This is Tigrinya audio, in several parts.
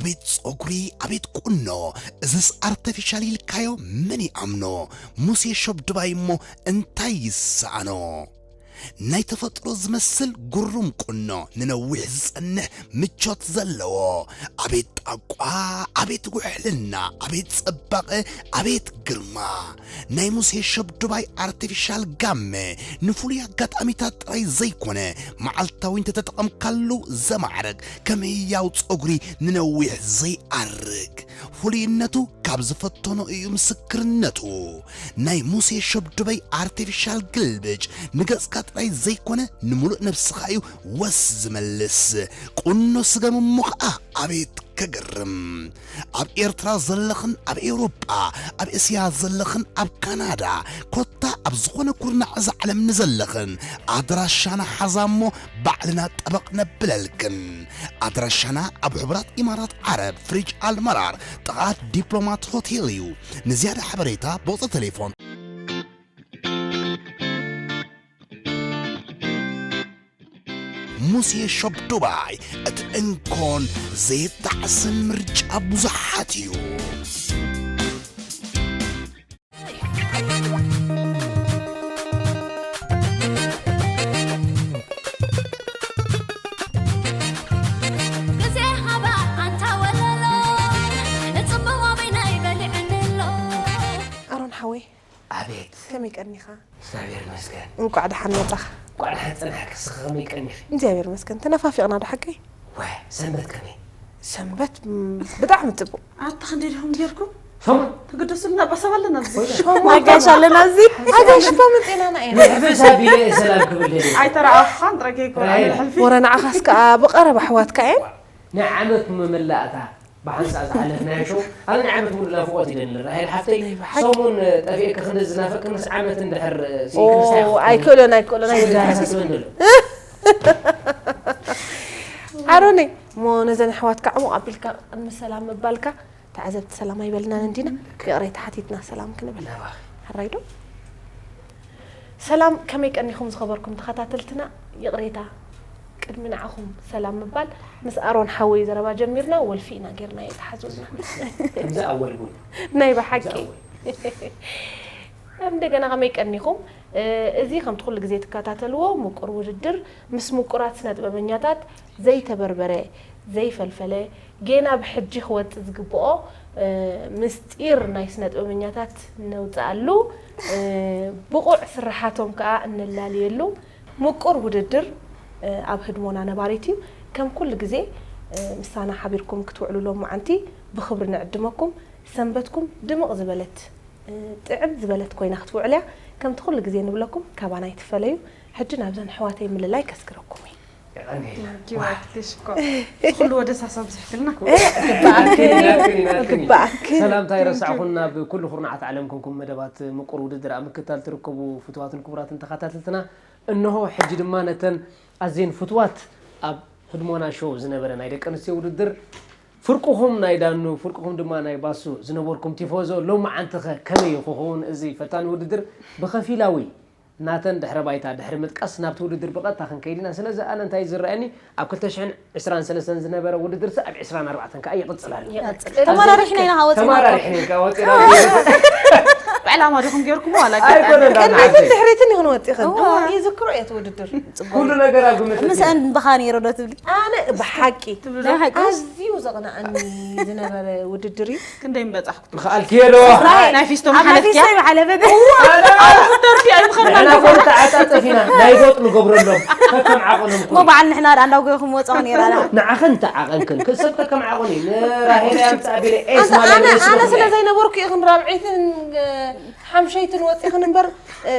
ኣቤት ጸጉሪ፣ ኣቤት ቁኖ፣ እዝስ ኣርተፊሻል ኢልካዮ መን ይኣምኖ? ሙሴ ሸብ ድባይ እሞ እንታይ ይሰኣኖ? ናይ ተፈጥሮ ዝመስል ግሩም ቁኖ፣ ንነዊሕ ዝጸንሕ ምቾት ዘለዎ። ኣቤት ጣቋ፣ ኣቤት ውሕልና፣ ኣቤት ጽባቐ፣ ኣቤት ግርማ። ናይ ሙሴ ሸብ ድባይ ኣርቲፊሻል ጋመ ንፍሉይ ኣጋጣሚታት ጥራይ ዘይኮነ፣ መዓልታዊ እንተተጠቐምካሉ ዘማዕርግ፣ ከም ህያው ጸጉሪ ንነዊሕ ዘይኣርግ። ፍሉይነቱ ካብ ዝፈተኖ እዩ ምስክርነቱ። ናይ ሙሴ ሸብ ድባይ ኣርቲፊሻል ግልብጭ ንገጽካ ጥራይ ዘይኮነ፣ ንምሉእ ነብስኻ እዩ ወስ ዝመልስ። ቁኖ ስገም እሞ ኸኣ ኣቤት ከገርም! ኣብ ኤርትራ ዘለኽን ኣብ ኤውሮጳ፣ ኣብ እስያ ዘለኽን ኣብ ካናዳ፣ ኮታ ኣብ ዝኾነ ኩርናዕ እዛ ዓለም ንዘለኽን፣ ኣድራሻና ሓዛ እሞ ባዕልና ጠበቕ ነብለልክን። ኣድራሻና ኣብ ሕቡራት ኢማራት ዓረብ፣ ፍሪጅ ኣልመራር፣ ጥቓ ዲፕሎማት ሆቴል እዩ። ንዝያዳ ሓበሬታ ብቑጽሪ ቴሌፎን። ሙሴ ሾፕ ዱባይ፣ እቲ እንኮን ዘይጣዕስን ምርጫ ብዙሓት እዩ። ግዜ ሃባ ኣንታ ወለሎ፣ ንጽምዋ በይነይ በሊዕኒ ኣሎ። ኣሮን ሓወይ፣ ኣቤት። ከመይ ቀኒኻ? እግዚኣብሔር ይመስገን። እንቋዕ ደሓን መጻኻ። እንቋዕ ደሓን ጸናሕኪ። እስኺ ከመይ ቀኒኺ? እግዚኣብሔር ይመስገን። ተነፋፊቕና ዶ ሓቀይ? ዋይ፣ ሰንበት ከመይ? ሰንበት፣ ም፣ ብጣዕሚ ጽቡቕ። ኣታ ክንደይ ዲኹም ጌርኩም? ሰሙን። ተገደሱልና፣ ባሰብ ኣለና ኣብዚ። ኣጋይሽ ኣለና ኣብዚ። ኣጋይሽ እኮ መጤናና እየን። ንሕፍስ ኣቢለ እየ ሰላም ክብል ደልየ። ኣይተረኣኹኻን ጥራይ ከይኮነ ራሄል። ሕልፊ። ወረ ንዓኻስ ከኣ ብቐረባ ኣሕዋትካ እየን። ናይ ዓመት መመላእታ ብሓንሳእ ዝሓለፍናዮ ሾው፣ ኣነ ናይ ዓመት ሙሉእ ናፍቖት እዩ ደሊ። ራሄል ሓፍተይ፣ ናይ ብሓቂ። ሰሙን ጠፊኤኪ ክንዲ ዝናፈቅንስ ዓመት እንድሕር ሲ ኦ፣ ክንሳ ይኸፍት። ኣይክእሎን፣ ኣይክእሎን፣ ኣይክእሎን። ዝሓሳስበን ዘሎ። ኣሮነይ፣ እሞ ነዘን ኣሕዋትካ ዕሙቕ ኣቢልካ ቅድሚ ሰላም ምባልካ፣ ተዓዘብቲ ሰላም ኣይበልናን እንዲና፣ ይቕሬታ ሓቲትና ሰላም ክንብል። ናባኺ። ሕራይ ዶ? ሰላም፣ ከመይ ቀኒኹም ዝኸበርኩም ተኸታተልትና? ይቕሬታ፣ ቅድሚ ንዓኹም ሰላም ምባል፣ ምስ ኣሮን ሓወይ ዘረባ ጀሚርና፣ ወልፊ ኢና ጌርናዮ፣ ተሓዙልና። ከምዚ ኣወል እውን። ናይ ብሓቂ። ከምዚ ኣወል። እንደገና ከመይ ቀኒኹም? እ፣ እዚ ከምቲ ኩሉ ግዜ ትከታተልዎ ምቁር ውድድር ምስ ምቁራት ስነ ጥበበኛታት ዘይተበርበረ፣ ዘይፈልፈለ፣ ጌና ብሕጂ ክወጽእ ዝግብኦ፣ እ፣ ምስጢር ናይ ስነ ጥበበኛታት ነውጽኣሉ፣ እ፣ ብቑዕ ስርሓቶም ከኣ እነላልየሉ ምቁር ውድድር፣ እ፣ ኣብ ህድሞና ነባሪት እዩ። ከም ኩሉ ግዜ፣ እ፣ ምሳና ሓቢርኩም ክትውዕሉ ሎማዓንቲ ብኽብሪ ንዕድመኩም። ሰንበትኩም ድምቕ ዝበለት፣ እ፣ ጥዕም ዝበለት ኮይና ክትውዕል እያ። ከምቲ ኩሉ ግዜ ንብለኩም፣ ካባና ኣይትፈለዩ። ሕጂ ናብዘን ኣሕዋተይ ምልላይ ከስግረኩም እየ። የቐንየልና። ጊዋት ሽኮር። ኩሉ ወደ ሳሳ ብዝሕክልና። ግባኣክን፣ ግባኣክን። ሰላምታ ይረሳዕኹን ናብ ኩሉ ኩርናዓት ዓለም ኮንኩም መደባት ምቁር ውድድር ኣብ ምክትታል ትርከቡ ፍቱዋትን ክቡራትን ተኸታተልትና፣ እንሆ ሕጂ ድማ ነተን ኣዝየን ፍቱዋት ኣብ ህድሞና ሾው ዝነበረ ናይ ደቂ ኣንስትዮ ውድድር ፍርቅኹም ናይ ዳኑ ፍርቅኹም ድማ ናይ ባሱ ዝነበርኩም ቲፎዞ ሎማዓንቲኸ ከመይ እዩ ክኸውን እዚ ፈታኒ ውድድር? ብኸፊላዊ ናተን ድሕረ ባይታ ድሕሪ ምጥቃስ ናብቲ ውድድር ብቐጥታ ክንከይድ ኢና። ስለዚ ኣነ እንታይ እዩ ዝረኣየኒ፣ ኣብ ክልተ ሽሕን ዕስራን ሰለስተን ዝነበረ ውድድርሲ ኣብ ዕስራን ኣርባዕተን ከኣ ይቕጽል ኣሎ። ይቕጽል። ተመራሪሕና ኢና ወጺና እኮ። ተመራሪሕና ኢልካ ወጺና። ብዕላማ ዲኹም ጌርኩሞ ዋላ ኣይኮነን፣ ኣጋጣሚ? ቅድሚትን ድሕሪትን ኢኹን ወጺኽን። እዋ። ይዝክሮ እየ እቲ ውድድር። ጽቡቕ። ኩሉ ነገር ኣብ ግምት ኣትዩ። ምስአን ብኻ ነይረ ዶ ትብሊ? ኣነ ብሓቂ ትብሊ ዶ? ናይ ሓቂ? ኣዝዩ ዘቕንኣኒ ዝነበረ ውድድር እዩ። ክንደይ ምበጻሕኩ? ምኽኣልክዮ ዶ? ናይ ፊስቶ ኣብ ናይ ምሓለፍክያ? ፊስቶ ይሓለፈት። እዋ! ኣብ ውድድርቲ ኣይምኸድናን ንሕና እኮ ንተዓጻጸፍ ኢና። ናይ ጎጥ ንገብረሎም። ከከም ዓቐኖም እኮ እሞ እዩ። በዓል ንሕና ደኣ እንዳጎየኹም ወጻኹ ነይራና። ንዓኸን ተዓቐንክን። ክሰብ ከከም ዓቐኑ እዩ። ንራሄል እያ ምጽእ ኣቢለ ኤስ ኣንተ ማለት ኣነ፣ ኤስ ኣነ ስለ ይኹን። ዘይነበርኩ ኢኽን ራብዐይትን፣ እ፣ ሓምሸይትን ወጺኽን እምበር፣ እ፣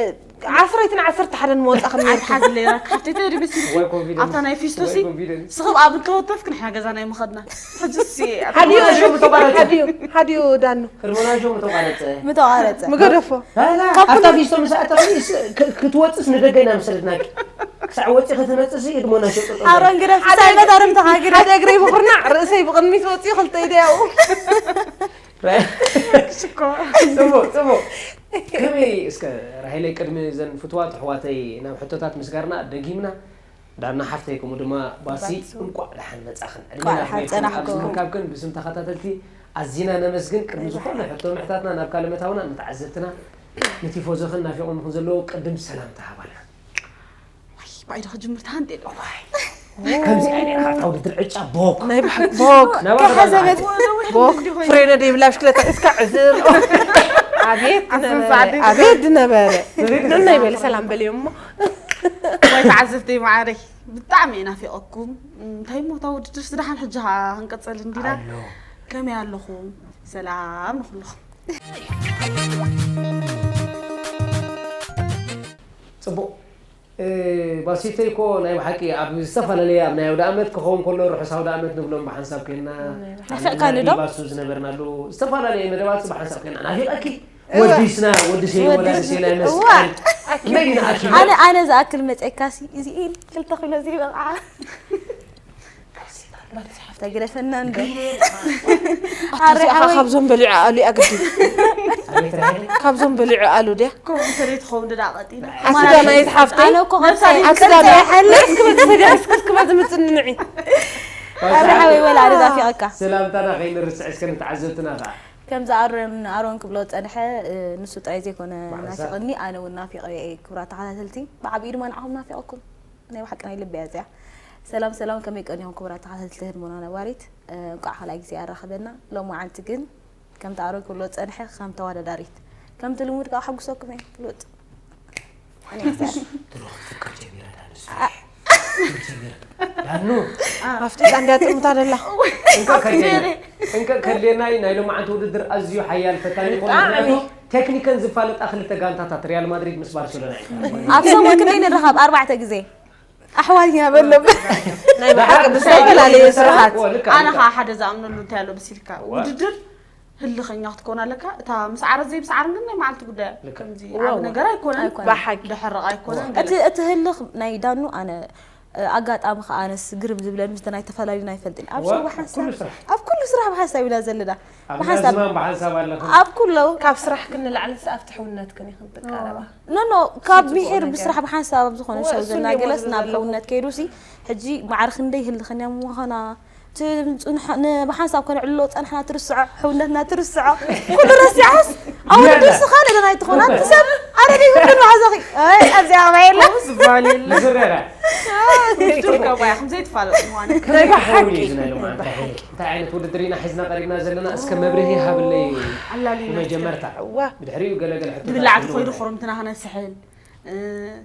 ዓስረይትን ዓሰርተ ሓደን ምወጻኽን ነይርክን። ኣይትሓዝለይ ራኪ ሓፍተይ፣ ተድብሲ። ወይ ኮንፊደንስ። ኣብታ ናይ ፊስቶሲ ወይ ኮንፊደንስ። ስኽብ ኣብ እንተወተፍክ ንሕና ገዛና ኣይምኸድና። ሕጅሲ ኣብ ሓዲኡ፣ ህድሞና ሾው ምተቋረጸ። ሓዲኡ፣ ሓዲኡ ዳኑ። ህድሞና ሾው ምተቋረጸ። ምተቋረጸ። ምገደፎ። ላላ፣ ካብ ኣብታ ኩሉ ፊስቶ ምስ ኣተኺ ስ-፣ ክ-፣ ክትወጽስ ንደገ ኢና ምሰደድናኪ። ክሳዕ ወጺኺ ትመጽእሲ ህድሞና ሾው ጠጠው ኣሮን ግደፍ፣ ሓደ ሳይበት ኣረምተኻ ግደፍ። ሓደ እግረይ ብኹርናዕ፣ ርእሰይ ብቕድሚት ወጺኡ፣ ክልተ ኢደይ ኣብኡ። ሽኮር። ጽቡቕ፣ ጽቡቕ። ከመይ እስከ ራሄለይ፣ ቅድሚ እዘን ፍትዋት ኣሕዋተይ ናብ ሕቶታት ምስጋርና ደጊምና፣ ዳና ሓፍተይ፣ ከምኡ ድማ ባሲ፣ ባሱ። እንቋዕ ደሓን መጻኽን። እንቋዕ ደሓን ጸናሕኩም። ካብ ከን ብስም ተኸታተልቲ ኣዚና ነመስግን። ቅድሚ ዝኾነ ሕቶ ምሕታትና ናብ ካልእ መታውና ንተዓዘብትና ንቲፎዞኽን ናፊቖምኽን ዘለዉ ቅድም ሰላምታ ሃባና። ባይዶ ክጅምር ተሃንጤ ዶ ከምዚ ዓይነት ካብታ ውድድር ዕጫ ቦክ ናይ ብሓቂ ቦክ ናባኻ ከሓዘበት ቦክ ፍሬነ ደይብላ ብሽክለታ ሒዝካ ዕዝር ኣቤት ኣሰንሳ ነበረ ዓደይ። ኣቤት ነበረ ንዕና ይበል ሰላም በልዮም እሞ ወይ ተዓዘብተይ ማዓረይ ብጣዕሚ እየ ናፊቐኩም እንታይ ሞታ ውድድር ስዳሓን ሕጂ ኸዓ ክንቀፀል እንዲና ኣሎ። ከመይ ኣለኹም ሰላም ንኩልኹም ጽቡቕ። እ፣ ባሲተይ እኮ ናይ ብሓቂ ኣብ ዝተፈላለየ ኣብ ናይ ኣውደ ኣመት ክኸውን ከሎ ርሑስ ኣውደ ኣመት ንብሎም ብሓንሳብ ኮይና ናፊቕካኒ ዶ? ባሱ ዝነበርናሉ ዝተፈላለየ መደባት ብሓንሳብ ኮይና ናፊቐኪ ወዲስና ወዲ ሴ ወዳ ሴ ናይ መስቀል ኣነ ኣነ ዝኣክል መፀካሲ እዚ ኢል ክልተ ኪሎ ዘይበቕዓ ተግረፈና እንዶ ኣረ ሓወይ ካብዞም በሊዑ ኣሉ ኣግዲ ካብዞም በሊዑ ኣሉ ድያ ከምኡ ሰበይቲ ኸውን ድዳ ቀጢና ኣስዳ ናይ ሓፍተይ ኣነ እኮ ኣስዳ ናይ ሓለስ ክበል ሰጋስ ክበል ዝምፅኒ ንዒ ኣረ ሓወይ ወላ ኣረ ዛፊቐካ ሰላምታና ከይንርስዕ እስከ ንተዓዘብትና ከዓ ከምዚ ኣሮን ኣሮን ክብሎ ዝፀንሐ ንሱ ጥራይ ዘይኮነ ናፊቕኒ ኣነ እውን ናፊቐ እየ ክብራት ተኸታተልቲ ብዓብኡ ድማ ንዓኹም ናፊቐኩም ናይ ብሓቂ ናይ ልቢ እያ እዚኣ ሰላም ሰላም ከመይ ቀኒኹም ክቡራት ተኸታተልቲ ህድሞና ነባሪት እንቋዕ ካልኣይ ግዜ ኣራኸበና ሎማዓንቲ ግን ከምቲ ኣሮን ክብሎ ዝፀንሐ ከም ተወዳዳሪት ከምቲ ልሙድ ከዓ ከሐጉሰኩም እየ ፍሉጥ ድሮ ክትፍቅር ጀሚራ ዳንስ ፍቅር ጀሚራ ዳኑ ኣፍጢጣ እንዲያ ጥምታ ደላ እንከ ከድልየና እዩ ናይ ሎማዓንቲ ውድድር ኣዝዩ ሓያል ፈታኒ ይኮን ምክንያቱ ቴክኒከን ዝፋለጣ ክልተ ጋንታታት ሪያል ማድሪድ ምስ ባርሴሎና እዩ ኣብ ሰሙን ክንደይ ንረኻብ ኣርባዕተ ግዜ ኣሕዋት ኢና በሎም ናይ ብሓቂ ብዝተፈላለየ ስራሓት ልካ ኣነ ከዓ ሓደ ዝኣምነሉ እንታይ ኣሎ ብሲልካ ውድድር ህልኸኛ ክትከውን ኣለካ እታ ምስዓረት ዘይምስዓርን ግን ናይ መዓልቲ ጉዳይ ከምዚ ዓብ ነገር ኣይኮነን ብሓቂ ድሕርቕ ኣይኮነን እቲ እቲ ህልኽ ናይ ዳኑ ኣነ ኣጋጣሚ ከዓ ኣነስ ግርም ዝብለኒ ምስተ ናይ ተፈላለዩ ናይ ፈልጥን ኣብ ሸው ብሓንሳብ ኣብ ኩሉ ስራሕ ብሓንሳብ ኢና ዘለና ብሓንሳብ ብሓንሳብ ኣለኹ ኣብ ኩሎ ካብ ስራሕ ክንላዕልስ ኣብቲ ሕውነት ግን ይኽንትቃረባ ኖ ኖ ካብ ምሒር ብስራሕ ብሓንሳብ ኣብ ዝኾነ ሸው ዘለና ገለስ ናብ ሕውነት ከይዱ ሲ ሕጂ ማዕረ ክንደይ ህልኽን እያ ምዃና ብሓንሳብ ከነዕልሎ ፀንሕና ትርስዖ ሕውነትና ትርስዖ ኩሉ ረሲዓስ ኣውርድስ ካልእ ደና ኣይትኾና ትሰብ ኣረደይ ኩሉ መሓዘኺ ኣብዚኣ ባ የለ ዝበሃል የለ ዝረረ ትርከባ ኢኹም ዘይትፋለጡ ምዃነ ከመይ ክኸውን እዩ እዚ ናይ ሎማዓንቲ እንታይ ዓይነት ውድድር ኢና ሒዝና ቀሪብና ዘለና እስከ መብርሂ ሃብለይ ኣላልዩ መጀመርታ እዋ ብድሕሪኡ ገለገለ ሕቶ ብብላዕቲ ኮይዱ ክሮምትና ክነስሕል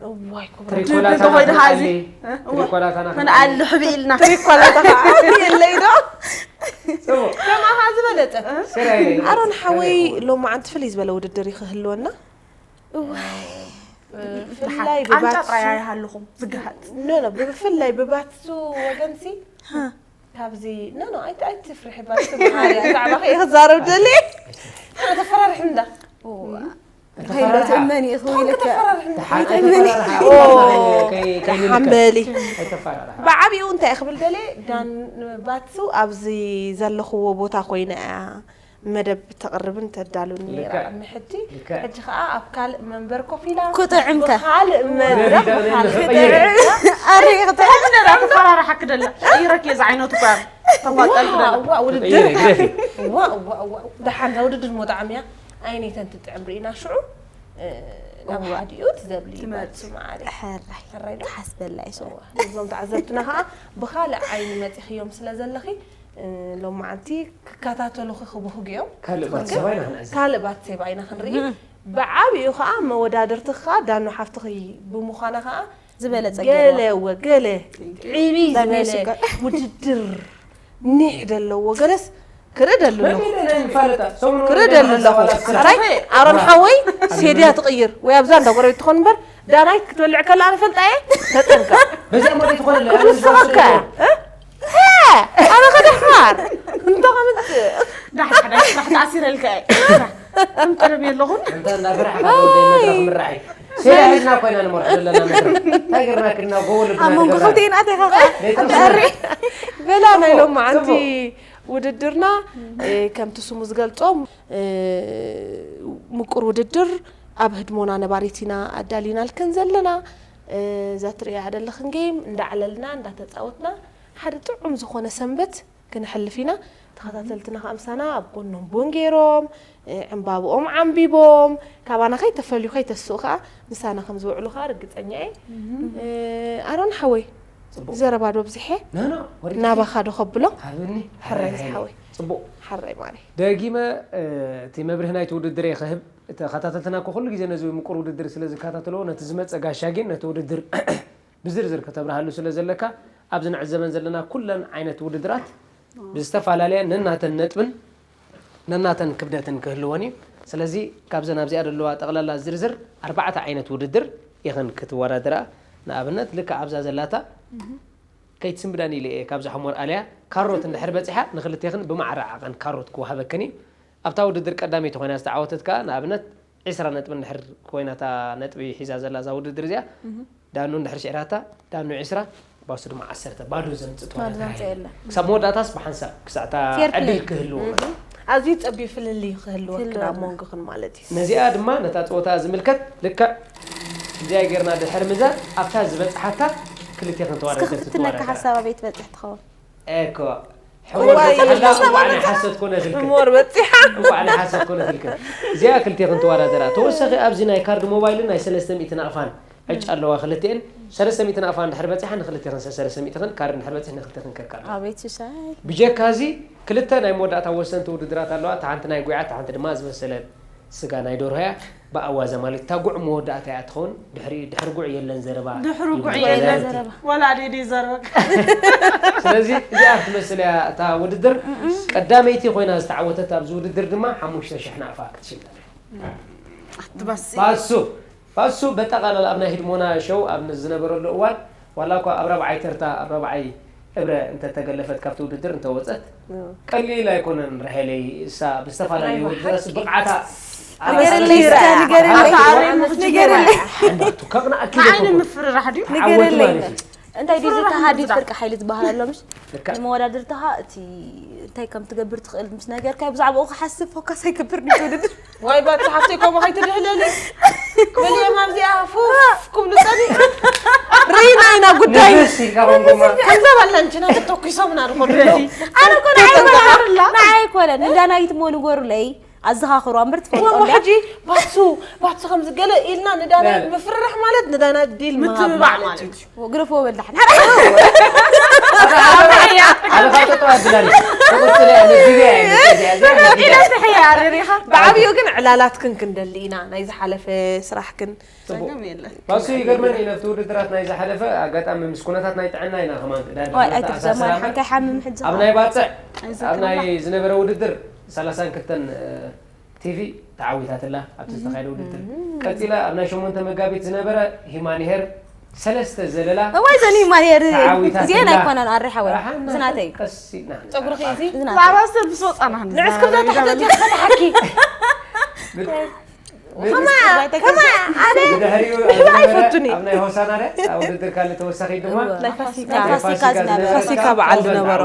እዋይ ክቡር ትሪኮላታ ትሪኮላታ ናኸልኣሊ ሃዚ። ትሪኮላታ ክንኣሊ ናኸልኣሊ ሕቢ ኢልና ትሪኮላታ የለይ ዶ ጽቡቕ ከማኻ ዝበለጠ ስራይ ኣሮን ሓወይ ሎማዓንቲ ፍልይ ዝበለ ውድድር እዩ ክህልወና ብፍላይ ቃንጫ ብባትሱ ጥራይ ኣይሃለኹም ዝግሃት ኖ ኖ ብፍላይ ብባትሱ ወገንሲ ካብዚ ኖ ኖ ኣይቲ ኣይቲ ፍርሒ ባትሱ መሓሪ ዛዕባ ከይ ክዛረብ ደሊ ተፈራርሒ እንዳ ሃይሎ ትእመን ኢኹ ኢልከ ሓንበሊ ብዓብኡ እንታይ ክብል ደሊ ዳን ባትሱ ኣብዚ ዘለኽዎ ቦታ ኮይነ እያ መደብ ተቕርብን ተዳሉን ነይራ ልክዕ። ቅድሚ ሕጂ ልክዕ። ሕጂ ከዓ ኣብ ካልእ መንበር ኮፍ ኢላ ክጥዕምከ ብካልእ መድረኽ መደብ ብካልእ ክጥዕም። ኣረ ክጥዕም ተፈራርሓ ክደላ ይረክ የዚ ዓይነቱ ኳ ተፋጠል ክደላ እዋ ውድድር ግደፊ። እዋ እዋ እዋ ደሓን እዛ ውድድር ሞ ጣዕም እያ ኣይነይተን ትጥዕም ርኢና ሽዑ እ፣ ናብ ሓዲኡ ትዘብሊ ትመጽእ። ማዕሪ ሕራይ ሕራይ ዶ? ተሓስበላ ይሰዋ እዞም ተዓዘብትና ከዓ ብካልእ ዓይኒ መፂኽዮም ስለ ዘለኺ እ፣ ሎማዓንቲ ክከታተሉኺ ክብህጉ እዮም ካልእ ባትሰባ ኢና ክንዕዘብ ካልእ ባትሴባ ኢና ክንርኢ ብዓብኡ ከዓ መወዳድርቲ ከዓ ዳኑ ሓፍትኺ ብምዃና ከዓ ዝበለፀ ገለ ገይርዋ ወ ገለ ዕብይ ዳኑ ዝበለ ሽኮር። ውድድር ኒሕ ዘለዎ ገለስ ክርኢ ደሉ ኣለኹ ክርኢ ደሉ ኣለኹ ኣራይ ኣሮን ሓወይ ሴድያ ትቕይር ወይ ኣብዛ እንዳ ጎረቤት ትኾን እምበር ዳናይት ክትበልዕ ከላ ኣነ ፈልጣ እየ ተጠንቀቕ በዚኣ ማለት ዝኾነ ክብስኻካ ኣነ ከደሕማር እንተ ከምፅእ ዳሕዳሕዳሕ ስራሕ ተኣሲረልካ እየ እንጠረብ የለኹን እንተ እንዳፈራሕካ ወደ መድረኽ ምራሒ ሴዳ ሒዝና ኮይና ንመርሑ ዘለና መድረኽ እንታይ ገርና ክድና ጎወል ኣብ መንጎ ክልቲኤን ኣቴኻ በላ ናይ ሎማዓንቲ ውድድርና እ፣ ከምቲ ስሙ ዝገልጾ እ፣ ምቁር ውድድር ኣብ ህድሞና ነባሪት ኢና ኣዳሊናልክን ዘለና እዛ ትርእያ ዘለኽን ጌም እንዳዕለልና እንዳተጻወትና ሓደ ጥዑም ዝኾነ ሰንበት ክነሕልፍ ኢና። ተኸታተልትና ከዓ ምሳና ኣብ ጎኖም ቡን ገይሮም፣ እ፣ ዕምባብኦም ዓምቢቦም፣ ካባና ከይተፈልዩ ከይተስኡ ከዓ ምሳና ከም ዝውዕሉ ከዓ ርግጸኛ እየ። እ፣ ኣሮን ሓወይ፣ ጽቡቕ። ዘረባ ዶ ኣብዚሐ? ኖ፣ ኖ፣ ወሪድኪ። ናባኻ ዶ ከብሎ? ሃብኒ። ሕራይ ሓራይ ዝሓወይ። ጽቡቕ። ሓራይ ማሪ። ደጊመ፣ እ፣ እቲ መብርሂ ናይቲ ውድድር እየ ክህብ። ተኸታተልትና እኮ ኩሉ ግዜ ነዚ ምቁር ውድድር ስለ ዝከታተልዎ፣ ነቲ ዝመጸ ጋሻ ግን ነቲ ውድድር ብዝርዝር ከተብርሃሉ ስለ ዘለካ፣ ኣብዚ ንዕዘበን ዘለና ኩለን ዓይነት ውድድራት ብዝተፈላለየ ነናተን ነጥብን ነናተን ክብደትን ክህልወን እዩ። ስለዚ ካብዘን ኣብዚኣ ዘለዋ ጠቕላላ ዝርዝር ኣርባዕተ ዓይነት ውድድር ኢኽን ክትወዳደራ። ንኣብነት ልክዕ ኣብዛ ዘላታ ከይትስንብዳን ኢለ እየ ካብዛ ሕሞር ኣልያ ካሮት እንድሕር በጺሓ ንክልቴኽን ብማዕረ ዓቐን ካሮት ክወሃበክን እዩ። ኣብታ ውድድር ቀዳመይቲ ኮይና ዝተዓወተት ከኣ ንኣብነት ዒስራ ነጥቢ እንድሕር ኮይና እታ ነጥቢ ሒዛ ዘላ እዛ ውድድር እዚኣ ዳኑ እንድሕር ሽዕራታ ዳኑ ዒስራ ባሱ ድማ ዓሰርተ ባዶ ዘምጽእ ባዶ ተወዳዳሪ ዘምጽእ የለን። የለን። ክሳብ መወዳእታስ ብሓንሳብ ክሳዕታ ፌር ፕለይ። ዕድል ክህልዎ ማለት እዩ። ኣዝዩ ጸቢብ ፍልልይ ክህልወክን ክህልወና። ኣብ መንጎኽን ማለት እዩ። ነዚኣ ድማ ነታ ጸወታ ዝምልከት ልክዕ እዚኣ ጌርና ድሕር ምዛን ኣብታ ዝበጽሓታ ክልቴኽን እስኪ ተወዳደርቲ ክትትነካ ትወዳደራ። ሓሳብ ኣበይ ትበጽሕ ትኸውን? እኮ እዋይ፣ ሕሞር በጺሓ እንዳ እዋይ፣ እንቋዕ ናይ ሓሶት ኮነትልክን። ሕሞር በጺሓ። እንቋዕ ናይ ሓሶት ኮነትልክን። እዚኣ ክልቴኽን ትወዳደራ። ተወሳኺ ኣብዚ ናይ ካርድ ሞባይልን ናይ ሰለስተ ሚእቲ ናቕፋን ዕጫ ኣለዋ ክልቲኤን። ሰለስተ ሚእቲ ናቕፋን እንድሕር በጺሓ ንክልቴኽን ሰለስተ ሚእትኽን፣ ካርድ እንድሕር በጺሕ ንክልቴኽን ከካርድ። ኣቤት ሽሻይ። ብጀካ እዚ ክልተ ናይ መወዳእታ ወሰንቲ ውድድራት ኣለዋ። እታ ሓንቲ ናይ ጉያ፣ እታ ሓንቲ ድማ ዝበሰለ ስጋ ናይ ደርሆ እያ። ብኣዋዘ ማለት እታ ጉዕ መወዳእታ እያ ትኸውን። ድሕሪ፣ ድሕሪ ጉዕ የለን ዘረባ ድሕሪ ጉዕ ይብሃል። የለን። ዘረባ። ወላ ኣደይ ድዩ ዘረባ? ስለዚ እዚኣ ክትመስል እያ እታ ውድድር። ቀዳመይቲ ኮይና ዝተዓወተት ኣብዚ ውድድር ድማ ሓሙሽተ ሽሕ ናቕፋ ክትሽልም እያ። ኣትባሲ። ባሱ፣ ባሱ በጠቓላላ ኣብ ናይ ህድሞና ሸው ኣብ ዝነበረሉ እዋን ዋላ እኳ ኣብ ራብዓይ ተርታ፣ ኣብ ራብዓይ እብረ እንተተገለፈት ካብቲ ውድድር እንተወጸት፣ እ። ቀሊል ኣይኮነን ራሄለይ። እሳ ብዝተፈላለዩ ናይ ውድድራት ብሓቂ። ብቕዓታ ንገረለይ እስከ፣ ንገረለይ። ኣታ ኣበይ ምኽንያት ንገረለይ። ሓንዳቱ ከቕንኣኪ ንዓይ ይፈቱ። ንምፍርራሕ ድዩ? ተዓወቲ ንገረለይ። ማለት እዩ። እንታይ ድዩ ፍርራሕ ዝተሃዲ ምፍርራሕ። ፍርቂ ሓይሊ ዝበሃል ኣሎ ምሽ? ልክዕ። ንመወዳድርትኻ እቲ እንታይ ከም ትገብር ትኽእል ምስ ነገርካዮ ብዛዕባኡ ክሓስብ ፎካስ ኣይገብር ድዩ ውድድር? ዋይ ባቲ ሓፍተይ ከምኡ ከይትድህለሊ። በሊ እዮም ኣብዚኣ ፉፍ ክብሉ ጸኒሑ። ርኢና ኢና ጉዳይ። ንፍስ ኢልካ ኮንኩማ። ከምዛ ባላ እንችና ተተኩሶምና ዝኾኑ። ኣነ እኮ ንዓይ ኣይኮነን፣ ንዓይ ኣይኮነን። ንዳናይት እሞ ንገሩለይ። ኣዘኻኽሩ እምበር ትፈልጦ እሞ እንድያ። ሕጂ ባሱ፣ ባሱ ከምዚ ገለ ኢልና ንዳናይት ላ፣ ላ። ምፍርራሕ ማለት ንዳናይት ዲል ምሃብ ምትብባዕ ማለት ማለት እዩ። እዩ። ግደፍዎ በል ዳሕና። ኣነ ካብ ጠጠው ኣድላኒ። ተቐጽለ፣ ኣነ ግዜ ኣይነት እዚኣ፣ እዚኣ ግዜ። ኢለ ስሕያ ሪሪኻ። ብዓብዩ ግን ዕላላትክን ክንደሊ ኢና፣ ናይ ዝሓለፈ ስራሕክን። ጽቡቕ። ጸገም የለን። ባሱ ይገርመኒ እዩ፣ ነብቲ ውድድራት ናይ ዝሓለፈ ኣጋጣሚ ምስ ኩነታት ናይ ጥዕና ኢና ከማን ቅዳድም ዋይ፣ ኣይትግዘም፣ ተኣሳስራና። ሓንካ ይሓምም ሕጂ ኣብ ኸኣ። ናይ ባጽዕ፣ ኣይዘክርና። ኣብ ናይ ዝነበረ ውድድር ሰላሳን ክልተን ቲቪ ተዓዊታትላ ኣብቲ ዝተኻየደ ውድድር። ቀጺላ ኣብ ናይ ሸሞንተ መጋቢት ዝነበረ ሂማን ሄር ሰለስተ ዘለላ እዋይ፣ ዘን ሂማን ሄር ተዓዊታትላ። እዚአን ኣይኮናን ኣሪ ሓወይ። ኣሓ፣ እና እዚ ናተይ። ቀስ ኢልና ጸጉርኺ እዚ? እዚ ናተይ። ዛዕባ ሰብ ምስ ወጻና ንዕስኩም ክንዛረብ ዛተሓተት ኢና። ይፈትሓኪ። ብድ-፣ ብድ-፣ ከማ፣ ከማ፣ ኣነ ብድሕሪኡ ኣብ ሕባ ዝነበረ ኣይፈቱን እዩ። ኣብ ናይ ሆሳና ርያ፣ ኣብ ውድድር ካልእ ተወሳኺ ድማ እወ። ናይ ፋሲካ። ናይ ናይ ፋሲካ ፋሲካ ዝነበረ። ዝነበረ ፋሲካ በዓል ተዓዊታ። ዝነበሮ።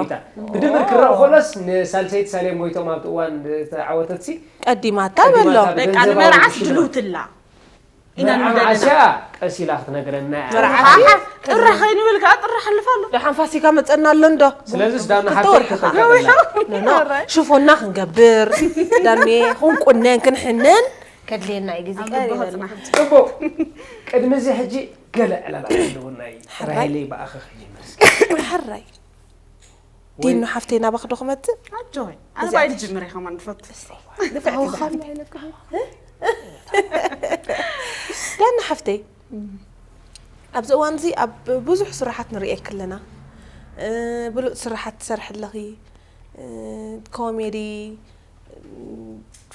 ብድምር ክረኣ ከሎስ ንሳልሰይቲ ሳሌም ጎይቶም ኣብቲ እዋን ዝተዓወተትሲ ቀዲማታ ቀዲማታ በሎ። በቃ ብገንዘባዊ ንመርዓስ ሽልማት። ድልውትላ። ኢና መርዓ ንብለና። መዓስያ ቀስ ኢላ ክትነግረና እያ። መርዓ ጥራ ከይንብል ከዓ ጥራ ሓልፍ ኣሎ። ደሓን ፋሲካ መፀና ኣሎ እንዶ። ስለዚስ ዳና ክልተ ሓፍተይ ወርሒ ከዓ። ተፈቀደላ። ኖ፣ ኖ። ሽፎና ክንገብር፣ ዳሜ ክንቁነን ክንሕነን ከድልየና እዩ ግዜ። ኣብ ቀሪበ ልቢ ኣሎ። ጽቡቕ። ቅድሚ እዚ ሕጂ ገለ ዕላላት ኣለውና እዩ። ሕራይ። ራሄለይ ብኣኸ ክጅምር እስኪ። ሕራይ። ወይ ዲኑ ሓፍተይ ናባኽ ዶ ክመጽእ? ኣጆይ፣ ኣነ እዚኣ ባይ ትሽ- ልጅምር እየ ከማን ዝፈቱ። ንፍዕቲ ኣወ፣ ዝሓፍተይ። ዳና ሓፍተይ፣ ኣብዚ እዋን እዚ ኣብ ብዙሕ ስራሓት ንርእየኪ ኣለና። እ፣ ብሉጽ ስራሓት ትሰርሒ ኣለኺ። እ፣ ኮሜዲ፣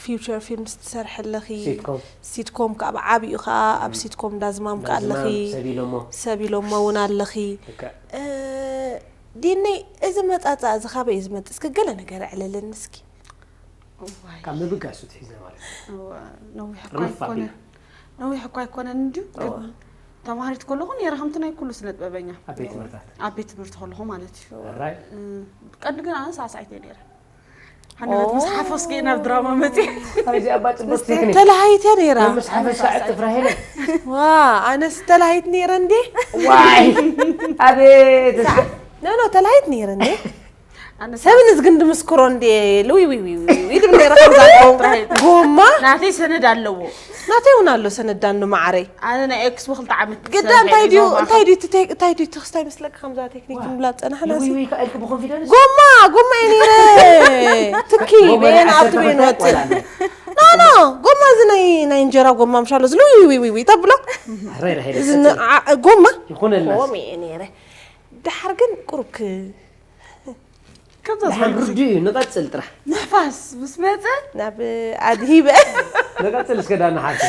ፊውቸር ፊልምስ ትሰርሒ ኣለኺ። ሲትኮም። ሲትኮም ከኣ ብዓቢኡ ከኣ ኣብ ም። ሲትኮም እንዳዝማም ከኣ እንዳዝማም ኣለኺ። ሰብ ኢሎሞ። ሰብ ኢሎሞ እውን ኣለኺ። ልክዕ። እ፣ ዲነይ፣ እዚ መጻጻ እዚ ካበይ እዩ ዝመጽእ? እስኪ ገለ ነገር ኣዕልለኒ እስኪ። እዋይ። ካብ ምብጋስ ውትሒዝና ማለት እዩ። እዋ፣ ነዊሕ እኮ ርንፍ ኣይኮነን። ኣቢልና። ነዊሕ እኮ ኣይኮነን እንድዩ፣ ግን እዋ። ተማሃሪት ከለኹ ነይረ ከምቲ ናይ ኩሉ ስነ ጥበበኛ። ኣብ ቤት ትምህርታት። ኣብ ቤት ትምህርቲ ከለኹ ማለት እዩ። ራይ። እ፣ ቀንዲ ግን ኣነ ሳዕሳዒት እየ ነይረ። ሃንደበት ምስ ሓፈስኪ ናብ ድራማ መጺ። ካብዚ ኣባ ጽቡቅ ቴክኒክ ተላሃይት እያ ነይራ። ምስ ሓፈሻ ዕጥፍራ ሄለ ዋ ኣነስ ተላሃይት ነይረ እንዴ? ዋይ ኣቤት እስከ ኖ ኖ ተላሃይት ነይረ እንዴ? ኣነ ሰብ ንዝግን ድምስክሮ እንዴ? ልዊ ዊ ዊ ዊ ዊ ድም ነይረ ከምዛ ጎማ ናተይ ሰነድ ኣለዎ። ናተይ እውን ኣሎ ሰነዳኑ ማዓረይ። ኣነ ናይ ኤክስፖ ክልተ ዓመት ግዳ እንታይ ድዩ እንታይ ድዩ እቲ ቴክ- እንታይ ድዩ እቲ ክስታይ መስለካ ከምዛ ቴክኒክ ንብላ ዝፀናሕና ልዊ ዊ ከ ኢልክ ብኮንፊደንስ ጎማ ጎማ እየ ነይረ ትኪ ጎማ በየን ናይ ኣብቲ ዓሰርተ በየን ክልተ ወፅእ ቆልዓ ኣለዋ። ኖ ኖ ጎማ እዚ ናይ ናይ እንጀራ ጎማ ምሻሎ እዚ ልዊ ዊ ዊ ዊ ተብሎ ረይ ረይ እዚ ን- ዓ- ጎማ ይኹነልና ኮሚ እየ ነይረ ድሓር ግን ቁሩብ ክ ከምዛ ድሓን ርዱ እዩ ንቐጽል ጥራሕ ንሕፋስ ምስ መፀ ናብ ኣድሂበ ንቐጽል እስከ ዳና ሓንቲ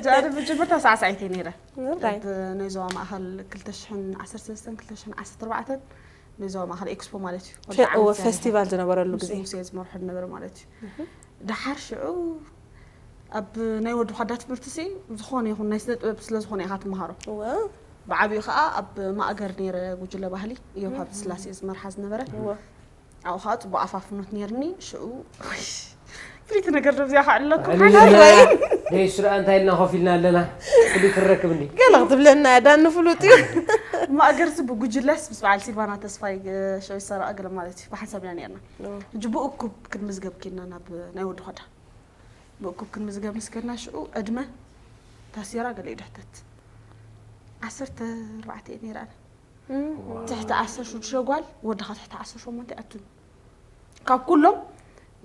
ጃሪ ብጅምርታ ሳዕሳዒተይ ነይረ ምራይ ነዞባ ማእኸል ክልተ ሽሕን ዓሰርተ ሰለስተን ክልተ ሽሕን ዓሰርተ ኣርባዕተን ነዞባ ማእኸል ኤክስፖ ማለት እዩ ፈ- እወ፣ ፌስቲቫል ዝነበረሉ ግዜ ሙሴ ዝመርሑ ዝነበረ ማለት እዩ። ድሓር ሽዑ ኣብ ናይ ወዲ ኳዳ ትምህርቲ ሲ ዝኾነ ይኹን ናይ ስነ ጥበብ ስለ ዝኾነ ኢኻ ትመሃሮ። እወ ብዓብኡ ከዓ ኣብ ማእገር ነይረ ጉጅለ ባህሊ እዮብ ሃብተ ስላሴ ዝመርሓ ዝነበረ። እወ ኣብኡ ከዓ ፅቡቅ ኣፋፍኖት ነይርኒ። ሽዑ ፍልይቲ ነገር ዶ እዚኣ ከዓ ኣለኩም ደይ ስራ እንታይ ኢልና ኮፍ ኢልና ኣለና። ፍሉይ ትረክብ እንዲ ገለ ክትብለና እያ ዳኒ ፍሉጥ እዩ ማእገርሲ ብጉጅለስ ምስ በዓል ሲልቫና ተስፋይ ሸው ይሰራኣ ገለ ማለት እዩ ብሓንሳብ ኢና ነርና። ሕጂ ብእኩብ ክንምዝገብ ኪና ናብ ናይ ወዲ ኾዳ ብእኩብ ክንምዝገብ ምስ ከድና ሽዑ ዕድመ ታሲራ ገለ እዩ ድሕተት ዓሰርተ ኣርባዕተ እየ ነይራ ኣነ። ትሕቲ ዓሰርተ ሽዱሽተ ጓል ወድኻ ትሕቲ ዓሰርተ ሸሞንተ ኣቱን ካብ ኩሎም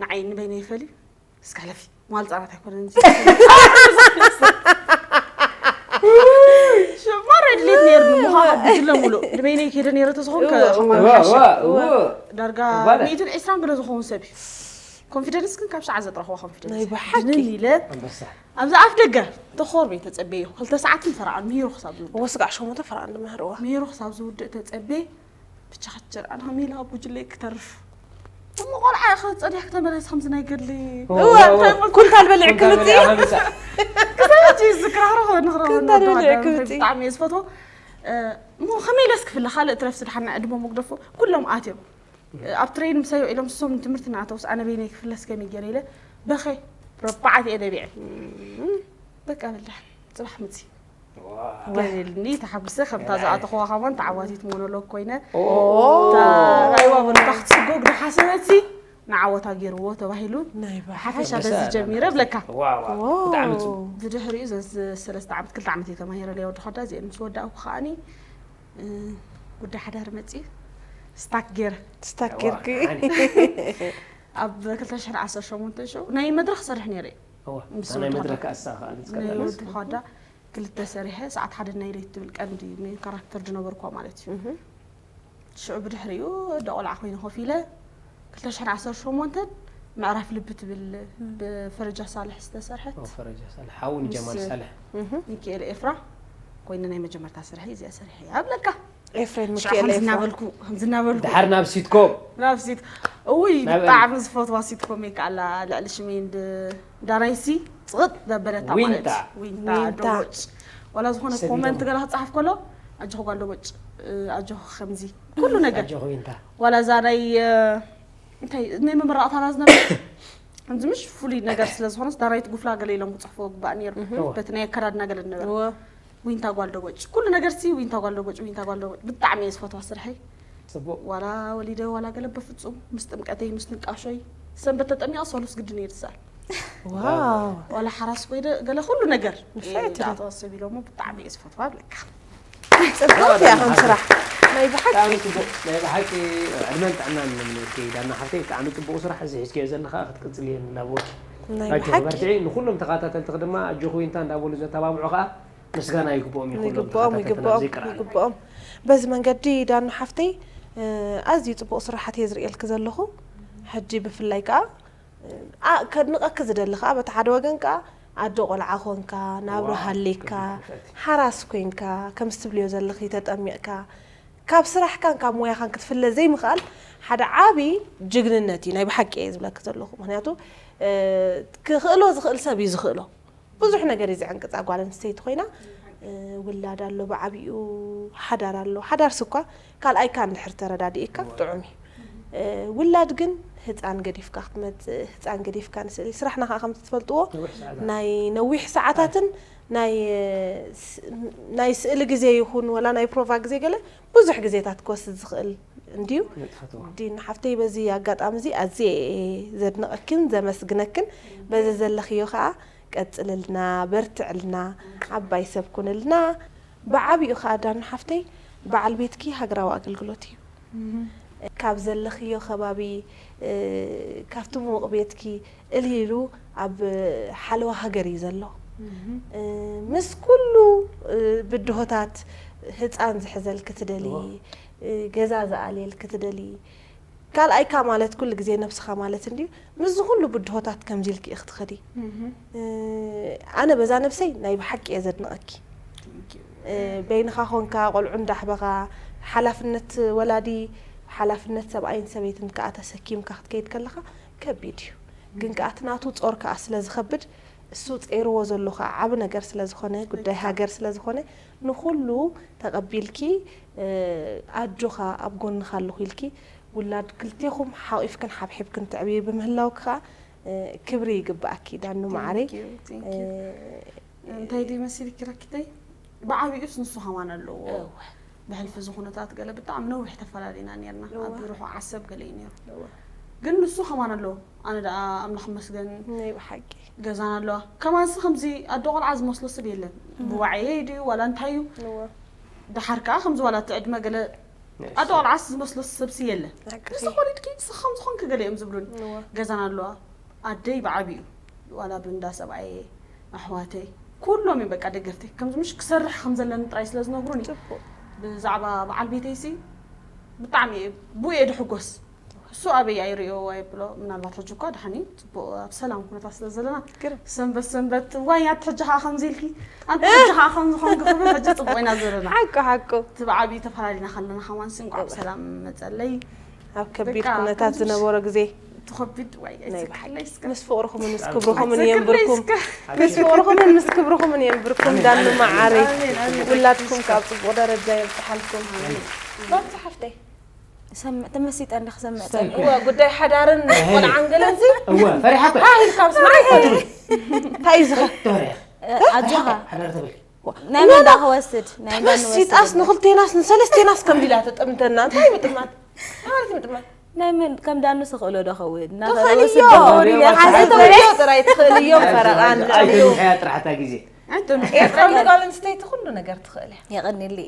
ንዓይ ንበይነ ይፈልዩ እስካለፊ ማል ፃራት ኣይኮነን ማራ ድሌት ነይርኒ ምዃ ጉጅለ ሙሉእ ንበይነይ ከይደ ነይረ ተዝኸውን ከ- ዳርጋ ሚእትን ዕስራን ገለ ዝኸውን ሰብ እዩ ኮንፊደንስ ግን ካብ ሸዓ ዘጥረኽዋ ኮንፊደንስ ናይ ብሓቂ ድንን ኢለ ኣንበሳ ኣብዚ ኣፍ ደገ ተኾርበይ ተፀበዮ ክልተ ሰዓትን ፈረቓን ምሂሩ ክሳብ ዝውድእ ወስጋዕ ሸሞንተ ፈረቓ እንድምህርዋ ምሂሩ ክሳብ ዝውድእ ተፀበየ ብቻ ክትጀር ኣነ ከመይ ኢለ ኣብ ጉጅለይ ክተርፍ እሞ ቆልዓ ኢኻ ጸኒሕክ ተመለስ ከምዚ ናይ ገድሊ ኩንታል በሊዕኪ ምፅኢ ክሳብ ሕጂ ዝክራኽሮ ንኽረኸብ ኩንታል በሊዕኪ ምፅኢ ብጣዕሚ እየ ዝፈትዎ እሞ ከመይ ኢለስ ክፍለ ካልእ ትረፍሲ ድሓና ዕድሞ መግደፎ ኩሎም ኣትዮም ኣብ ትሬን ምሳይ ውዒሎም ንሶም ንትምህርቲ እናኣተውስ ኣነ በይነይ ክፍለስ ከመይ ገይረ ኢለ በኸ ረባዕተ እየ ነቢዐ በቃ በላ ፅባሕ ምፂ ገለልኒ ተሓጒሰ ከምታ ዝኣተኽዋ ከማን ተዓዋቲት ሞኖሎግ ኮይነ እታ ራእይዋ በለታ ክትስጎግ ዝሓሰበትሲ ንዓወታ ገይርዎ ተባሂሉ ናይ ሓፈሻ በዚ ጀሚረ ብለካ ብጣዕሚ ፅቡቅ ብድሕሪኡ ዘዚ ሰለስተ ዓመት ክልተ ዓመት እየ ተማሂረ ለይ ወዲ ኸዳ እዚአን ምስ ወዳእኩ ከዓኒ ጉዳይ ሓዳር መፅኡ ስታክ ገይረ ስታክ ጌርኪ ኣብ ክልተ ሽሕን ዓሰርተ ሸሞንተን ሽዑ ናይ መድረኽ ሰርሕ ነይረ እዩ እዋ ናይ መድረክ ኣሳ ከዓ ናይ ወዲ ኸዳ ክልተ ሰሪሐ ሰዓት ሓደ ናይ ለይት ትብል ቀንዲ ሜን ካራክተር ዝነበርኳ ማለት እዩ ሽዑ ብድሕሪኡ ደቆልዓ ኮይነ ኮፍ ኢለ ክልተ ሽሕን ዓሰርተ ሸሞንተን ምዕራፍ ልቢ ትብል ብፈረጃ ሳልሕ ዝተሰርሐት ፈረጃ ሳልሕ ሓውን ጀማል ሳልሕ ሚካኤል ኤፍራ ኮይነ ናይ መጀመርታ ስርሐ እዚኣ ሰሪሐ እያ ብለካ ኤፍሬም ሽዑ ሚካኤል ከምዚ ኤፍራ እናበልኩ ከምዚ እናበልኩ ድሓር ናብ ሲትኮም ናብሲት እውይ ናብ ብጣዕሚ ዝፈትዋ ሲትኮም እየ ከኣላ ልዕሊ ሽመይ ዳራይሲ ፅቕጥ ዘበለታ ማለት ዊንታ። እዩ። ዊንታ ዊንታ። ዶቦጭ ዋላ ዝኾነ ሰሊዶም። ኮመንት ገለ ክፅሓፍ ከሎ ኣጆኹ ጓል ዶቦጭ እ፣ ኣጆኹ ከምዚ ኩሉ ነገር ኣጆኹ ዊንታ ዋላ እዛ ናይ እ፣ እንታይ ናይ መመረቕታና ዝነበረ ከምዚ ምሽ ፍሉይ ነገር ስለ ዝኾነስ ዳራይት ጉፍላ ገለ ኢሎም ክፅሕፍዎ ግባእ ነይሩ እወ። በቲ ናይ ኣከዳድና ገለ ዝነበረ እወ ዊንታ ጓል ዶቦጭ ኩሉ ነገር ሲ ዊንታ ጓል ዶቦጭ ዊንታ ጓል ዶቦጭ ብጣዕሚ እየ ዝፈትዋ ስርሐይ ፅቡቅ ዋላ ወሊደ ዋላ ገለ በፍፁም ምስ ጥምቀተይ ምስ ንቃሾይ ሰንበት ተጠሚቐ ሰሉስ ግድን እየ ዝሰኣል ዋው ዋላ ሓራስ ኮይነ ገለ ኩሉ ነገር ንፍዕቲ ዶ? ተዋሰብ ኢሎሞ ብጣዕሚ እየ ዝፈትዋ ብለካ ፅብቅቲ እያ ከም ስራሕ ናይ ብሓቂ ብጣዕሚ ፅቡቅ ናይ ብሓቂ ዕድመን ጥዕናን ንምንብርኪ ዳና ሓፍተይ ብጣዕሚ ፅቡቅ ስራሕ እዚ ሒዝክዮ ዘለካ ክትቅፅል እየን እናበወኪ ናይ ኣጆኺ ብሓቂ በርትዒ ንኩሎም ተኸታተልቲ ድማ ኣጆኺ ዊንታ እንዳበሉ ዘተባብዑ ከዓ ምስጋና ይግብኦም እዩ ኩሎም ይግብኦም ተኸታተልትና ይግብኦም ዘይቀርዓና ይግብኦም በዚ መንገዲ ዳኑ ሓፍተይ እ፣ ኣዝዩ ፅቡቅ ስራሓት እየ ዝርእየልኪ ዘለኹ ሕጂ ብፍላይ ከዓ እ፣ ኣ- ከድንቀኪ ዝደሊ ከዓ በቲ ሓደ ወገን ከዓ ኣደ ቆልዓ ኮንካ ናብራ ዋው፣ ሃሌካ ክብሪ ክብረቲ። ሓራስ ኮንካ ከምዚ ትብልዮ ዘለኺ ተጠሚቕካ ካብ ስራሕካን ካብ ሞያኻን ክትፍለ ዘይምኽኣል ሓደ ዓብዪ ጅግንነት እዩ ናይ ብሓቂ እየ ዝብለኪ ዘለኹ ምክንያቱ እ፣ ክኽእሎ ዝኽእል ሰብ እዩ ዝኽእሎ ብዙሕ ነገር እዩ ዝዕንቅፃ ጓል ኣንስተይቲ ኮይና እ፣ ውላድ ኣሎ ብዓብኡ ሓዳር ኣሎ ሓዳር ስኳ ካልኣይካ እንድሕር ተረዳዲእካ ጥዑም እዩ እ፣ ውላድ ግን ህፃን ገዲፍካ ክትመፅእ፣ ህፃን ገዲፍካ ንስእሊ ስራሕና ከዓ ከምቲ ትፈልጥዎ ናይ ነዊሕ ሰዓታትን ናይ ናይ ስእሊ ግዜ ይኹን ወላ ናይ ፕሮቫ ግዜ ገለ ብዙሕ ግዜታት ክወስድ ዝኽእል እንድዩ። ዲን ሓፍተይ በዚ ኣጋጣሚ እዚ ኣዝየ እየ ዘድንቐክን ዘመስግነክን። በዚ ዘለኽዮ ከዓ ቀፅልልና፣ በርትዕልና፣ ዓባይ ሰብ ኩንልና። ብዓቢኡ ከዓ ዳኑ ሓፍተይ በዓል ቤትኪ ሃገራዊ ኣገልግሎት እዩ። ካብ ዘለኽዮ ከባቢ ካብቲ ምዉቕ ቤትኪ እልሂሉ ኣብ ሓለዋ ሃገር እዩ ዘሎ። ምስ ኩሉ ብድሆታት ህፃን ዝሕዘል ክትደሊ፣ ገዛ ዝኣልየል ክትደሊ፣ ካልኣይካ ማለት ኩሉ ግዜ ነብስኻ ማለት እንድዩ። ምስዚ ኩሉ ብድሆታት ከምዚ ኢልኪ ኢኺ ትኸዲ። ኣነ በዛ ነብሰይ ናይ ብሓቂ እየ ዘድንቐኪ። በይንኻ ኾንካ ቆልዑ እንዳሕበኻ ሓላፍነት ወላዲ ሓላፍነት ሰብኣይን ሰበይትን ከዓ ተሰኪምካ ክትከይድ ከለኻ ከቢድ እዩ። ግን ከዓ እቲ ናቱ ጾር ከዓ ስለ ዝኸብድ እሱ ጸይርዎ ዘሎ ከዓ ዓቢ ነገር ስለ ዝኾነ ጉዳይ ሃገር ስለ ዝኾነ ንኹሉ ተቐቢልኪ ኣጆኻ ኣብ ጎንኻ ኣለኹ ኢልኪ ውላድ ክልቴኹም ሓቒፍክን ሓብሒብክን ተዕብዩ ብምህላውኪ ከዓ ክብሪ ይግባኣኪ ዳኑ መዓረይ። እንታይ ዶ ይመስል ኪራኪተይ ብዓብዩስ ንሱ ሃማን ኣለዎ። ብሕልፊ እዚ ኩነታት ገለ ብጣዕሚ ነዊሕ ተፈላለዩና ነርና። ኣብ ርሑቕ ዓሰብ ገለ እዩ ነይሩ። ግን ንሱ ከማን ኣለዎ። ኣነ ደኣ ኣምላኽ ይመስገን ናይ ብሓቂ ገዛና ኣለዋ። ከማንሲ ከምዚ ኣዶ ቆልዓ ዝመስሎ ሰብ የለን። ብዋዕየይ ድዩ ዋላ እንታይ እዩ? ደሓር ከኣ ከምዚ ዋላ እቲ ዕድመ ገለ ኣዶ ቆልዓስ ዝመስሎ ሰብሲ የለን። ንስኺ ወሊድኪ ንስኺ ከም ዝኾንኪ ገለ እዮም ዝብሉኒ። ገዛና ኣለዋ። ኣደይ ብዓቢኡ ዋላ ብእንዳ ሰብኣየ ኣሕዋተይ ኩሎም እዮም በቃ ደገፍተይ። ከምዚ ምሽ ክሰርሕ ከም ዘለኒ ጥራይ ስለ ዝነግሩኒ ብዛዕባ በዓል ቤተይሲ ብጣዕሚ እየ ብኡ እየ ድሕጎስ። እሱ ኣበይ ኣይርእዮ ኣይብሎ ምናልባት ሕጂ እኳ ደሓን እዩ ጽቡቕ ኣብ ሰላም ኩነታት ስለ ዘለና ሰንበት ሰንበት ዋይ ኣቲ ሕጂ ከዓ ከምዚ ኢልኪ ኣንቲ ሕጂ ከዓ ከምዚ ኾንኪ ክብል ሕጂ ጽቡቕ ኢና ዘለና ሓቁ ሓቁ እቲ ብዓብዩ ተፈላለና ከለና ከማንሲ እንቋዕ ብሰላም መጸለይ ኣብ ከቢድ ኩነታት ዝነበሮ ግዜ ትኸቢድ ዋይ ናይ ብሓቂ ምስ ፍቕርኹምን ምስ ክብርኹምን የንብርኩም ምስ ፍቕርኹምን ምስ ክብርኹምን የንብርኩም ዳኒ መዓረይ ውላድኩም ካብ ጽቡቕ ደረጃ የብጽሓልኩም ባቲ ሓፍተይ ሰምዕ ተመሲጠ እንዳ ክሰምዕ እወ ጉዳይ ሓዳርን ቆልዓን ገለን ዚ እወ ፈሪሓ እኮ ሃይ ኢልካ ምስ መዓይ ፈትሪ እንታይ እዩ ዝኸ ተወሪያ ኣጆኻ ሓዳር ተበልኪ ናይ መን ዳ ክወስድ ናይ መን ተመሲጣስ ንኽልቴናስ ንሰለስቴናስ ከም ዲላ ተጠምተና እንታይ ምጥማት ማለት ምጥማት ናይ መን ከም ዳኑ ስኽእሎ ዶ ኸውን ትኽእልዮ ሓዚ ተውዮ ጥራይ ትኽእልዮ ፈረቓን ልዕልዮ ጥራሕታ ግዜ ኤርትራዊ ጓል ኣንስተይቲ ኩሉ ነገር ትኽእል እያ። የቐኒሊ።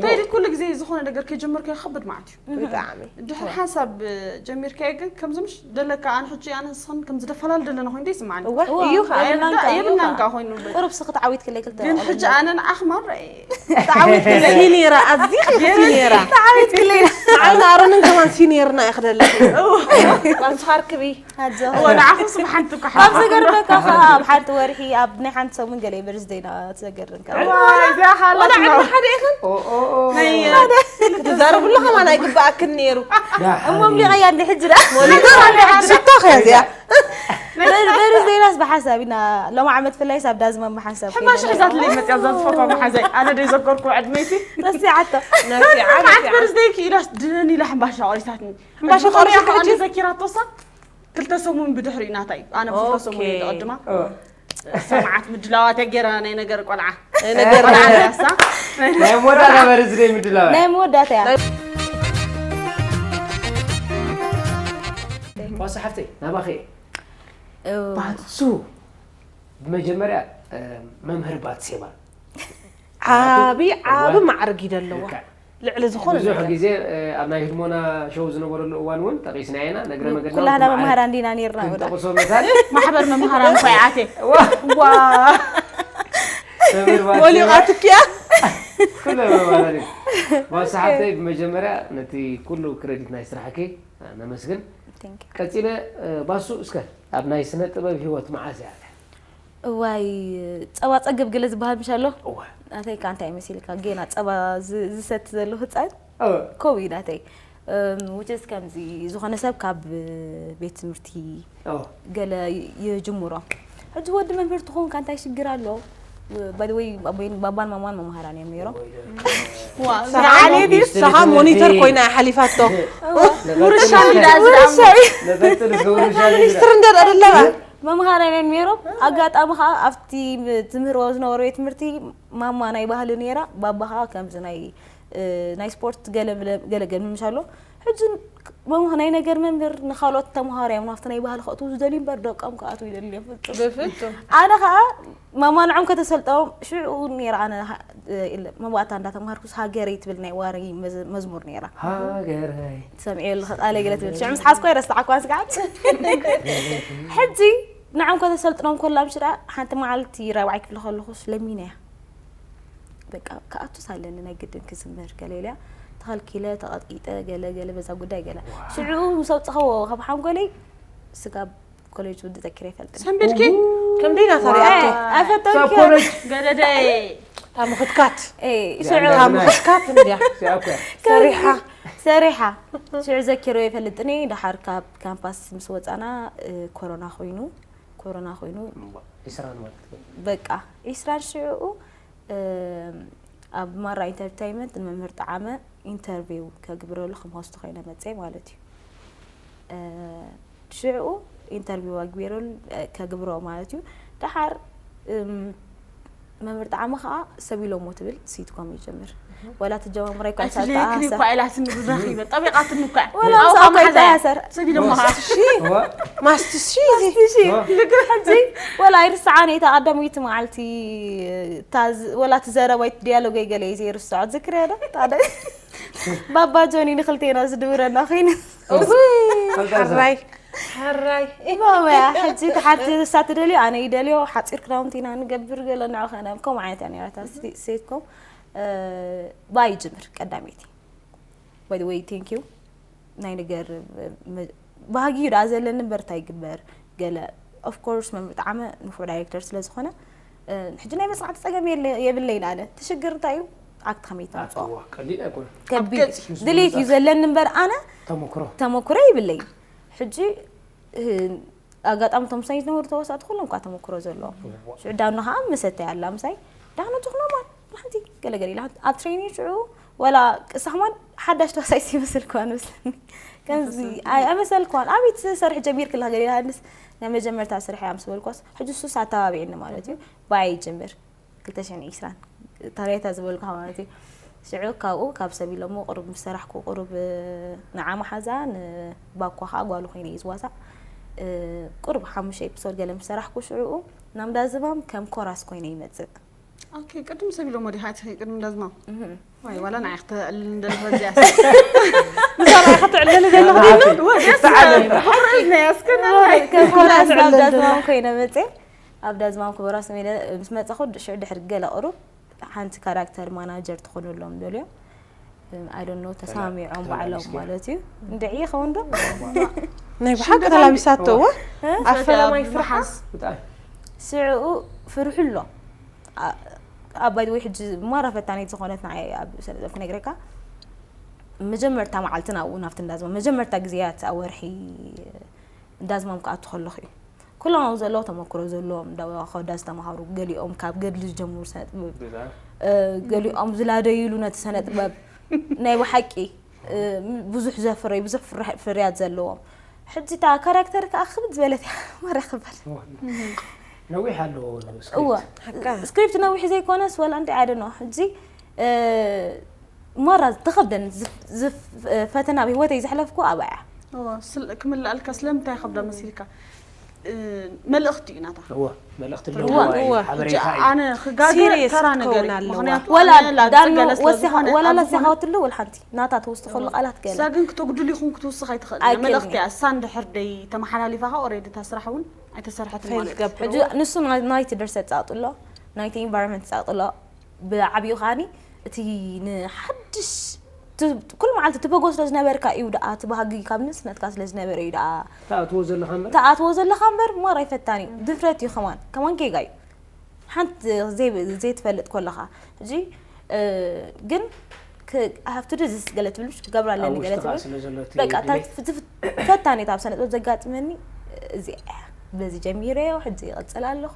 ተይዲ ኩሉ ግዜ ዝኾነ ነገር ከይጀመርካዮ ከብድ ማለት እዩ። ብጣዕሚ። ድሕሪ ሓንሳብ ጀሚርካዮ ግን ከምዚ ምሽ ደለካ ኣነ ሕጂ ኣነ ንስኽን ከም ዝደፈላለ ደለና ኮይኑ ይስምዓኒ። እወ እዩ ኸዓ። የብልናን ከ የብልናን ከ ኮይኑ ቁሩብ ስኺ ተዓዊትክለይ ክልተ ግን ሕጂ ኣነ ንዓኽ ማረ ተዓዊትክለይ ሲኒራ ኣዚኺ ሲኒራ ተዓዊትክለይ ንዓይን ኣሮንን ከማን ሲኒርና ኢኽደለኺ ጓንስኻ ርክቢ ወላዓኹም ስብሓንቲ እኮ ካብ ዝገርመካ ከዓ ኣብ ሓንቲ ወርሒ ኣብ ናይ ሓንቲ ሰሙን ገለ በርዝደይና ትዘገርም እዚኣ ሓላት ወላ ሓደ ኢኽን ክትዛረብሉ ከማን ኣይግበኣክን ነይሩ እሞ ምሊቐያ እንዲ ሕጂ ዳ ሽቶ ከያ እዚኣ በርዝደይናስ ብሓንሳብ ኢና ሎም ዓመት ፍላይስ ኣብ ዳዝማ ብሓንሳብ ሕማሽ ሕዛትለይ መፅያ እዛ ዝፈትዋ መሓዛይ ኣነ ደይ ዘከርኩ ዕድመይቲ ረሲዓቶ መዓት በርዝደይኪ ኢላስ ድነን ኢላ ሕምባሻ ቆሪሳትኒ ሕምባሻ ቆሪሳ ዘኪራቶሳ ክልተ ሰሙን ብድሕሪኡ ናታይ ኣነ ብክልተ ሰሙን እየ ዝቐድማ ሰማዓት ምድላዋት እያ ገይራ ናይ ነገር ቆልዓ ናይ ነገር ቆልዓ ራሳ ናይ መወዳእታ በርዝደይ ምድላዋት ናይ መወዳእታ እያ ዋሳ ሓፍተይ ናባኸ ባሱ ብመጀመርያ መምህር ባትሴባ ዓቢ ዓቢ ማዕርግ እዩ ደለዋ ልዕሊ ዝኾነ ብዙሕ ነገር ግዜ ኣብ ናይ ህድሞና ሾው ዝነበረሉ እዋን እውን ጠቒስናዮ ኢና። ነግረ መገድና ኩላህና መምሃራን ዲና ነርና ወላ። ክንጠቕሶ መታን ማሕበር መምሃራን እኳ ይኣትየ። ዋ ሞሊቓትኪያ ኩለ መምሃራን እዩ። ዋሳ ሓፍተይ ብመጀመርያ ነቲ ኩሉ ክረዲት ናይ ስራሕኪ ነመስግን። Thank you። ቀጺለ ባሱ እስከ ኣብ ናይ ስነ ጥበብ ህይወት መዓዝ እያ ኣትያ? እዋይ ጸባ ጸግብ ገለ ዝበሃል ምሽ ኣሎ እወ ናተይ ከ እንታይ መሲልካ ጌና ጸባ ዝ- ዝሰቲ ዘሎ ህጻን እወ ከምኡ እዩ ናተይ እም፣ which is ከምዚ ዝኾነ ሰብ ካብ ቤት ትምህርቲ እወ ገለ ይ- ይጅምሮ ሕጂ ወዲ መምህር ትኾንካ እንታይ ሽግር ኣሎ ባይ ወይ ኣቦይን ባባን ማማን መምሃራን እዮም ነይሮም። ሰሃ ሞኒተር ኮይና ሓሊፋቶ። ውርሻ ውርሻ ሚኒስትር እንደ ኣለባ መምሃራን እዮም ነይሮም። ኣጋጣሚ ከዓ ኣብቲ ትምህርዎ ዝነበሩ ቤት ትምህርቲ ማማ ናይ ባህሊ ነይራ፣ ባባ ከዓ ከምዚ ናይ ናይ ስፖርት ገለ ገለ ምምሽ ኣሎ። ሕጂ ናይ ነገር መምህር ንካልኦት ተምሃሮ እዮም ናብቲ ናይ ባህሊ ከእትዉ ዝደልዩ እምበር ደቆም ክኣትዉ ይደልዩ እዮም ፍጹም። ኣነ ከዓ ማማ ንዖም ከተሰልጠዎም ሽዑ ነይራ። ኣነ መባእታ እንዳተምሃርኩስ ሃገረይ ትብል ናይ ዋሪ መዝሙር ነይራ። ሃገረይ ትሰምዕዮ ኣለኺ ቃለይ ገለ ትብል ሽዑ ምስ ሓዝኮ ይረሳዕኳ ስጋዓት ሕጂ ንዓም ከተሰልጥኖም ኮላ ምሽ ደኣ ሓንቲ መዓልቲ ራብዓይ ክፍሊ ከለኹስ ለሚነያ በቃ ክኣቱስ ኣለኒ ናይ ግድን ክዝምር ገለ ኢለያ ተኸልኪለ ተቐጥቂጠ ገለ ገለ በዛ ጉዳይ ገለ ሽዑ ምስ ኣውፅኸዎ ካብ ሓንጎለይ ስጋብ ኮሌጅ ውዲ ዘኪረ ይፈልጥኒ ሰንቢድኪ ከምደይ ናታ ሪኣቶ ኣይፈተውኪ ገደደ ታምኽትካት ሽዑ ታምኽትካት እንድያ ሲኣኩያ ሰሪሓ ሰሪሓ ሽዑ ዘኪሮ ይፈልጥኒ። ደሓር ካብ ካምፓስ ምስ ወፃና ኮሮና ኮይኑ ኮሮና ኮይኑ ዒስራን ማለት በቃ ዒስራን ሽዑ ኣብ ማራ ኢንተርቴይንመንት ንመምህር ጣዓመ ኢንተርቪው ከግብረሉ ከም ሆስት ኮይነ መፀ ማለት እዩ። ሽዑ ኢንተርቪው ኣግቢረሉ ከግብሮ ማለት እዩ። ደሓር መምህር ጣዕሚ ከዓ ሰብ ኢሎሞ ትብል ሲትኮም ይጀምር ወላ ትጀማምራ ይኳ ኣይትለየክኒ እኳ ኢላትኒ ብዙሕ ይበል ጠቢቓትኒ እኳ ወላ ምሳኣ እኳ ይተያሰር ሰብ ኢሎሞ ማስትሺ ሕጂ ወላ ኣይርስዓን እየ እታ ቀዳመይቲ መዓልቲ ወላ ትዘረባይ ዲያሎገይ ገለ እዩ ዘይርስዖ ትዝክርያ ዶ ባባ ጆኒ ንክልቴና ዝድውረና ኮይኑ ሕራይ ሕራይ ማማያ ሕጂ ተሓርቲ እሳ ትደልዮ ኣነ ይደልዮ ሓፂር ክዳውንቲ ኢና ንገብር ገለ ንዑ ከነ ከምኡ ዓይነት እያ ነራታ ሴትኮም ባይ ጅምር ቀዳመይቲ ወይ ወይ ቴንክ ዩ ናይ ነገር ባህጊ ዩ ደኣ ዘለኒ እምበር እንታይ ይግበር ገለ ኦፍኮርስ መምህር ጣዕመ ንፉዕ ዳይሬክተር ስለ ዝኾነ ሕጂ ናይ መፅናዕቲ ፀገም የብለይን ኣነ ትሽግር እንታይ እዩ ኣክት ከመይ ተምፅኦ ከቢድ ድሌት እዩ ዘለኒ እምበር ኣነ ተመክሮ ይብለይን ሕጂ ኣጋጣሚ እቶም ምሳይ ዝነበሩ ተዋሳእቲ ኩሎም ከዓ ተመክሮ ዘለዎም ሽዑ ዳኑ ከዓ መሰተይ ኣላ ምሳይ ዳኑ ትኽኖማን ሓንቲ ገለገለ ኢላ ኣብ ትሬኒንግ ሽዑ ወላ ቅሳሕማን ሓዳሽ ተዋሳይ ይመስል ከዋን መስለኒ ከምዚ ኣይመሰልክዋን ኣበይ ትሰርሒ ጀሚርክላ ገለ ኢላ ሃንስ ናይ መጀመርታ ስርሒ እያ ምስ በልኳስ ሕጂ እሱስ ኣተባቢዕኒ ማለት እዩ ባይ ጅምር ክልተ ሽሕን ዕስራን ታሪታ ዝበልኩ ማለት እዩ ሽዑ ካብኡ ካብ ሰብ ኢሎሞ ቁሩብ ምስ ሰራሕኩ ቁሩብ ንዓ መሓዛ ንባኳ ከዓ ጓሉ ኮይነ እዩ ዝዋሳእ ቁሩብ ሓሙሽተ ኤፒሶድ ገለ ምስ ሰራሕኩ ሽዑኡ ናብ ዳዝማም ከም ኮራስ ኮይነ ይመፅእ ኦኬ ቅድም ሰብ ኢሎሞ ዲኻ እቲ ቅድም ዳዝማም ዋይ ዋላ ንዓይ ክተዕልል እንደለኹ እዚኣ ምሳና ክትዕልል ዘለኹ እስከ ከም ኮራስ ናብ ዳዝማም ኮይነ መፅእ ኣብ ዳዝማም ክበራስ ሜለ ምስ መፀኹ ሽዑ ድሕሪ ገለ ቁሩብ ሓንቲ ካራክተር ማናጀር ትኾነሎም ደልዮም I don't know ተሰማሚዖም ባዕሎም ማለት እዩ እንድዒ ይኸውን ዶ ናይ ብሓቂ ተላቢሳቶ እወ ኣብ ፈለማይ ፍርሓስ ስዕኡ ፍርሑ ኣሎ ኣብ ባይ ወይ ሕጂ ማራ ፈታኒት ዝኾነት ንዓይ ኣብ ሰለጠብ ክነግረካ መጀመርታ መዓልቲ ናብኡ ናብቲ እንዳዝማ መጀመርታ ግዜያት ኣብ ወርሒ እንዳዝማም ክኣቱ ከለኹ እዩ ኩሎም ኣብኡ ዘለዉ ተመክሮ ዘለዎም እንዳወዳስ ዝተምሃሩ ገሊኦም ካብ ገድሊ ዝጀምሩ ስነ ጥበብ ገሊኦም ዝላደይሉ ነቲ ስነ ጥበብ ናይ ብሓቂ ብዙሕ ዘፍረዩ ብዙሕ ፍርያት ዘለዎም ሕጂ እታ ካራክተር ከዓ ክብድ ዝበለት እያ ማራ ክበል ነዊሕ ኣለዎ እወ ስክሪፕት ነዊሕ ዘይኮነስ ወላ እንታይ ኣደኖ ሕጂ ማራ ተኸብደን ፈተና ብህይወተይ ዘሕለፍኩ ኣብኣ እያ ክምልኣልካ ስለምንታይ ከብዳ መሲልካ መልእኽቲ እዩ ናታ እወ መልእኽቲ ኣለዎ ሓበሬታ እዩ ኣነ ክጋገ ተራ ነገር እዩ ምክንያቱ ወላ ዳኖ ወሲኻ ወላ ለሲኻወትሉ ወላ ሓንቲ ናታ ተወስቲ ከሉ ቃላት ገለ እሳ ግን ክተጉድል ይኹን ክትውስኽ ኣይትኽእል መልእኽቲ እያ እሳ እንድሕር ደይ ተመሓላሊፋኻ ኦሬዲ እታ ስራሕ እውን ኣይተሰርሐትን ማለት እዩ ሕጂ ንሱ ናይቲ ድርሰት ፃቕጥሎ ናይቲ ኢንቫይሮንመንት ፃቕጥሎ ብዓብዩ ከዓኒ እቲ ንሓድሽ ኩሉ መዓልቲ ትበጎ ስለ ዝነበርካ እዩ ደኣ እቲ ባህጊ ካብ ንእስነትካ ስለ ዝነበረ እዩ ደኣ ትኣትዎ ዘለኻ እምበር ትኣትዎ ዘለኻ እምበር ማራ ይፈታን እዩ ድፍረት እዩ ከማን ከማን ጌጋ እዩ ሓንቲ ዘይትፈልጥ ኮለኻ እዚ ግን ሃፍቱ ድዝስ ገለ ትብል ክገብራ ኣለኒ ገለ ትብል በቃ ፈታኔት ኣብ ሰነጥበብ ዘጋጥመኒ እዚ በዚ ጀሚረዮ ሕዚ ይቐፅል ኣለኹ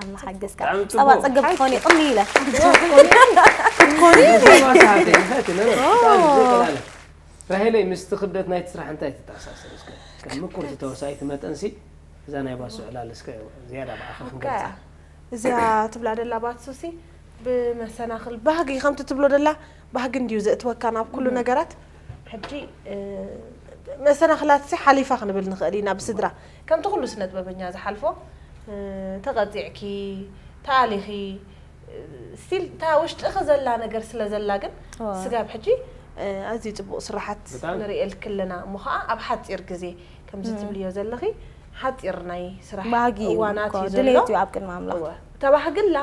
ኣላ ሓገዝካ። ብጣዕሚ ጸባ ጽቡቅ። ጸገብ ትኾኒ ቅኒ ኢለ። ጸባ ሰዓተይ፣ ይፈትነ፣ ጸባ ዘይቀላለ። ራሄለይ፣ ምስቲ ክብደት ናይቲ ስራሕ እንታይ ትተኣሳሰር? እስከ ከም ምኩርቲ ተዋሳኢት መጠንሲ እዛ ናይ ባሱ ዕላል እስከ ዝያዳ ብኣኻ ክንገልጻ። እዚኣ ትብላ ደላ ባትሱሲ ብመሰናኽል ባህጊ ከምቲ ትብሎ ደላ ባህጊ እንድዩ ዘእትወካ ናብ ኩሉ ነገራት። ሕጂ መሰናኽላት ሲ ሓሊፋ ክንብል ንኽእል ኢና ብስድራ ከምቲ ኩሉ ስነ ጥበበኛ ዝሓልፎ። ተቐፂዕኪ፣ ተኣሊኺ፣ ስቲል እታ ውሽጥኺ ዘላ ነገር ስለ ዘላ ግን ስጋብ ሕጂ ኣዝዩ ፅቡቕ ስራሓት ንርእየልኪ ኣለና። እሞ ከዓ ኣብ ሓፂር ግዜ ከምዚ ትብልዮ ዘለኺ ሓፂር ናይ ስራሕ እዋናት እዩ ዘሎ። ድሌት እዩ ኣብ ቅድሚ ኣምላኽ። ተባህግላ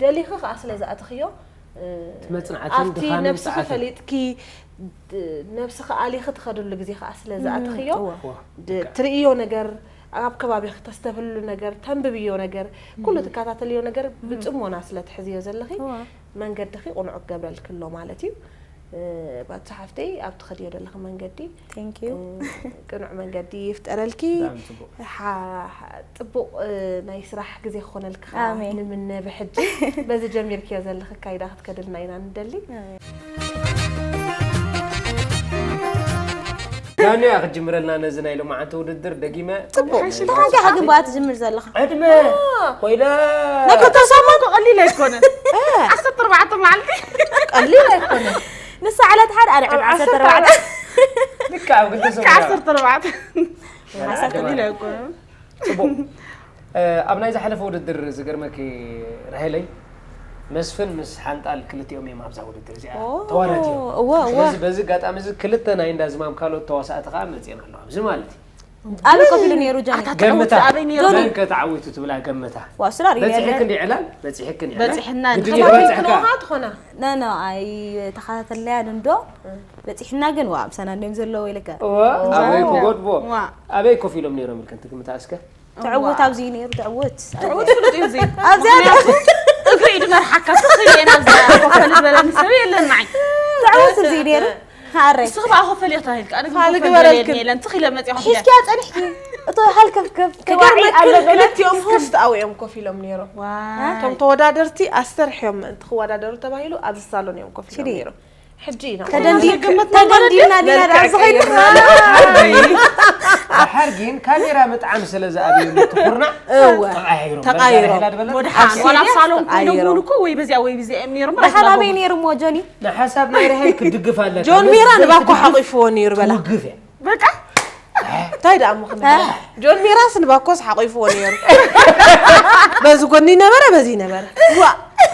ደሊኺ ከዓ ስለ ዝኣትኽዮ ትመፅናዕትን ኣብቲ ድኻምን ነብስኺ ፃዕትን። ፈሊጥኪ ነብስኺ ኣሊኺ ትኸድሉ ግዜ ከዓ ስለ ዝኣትኽዮ ትርእዮ ነገር ኣብ ከባቢኺ ተስተብህልሉ ነገር ተንብብዮ ነገር ኩሉ ትከታተልዮ ነገር ብፅሞና ስለ ትሕዝዮ ዘለኺ መንገድኺ ቁኑዕ ክገብረልኪ ኣሎ ማለት እዩ። ባቱ ሓፍተይ ኣብ ትኸድዮ ዘለኺ መንገዲ ቅኑዕ መንገዲ ይፍጠረልኪ። ጥቡቕ ናይ ስራሕ ግዜ ክኾነልኪ ንምነ። ብሕጂ በዚ ጀሚርክዮ ዘለኺ ኣካይዳ ክትከድልና ኢና ንደሊ። ዳንያ ክትጅምረልና ነዚ ናይ ሎማዓንቲ ውድድር ደጊመ ጽቡቕ። ብሓቂ ግን ብኣ ትጅምር ዘለኻ። ዕድመ ኮይላ ነግርቶ ሰሞን ቀሊል ኣይኮነ። ዓሰርተ ኣርባዕተ መዓልቲ ቀሊል ኣይኮነ። ንሳ ዕለት ሓደ ኣነ ዕድመ ዓሰርተ ኣርባዕተ ልካ ኣብ ግዲ ሰው ዓሰርተ ኣርባዕተ ቀሊል ኣይኮነ። ጽቡቕ። ኣብ ናይ ዝሓለፈ ውድድር ዝገርመኪ ራሄለይ መስፍን ምስ ሓንጣል ክልቲኦም እዮም ኣብዛ ውድድር እዚኣ ተዋዳዲሮም። እወ እወ። ስለዚ በዚ ኣጋጣሚ እዚ ክልተ ናይ እንዳ ዝማም ካልኦት ተዋሳእቲ ከዓ መፅኦም ኣለዉ ኣብዚ ማለት እዩ። ኣበይ ኮፍ ኢሉ ነይሩ ጆኒ? ገምታ ኣበይ ነይሩ? መን ከተዓዊቱ ትብላ ገምታ። ዋ፣ እሱ ራሪ በፂሕክ ነይሩ። እንዲ ዕላል በፂሕክ እንዲ ዕላል በፂሕና እንዲ ግድን ዕላል። በፂሕካ። ክንወሃ ትኾና ኖ ኖ ኣይ ተኸታተልናያ እንዶ በፂሕና ግን ዋ ምሳና እንዲዮም ዘለዉ ኢለካ። እወ ኣበይ ክጎድቦ ዋ። ኣበይ ኮፍ ኢሎም ነይሮም ኢልከን ትግምታ እስከ። ትዕውት ኣብዚ እዩ ነይሩ ትዕውት። ትዕውት ፍሉጥ እዩ እዚ። ኣብዚኣ እግሪ ኢዱ መርሓካ ትኽእል እየ ናብዛ ኮፈል ዝበለኒ ሰብ የለን ንዓይ። ትዕውት ኣብዚ እዩ ነይሩ። ሃረይ ንስኺ ብኣ ኮፈል እየ ተባሂልካ ኣነ ግን ፋል ኮፈል ግበረልክን። የለን የለን ትኽኢለ መፂኹ ሒዝኪያ ፀኒሕኪ። እቶ ሃልከፍከፍ ክገርመይ ክባዕ ኣሎ ክልቲኦም ሆስት ኣብኡ እዮም ኮፍ ኢሎም ነይሮም። እቶም ተወዳደርቲ ኣስተርሕዮም ምእንቲ ክወዳደሩ ተባሂሉ ኣብዚ ሳሎን እዮም ኮፍ ኢሎም ሽዲ። ነይሮም። ሕጂ ኢና ተደንዲ ግምት ተደንዲና ዲና መልክዕ ዳኣ ዝኸይድ ቀይርና። ድሓር ግን ካሜራ ምጥዓም ስለ ዝኣበዩ ትኩርና እወ ተቃይሮም ተቃይሮም። በዛ ዳበለ ወድሓን ዋላ ኣብ ሳሎን ኮይኖም ተቃይሮም። እውን እኮ ወይ በዚኣ ወይ ብዚኣ እዮም ነይሮም ዳሓር ኣበይ ነይሩ እሞ ጆኒ? ንሓሳብ ናይ ራሄል ክድግፍ ኣለካ ጆን ነዚ ሚራ ንባኮ ዘይትድግፍ ሓቂፍዎ ነይሩ በላ። ትውግፍ እያ። በቃ እንታይ ደኣ እሞ ክንብል ጆን ሚራስ ንባኮስ ሓቂፍዎ ነይሩ። በዚ ጎኒ ነበረ በዚ ነበረ።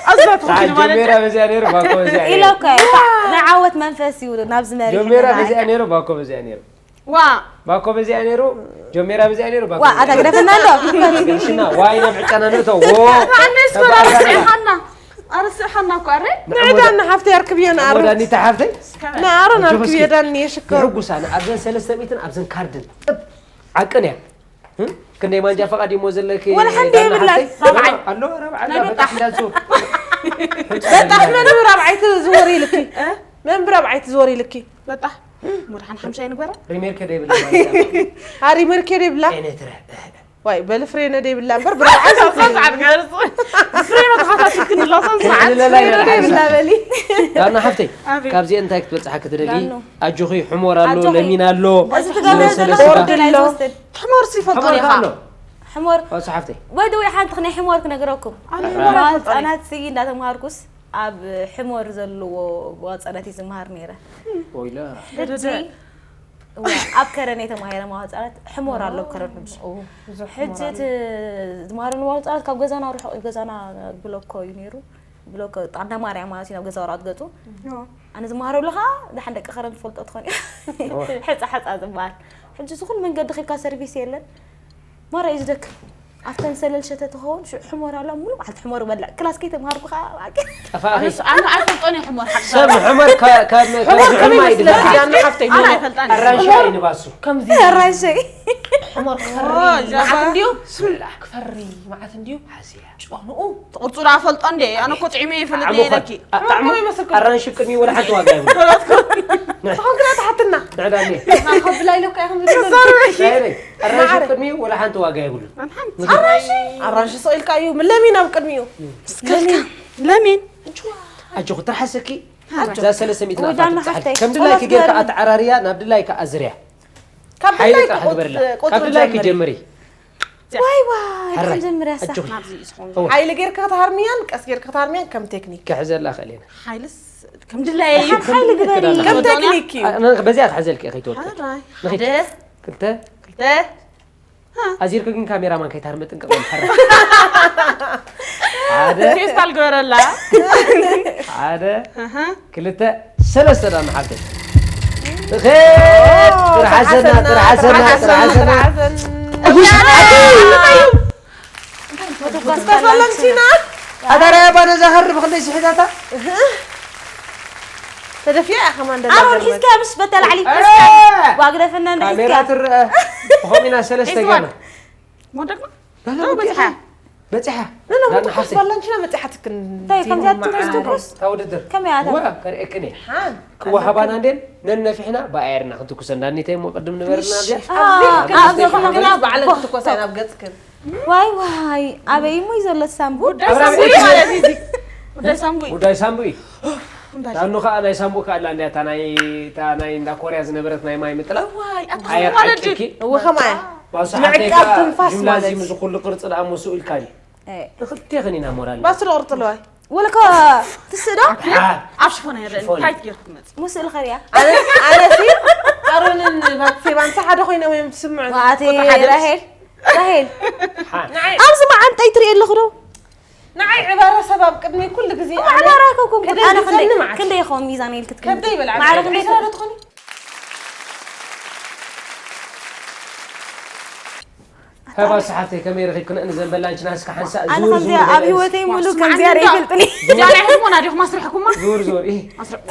ኣዝና ሰዓት ትኽእል ማለት ጆሜራ በዚኣ ነይሩ ባኮ በዚኣ ነይሩ። ኢለ እኮ ንዓወት መንፈስ እዩ ናብዚ መሪሕ ጆሜራ ዘለና። በዚኣ ነይሩ ባኮ በዚኣ ነይሩ። ዋ ባኮ በዚኣ ነይሩ ጆሜራ በዚኣ ነይሩ ባኮ ዋ በዚኣ ኣታ ነይሩ። ግደፈና ኣሎ። ሽና ዋይ ናብ ዕጫና ንእቶ ዎ ኣነስ ወላ ረስዕሓና ኣረስዕሓና እኮ ኣረ ንዕዳና ሓፍቲ ኣርክብዮ ንኣሮ ሞዳኒታ ሓፍተይ ንኣሮን ኣጆኺ ኣርክብዮ እስኪ። ዳኒ የሽከሩ ይሕጉሳ ንኣብዘን ሰለስተ ሚእትን ኣብዘን ካርድን ጥብ ዓቅን እያ። እ? ክንደይ ማንጃ ፈቓድ እሞ ዘለኪ ወላ ሓንቲ ዳና የብላን። ሓፍተይ? ራብዓይ። ኣሎ ራብዓ ናይ በጣሕ በጣሕ። እንዳትዞር። በጣሕ መን ብራብዓይቲ ዝወር ኢልኪ መን ብራብዓይቲ ዝወር ኢልኪ በጣ ሙድሓን ሓምሻይ ንግበራ ሪሜርኬ ደይብላ ማለት እያ። ሃሪ መርኬ ደይብላ ኤነትረ ዋይ በሊ ፍሬነ ደይብላ እምበር ብራብዓይ ሰዓት ገርጹ ፍሬነ ተኸታተልክን ኣለኹ ሰዓት ክልለላ ፍሬነ ደይብላ በሊ ዳና ሓፍተይ ኣቤት። ካብዚአን እንታይ ክትበፅሓ ክደሊ ዳኑ። ኣጆኺ ሕሞር ኣሎ ኣጆኺ። ለሚን ኣሎ እዚ ትገብሮ ለሰለሰ ዘለኹ ዳኑ። ጉዳይ ኣሎ። ዝወስድ። ሕሞር ሲፈጦ ሕሞር ኢኻ ኣሎ ሕሞር ዋሱ ሓፍተይ ወዲ ወይ ሓንቲ ናይ ሕሞር ክነግረኩም። ኣነ ሕሞር ህፃናት ሲ እንዳተምሃርኩስ ኣብ ሕሞር ዘለዎ ህፃናት እዩ ዝምሃር ነይረ። ወይላ ሕጂ እዋ፣ ኣብ ከረን እየ ተማሂረ ማህፀናት ሕሞር ኣሎ ኣብ ከረን ሕጂ። ሕጂ እቲ ዝምሃረሉ ማህፀናት ካብ ገዛና ርሑቕ እዩ፣ ገዛና ብሎኮ እዩ ነይሩ። ብሎኮ ጣዕዳ ማርያም ማለት እዩ ናብ ገዛ ወራድ ገፁ። ኣነ ዝመሃረሉ ከዓ ደሓን ደቂ ከረን ትፈልጦ ትኾን ሕፃ ሕፃ ዝበሃል። ሕጂ ዝኹን መንገዲ ኺድካ ሰርቪስ የለን። ማራ እዩ ዝደክም። ኣብተን ሰለል ሸተ ትኸውን ሽዑ ሕሞር ኣላ ሙሉ መዓልቲ ሕሞር በልዕ። ክላስ ከይተምሃርኩ ከዓ በቃ ጠፋእኺ ኣነ ኣይፈልጦን እየ ሕሞር ሓቂ ሰብ ሕመር ካብ ካብ ዝሕማ እዩ ድበሃል። ዳና ሓፍተይ ኣነ ኣይፈልጣን ኣራንሻ እዩ ንባሱ ከምዚ ራሸይ ዑመር ክፈሪ ኦ፣ ጃባ። መዓት እንድዩ ስምዕላ ክፈሪ መዓት እንድዩ ሓስያ ጨንኡ ትቕርጹ ዳ ፈልጦ እንዴ ኣነ እኮ ጥዒመ ይፈልጥ ጣዕሙ ኢለኪ ጣዕሙ ከመይ መስልኩም ኣራንሺ ቅድሚ ወላ ሓንቲ ዋጋ የብሉ ንስኹም ግና ትሓትና ንዕዳኒ ከብላ ኢለካ ኢኹም ኣራንሺ ቅድሚ ወላ ሓንቲ ዋጋ የብሉ ኣራንሺ ስቕ ኢልካ እዩ ለሚን ኣብ ቅድሚኡ ለሚን ኣጆኹ ትርሓሰኪ እዛ ሰለስተ ሚእቲ ወዳና ናፋትት ሓፍተይ፣ ከም ድላይኪ ጸሎት ጌርካ ግበርልኝ። ኣተዓራርያ ናብ ድላይካ ኣዝርያ ካብ ሓይሊ ድላይኪ ጥራሕ ግበርላ ቁጽሪ ካብ ድላይኪ ጀምሪ ጀምሪ ዋይ ዋይ ሕራይ ክንጀምር ያሳ ኣጆኺ ናብዚ እዩ ዝኾን እወ። ሓይሊ ጌርካ ክትሃርምያን ቀስ ጌርካ ክትሃርምያን ከም ቴክኒክ ክሕዘላ ክእል ኢና ሓይልስ ከም ድላየ እዩ ሓይሊ ግበረላ ከም ቴክኒክ እዩ በዚኣ ክሕዘልኪ ከይትወድቂ ሓራይ ንኺድ ሓደ ክልተ ክልተ ኣዚርኪ ግን ካሜራማን ከይትሃርሚ ጥንቅቕ በል ሕራይ ሓደ ፌስታል ግበረላ ሓደ ኣሃ ክልተ ሰለስተ ዳ ንሓፍተይ ትኸድ ትርሓሰና ትርሓሰና ትርሓሰና ተፈለምቲና ኣታ ራያ ባነ ዛኸር ብክንደይ ስሒታታ ተደፊያ ኢኻ ማን ኣሮን ሒዝካ ምስ በተላዕሊ ኧረ! ዋግደፈና እንደ ካሜራ ሒዝካ ትረአ ብኸምኡ ኢና ሰለስተ ጌርና ሞደግማ በዚኣ በዚሓ በፂሓ ንነብሩ ዳና ትኩስ ሓፍተይ ባላንቺና መፂሓትክን እንታይ ከምዚኣ ትኩስ ትኩስ እታ ውድድር ከመይ ኣታ እዋ ከርእየክን እየ ሓን ክወሃባና እንዴን ነነፊሕና ብኣየርና ክንትኩሰን ዳኒተይ እሞ ቅድም ንበርና እዚኣ ኣብ ዘፈና ግና ባዕለ ክትኮሳ ናብ ገፅክን ዋይ ዋይ ኣበይ እሞ እዩ ዘሎ ሳምቡ ጉዳይ ሳምቡይ ማለት እዩ እዚ ጉዳይ ሳምቡይ ጉዳይ ሳምቡይ ዳኑ ከዓ ናይ ሳምቡእ ከኣላ እንዲያ እታ ናይ እታ ናይ እንዳ ኮርያ ዝነበረት ናይ ማይ ምጥላው ዋይ ኣታ ኣየር ማለት ዓቂብኪ እወ ከማያ ባሱ ሓተይ ምዕቃብ ከዓ ትንፋስ ማለት ጂምናዚየም እዚ ኩሉ ቅርፂ ደኣ ምስኡ ኢልካኒ ንክልቴኽን ኢና ሞራል ባሱ ዶ ቅርፅለዋይ ወለኮ ትስእ ዶ ኣብ ሽፎን ኣይረእን ሽፎን። ታይት ጌርኩ ክመፅእ ሙስእል ኸድያ ኣነ ኣነሲ ኣሮንን ሴባንሳ ሓደ ኮይኖም እዮም ትስምዑ ዋኣቲ ራሄል ራሄል ሓ- ኣብዚ መዓንጠይ ትርኢ ኣለኹ ዶ ንዓይ ዕባረ ሰብ ኣብ ቅድሚ ኩሉ ግዜ ኣነ ማዕባራ ኮኩም ኣነ ከደንግጸኒ ክንደይ መዓት። ክንደይ ይኸውን ሚዛን ኢልክ ትክንዲ ከብደይ ይበልዓ ማዕረ ዕስራ ዶ ትኾኒ ሀባ ሰሓብተይ ከመይ ረኺብክን ንዘን በላንችና እስከ ሓንሳእ ኣነ ዙር ከምዚ ዙር ኣብ በል። ህይወተይ ሙሉ ከምዚኣ ርኢፈልጥኒ ጃና ይሕድሞና ዲኹም ኣስርሕኩማ ዙር ዙር ኢህ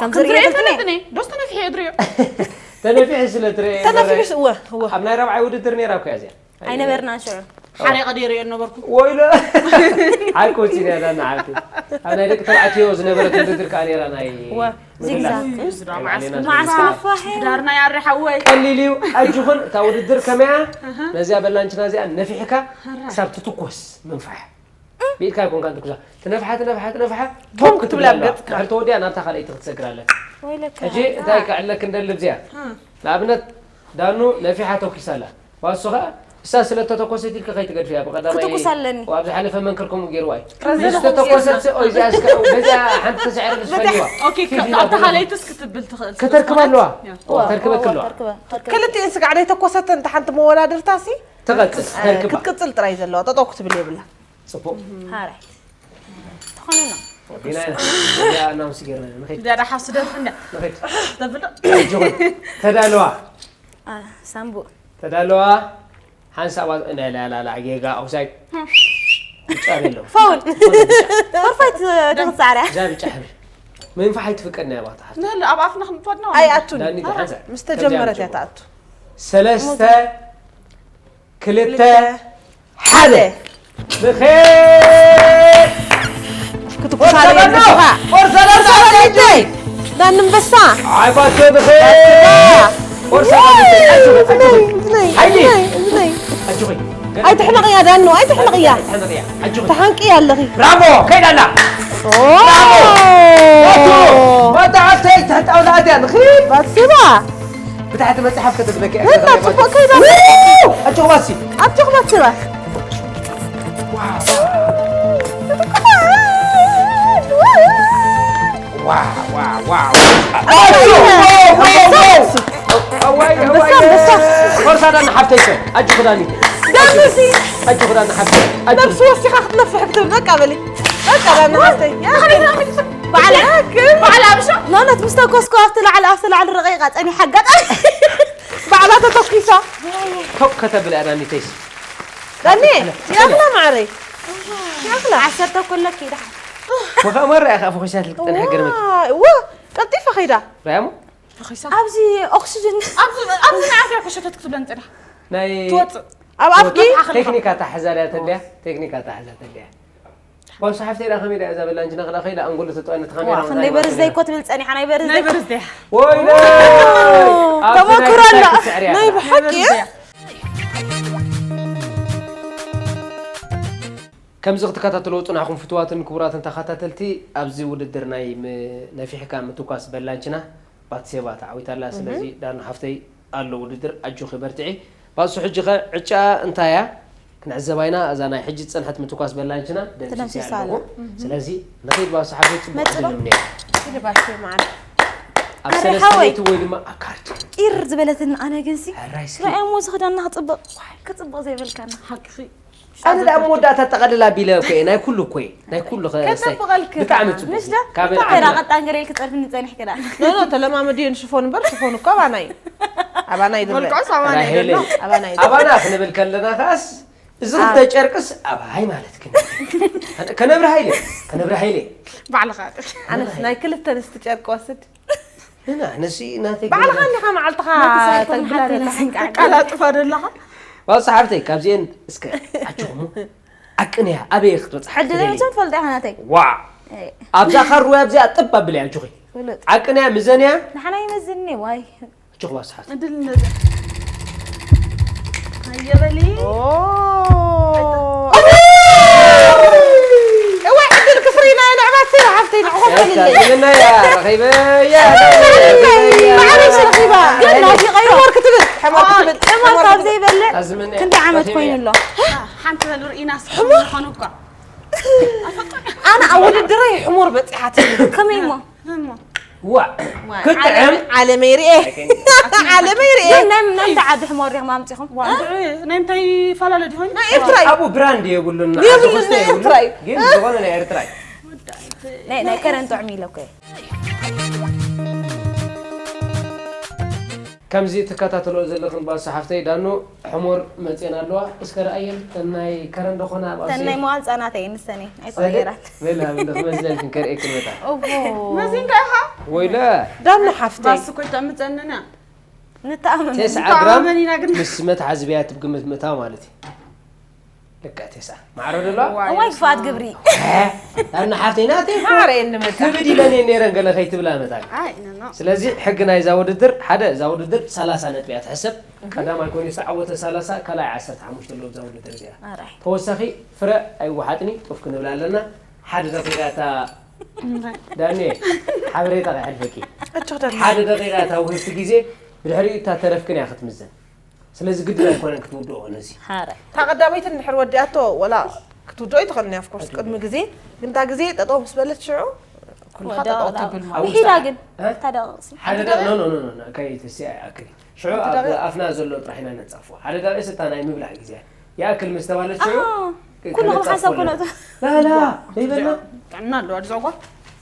ከምዚ ርኢፈልጥኒ ዶ ተነፊሐ ድሪዮ ተነፊሒ ስለ ትርኢ ተነፊሕስ እወ እወ ኣብ ናይ ረብዓይ ውድድር ነይራ እኮ እያ እዚኣ ኣይነበርናን ሽዑ ሓደ ቀዲረ እየ ነበርኩ ወይሎ ሓቂ ወፂና እያ ዳና ሓብቲ ኣብ ናይ ደቂ ተባዕትዮ ዝነበረት ውድድር ከዓ ነይራ ናይ ዚግዛግ ናይ ባዕልና መዓስ ክንፋሕ ዳርና ያሪ ሓወይ ቀሊል እዩ ኣጅኹን እታ ውድድር ከመያ ነዚኣ በላንችና እዚኣ ነፊሕካ ክሳብ ትትኮስ ምንፋሕ ብኢድካ ይኮንካ ትኩሳ ትነፍሓ ትነፍሓ ትነፍሓ ቶም ክትብላ ኣለዋ ድሕሪ ተወዲኣ ናብታ ካልኣይቲ ክትሰግር ኣለካ ወይለካ ሕጂ እንታይ ክዕለክ እንደሊ ብዚኣ ንኣብነት ዳኑ ነፊሓ ተኪሳ ኣላ ዋሱ ከዓ እሳ ስለ ተተኮሰት ኢልካ ከይትገድፍያ ብቀዳማይ ክትኩስ ኣለኒ። ኣብ ዝሓለፈ መንክር ከምኡ ገይርዋ እዩ ምስ ተተኮሰት ኦ እዚኣ እስከ በዚኣ ሓንቲ ተስዕር ዝፈልዋ ኦኬ ኣብታ ካልኣይትስ ክትብል ትኽእል ከተርክባ ኣለዋ ያ። ተርክበክ ኣለዋ ክልቲኤን ስጋዕ ዘይተኮሰተን እታ ሓንቲ መወዳድርታ ሲ ትቐፅል ተርክባ ክትቅፅል ጥራይ ዘለዋ ጠጠው ክትብል የብላ ፅቡቅ ሃራይ ትኾነ ነው ዲና ኢና እዚኣ ኣናውንስ ገይርና ኢና ንኸይድ እንዳ ሓፍሲ ደርፊ እንዳ ንኸይድ ተብሎ ጅኹን ተዳለዋ ሳምቡእ ተዳለዋ ሓንሳብ ናይላላላ ጌጋ ኣውሳይ ብጫ የለው ፋውል ፎርፋይት ተኽፃዕርያ እዛ ብጫ ሕብሪ ምንፋሕ ኣይትፍቀድና እያ ባታ ሓፍቲ ንህሉ ኣብ ኣፍና ክንጥወድና ኣይኣቱን ዳኒ ሓንሳ ምስ ተጀመረት እያ ትኣቱ ሰለስተ ክልተ ሓደ ንኸ ክትኩሳለ ዳኒ ኣንበሳ ኣይባቶ ንኸ ሓይሊ ኣጆኺ ኣይትሕመቕያ ዳኖ ኣይትሕመቕያ ተሓንቅያ ኣለኺ ብራቮ ከይዳ ኣላ ኦ! መታዓተይ ትሕጣውላ ኣትያ ንኺድ ባስባ ብታሕቲ መፅሓፍ ከተትበኪ እና ጽቡቕ ከይዳ ኣጆኺ ባሲ ኣብጆኽ ባስባ ፎርሳ ዳኒ ሓፍተይ ሰብ ኣጆኺ ዳኒ ዳንሲ ኣጆኺ ዳኒ ሓፍተይ ኣጆኺ ነብሲ ወሲኻ ክትነፍሕ ክትብል በቃ በሊ በቃ ዳኒ ሓፍተይ ባዕላ ባዕላ ኣብሾ ኖነት ምስ ተኮስኩ ኣብቲ ላዕሊ ኣብቲ ላዕሊ ረቂቃ ጸኒሓ ኣጋጣሚ ባዕላ ተተኪሳ ቶክ ከተብል እያ ዳኒተይስ ዳኒ ያኽላ ማዕረይ ያኽላ ዓሰርተ ኮለኪ ድሓን ወኸ መራ ኢኻ ፈኺሳት ልክጠን ሕገርመኪ እወ ቀልጢፈ ኸይዳ ራያሞ ፈኺሳ ኣብዚ ኦክስጅን ኣብዚ ኣብዚ ንዓፍያ ኮሸተት ክትብለን ጽና ናይ ትወጽእ ኣብ ኣፍኪ ቴክኒካ ታሕዛ ድያ ተድያ ቴክኒካ ታሕዛ ተድያ ዋሱ ሓፍተይ ዳ ከመይ ዳ እዛ በላንጅና ክላ ከይዳ ኣንጎሎ ተጠዋነ ተኸመይ ዋ ክንደይ በርዝደይ እኮ ትብል ጸኒሓ ናይ በርዝደይ ናይ በርዝደይ ወይ ተሞክሮ ኣሎ ናይ ብሓቂ ከምዚ ክትከታተልዎ ጽናሕኩም ፍትዋትን ክቡራትን ተኸታተልቲ ኣብዚ ውድድር ናይ ም- ነፊሕካ ምትኳስ በላንችና ባትሴባ ተዓዊታላ ስለዚ ዳና ሓፍተይ ኣሎ ውድድር ኣጆኺ በርትዒ ባሱ ሕጂ ኸ ዕጫ እንታይ እያ ክንዕዘባ ኢና እዛ ናይ ሕጂ ዝጸንሐት ምትኳስ በላንችና ደምሲሳ ተደምሲሳ ኣለኹ ኣላ። ስለዚ ንኸይድ ባሱ ሓፍተይ ጽቡቅ መጽሎ? ዕድል እምነየ ኢልባሽ ማዓር ኣብ ኣረ ሰለስተ ሓወይ። ሚእቲ ወይ ድማ ኣብ ካርድ ቂር ዝበለትን ኣነ ግን ሲ ሕራይ እስኪ ራእሞ ዝኽዳና ክጽብቕ ዋይ ክጽብቕ ዘይብልካና ሓቅኺ ኣነ ዳ ኣብ መወዳእታ ጠቐልል ኣቢለ እኮ እየ ናይ ኩሉ እኮ እየ ናይ ኩሉ ከ- ከጠብቐልኪ ብጣዕሚ ከኣ። ጽቡቅ ምሽ ዶ ካብ እንታይ ራቐጣ እንገር ኢልክ ጸርፍኒ ጸኒሕክ ዳ ኖ ኖ ተለማመድዮ ንሽፎን እምበር ሽፎን እኮ ኣባና እዩ ኣባና እዩ ዝብለ ወልቆስ ኣባና ራሄለይ ይደሎ ኣባና ክንብል ከለና ከኣስ እዚ ክልተ ጨርቅስ ኣብ ሃይ ማለት ግን ከነብርሃ ኢለ ከነብርሃ ኢለ ባዕልኻ ኣነስ ናይ ክልተ ኣንስቲ ጨርቂ ወስድ እና ነሲ ናተይ ባዕልኻ ገለ- እንዲኻ መዓልትኻ ናተይ ተግብላ ሓተላ ዘለኻ ስንቃዕ ተቃላጥፋ ዘለኻ ባሱ ሓፍተይ ካብዚኤን እስከ ኣጆኹም ኣቅንያ ኣበይ ክትበጽሕ ዕድለይ ትደልዪ? መቸም ትፈልጣ ኢኻ ናተይ ዋ ኣብዛ ካሩ ኣብዚኣ ጥብ ኣብለ ኣጆኺ ፍሉጥ ኣቅንያ ምዘንያ ንሓና ይመዝኒ ዋይ ኣጆኺ ባሱ ሓፍተይ እድል ነዛ ኣየበሊ እዋ ዕድል ክፍሪና ንዕባት ስለ ሓፍተይ ንዕኹም በልለይ ዝምናያ ረኺበያ ማዕረይ ረኺባ ግን ናቲ ቀይሮ ክትብል ሕሞር ክትብል ሕሞር ካብ ዘይበልዕ ኣዝምነ ክንዲ ዓመት ኮይኑ ኣሎ ሓንቲ በሉ ርኢና ስሕሙር ኾኑ እኳ ኣነ ኣብ ውድድረይ ሕሞር በፂሓት ከመይ እሞ ዋ ክጥዕም ዓለመይ ርኤ ዓለመይ ርኤ ናይ ናይ ዓዲ ሕሞር ዲኹም ኣምፂኹም ናይ ምንታይ ይፈላለ ዲሆን ኤርትራ እዩ ኣብኡ ብራንድ የብሉን የብሉን፣ ናይ ኤርትራ እዩ። ግን ዝኾነ ናይ ኤርትራ እዩ ናይ ናይ ከረን ጥዑም ኢለ እኮ እየ። ከምዚ ትከታተሎ ዘለኽን ባሱ ሓፍተይ ዳኑ ሕሞር መፅየን ኣለዋ እስከ ረኣየን ተናይ ከረን ደኾነ ኣብ ተን ናይ መዋል ህፃናት እየ ንሰኒ ኣይኮነራት በላ እንደ ክመዝለልክን ከርእየክን መጣ መዚንካ ኢኻ ወይለ ዳኑ ሓፍተይ ባስ እኮ ይተምፀንና ንተኣመን ቴስዓ ግራም ተኣመኒና ግን ምስ መትሓዚ ብያ ትብ ግምት ምእታው ማለት እዩ ልካ ቴስዓ ማዕረ ደሎ እዋይ ክፍኣት ግብሪ ዳኑ ሓፍተይ ናተይ እኮ ማዕረ እንመጣ ክብድ ኢለን እየን ነይረን ገለ ከይትብላ መጣ ኣይ ነኖ ስለዚ ሕጊ ናይዛ ውድድር ሓደ እዛ ውድድር ሰላሳ ነጥቢ እያ ትሕሰብ ቀዳማይ ኮይኑ ዝተዓወተ ሰላሳ ካልኣይ ዓሰርተ ሓሙሽተ ኣለዉ እዛ ውድድር እዚኣ ኣራይ ተወሳኺ ፍረ ኣይወሓጥኒ ጡፍ ክንብል ኣለና ሓደ ደቂቃ እታ ዳኒ ሓበሬታ ከሕልፈኪ እጆኽ ዳኒ ሓደ ደቂቃ እታ ውህብቲ ግዜ ብድሕሪኡ እታ ተረፍክን እያ ክትምዘን ስለዚ ግድን ኣይኮነን ክትውድኦ ነዚ ሓረ እታ ቀዳመይቲ እንድሕር ወዲኣቶ ወላ ክትውድኦ ይትኽእል ኒ ኣፍኮርስ ቅድሚ ግዜ ግን እታ ግዜ ጠጠው ምስ በለት ሽዑ ኩልኻ ወዲኣ ጠጠው ወዲኣ ትብል ኣብ ማለት ምሒላ ውሽጢ- ግን እ? እታ ደቂቕሲ ሓደ ደቂ ኖ ኖ ኖ ኖ ከይትስያ ይኣክል ሽዑ ኣብ ኣፍና ዘሎ ጥራሕ ኢና ነጻፎ ሓደ ደቂ ስታ ናይ ምብላዕ ግዜ ይኣክል ምስ ተባለት ሽዑ ኩሉ ከም ሓሳብ ኮነቱ ላላ ዘይበልና ጥዕና ኣለዋ ድዛጓ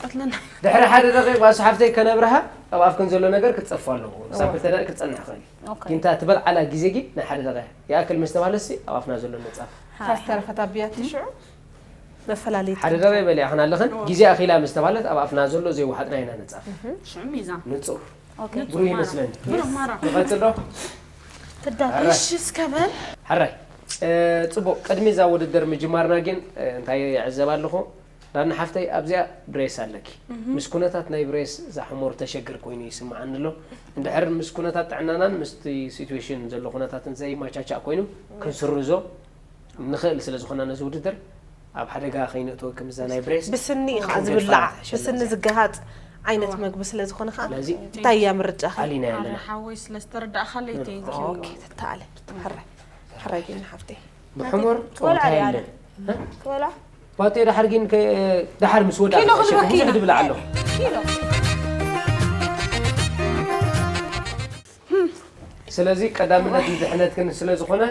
ቀትለና ድሕሪ ሓደ ደቂ ጓሱ ሓፍተይ ከነብርሃ ኣብ ኣፍክን ዘሎ ነገር ክትጸፎ ኣለዎ ሳብ ክልተ ደቂ ክትጸንሕ ኽእል ኦኬ ጊንታ ትበልዓላ ግዜ ጊ ናይ ሓደ ደቂ ይኣክል ምስ ተባለሲ ኣብ ኣፍና ዘሎ ነጻፍ ሳስተረፈታ ብያቲ ሽዑ መፈላለይ ሓደ ደቂ በሊዕኽን ኣለኽን ግዜ ኣኺላ ምስ ተባለት ኣብ ኣፍና ዘሎ ዘይወሓጥና ኢና ነጻፍ ሽዑ ሚዛን ንጹር ኦኬ ብሩህ ይመስለኒ ብሩማራ ንቐጽል ዶ ትዳሎ እሺ እስከ በል ሓራይ ጽቡቅ ቅድሚ እዛ ውድድር ምጅማርና ግን እንታይ ይዕዘብ ኣለኹ ዳና ሓፍተይ ኣብዚኣ ብሬስ ኣለኪ ምስ ኩነታት ናይ ብሬስ እዛ ሕሞር ተሸግር ኮይኑ ይስምዓኒ ኣሎ እንድሕር ምስ ኩነታት ጥዕናናን ምስቲ ሲትዌሽን ዘሎ ኩነታትን ዘይማቻቻእ ኮይኑ ክንስርዞ ንኽእል ስለ ዝኾና ነዚ ውድድር ኣብ ሓደጋ ከይነእትወ ከምዛ ናይ ብሬስ ብስኒ ኢኻ ክንገድፋ ዝብላዕ ተሸነፍ ብስኒ እዚኣ። ዝገሃፅ ዓይነት መግቢ ስለ ዝኾነ ከዓ ስለዚ እንታይ እያ ምርጫ ኣሊና ኣለና ሓወይ ስለ ዝተረዳእኻለይ ተይ ኦኬ ትተኣለ ሕራይ ሕራይ ግን ሓፍተይ ብሕሞር ክበልዓ ጸወታ ድያ የለን ክበልዓ ባቴ ዳሕር ግን ከ- ዳሕር ምስ ወዳ ኪሎ ክልበኪ ብዙሕ ኢና። ድብላ ኣለኹ ኪሎ ስለዚ ቀዳምነት ንድሕነትክን ስለ ዝኾነ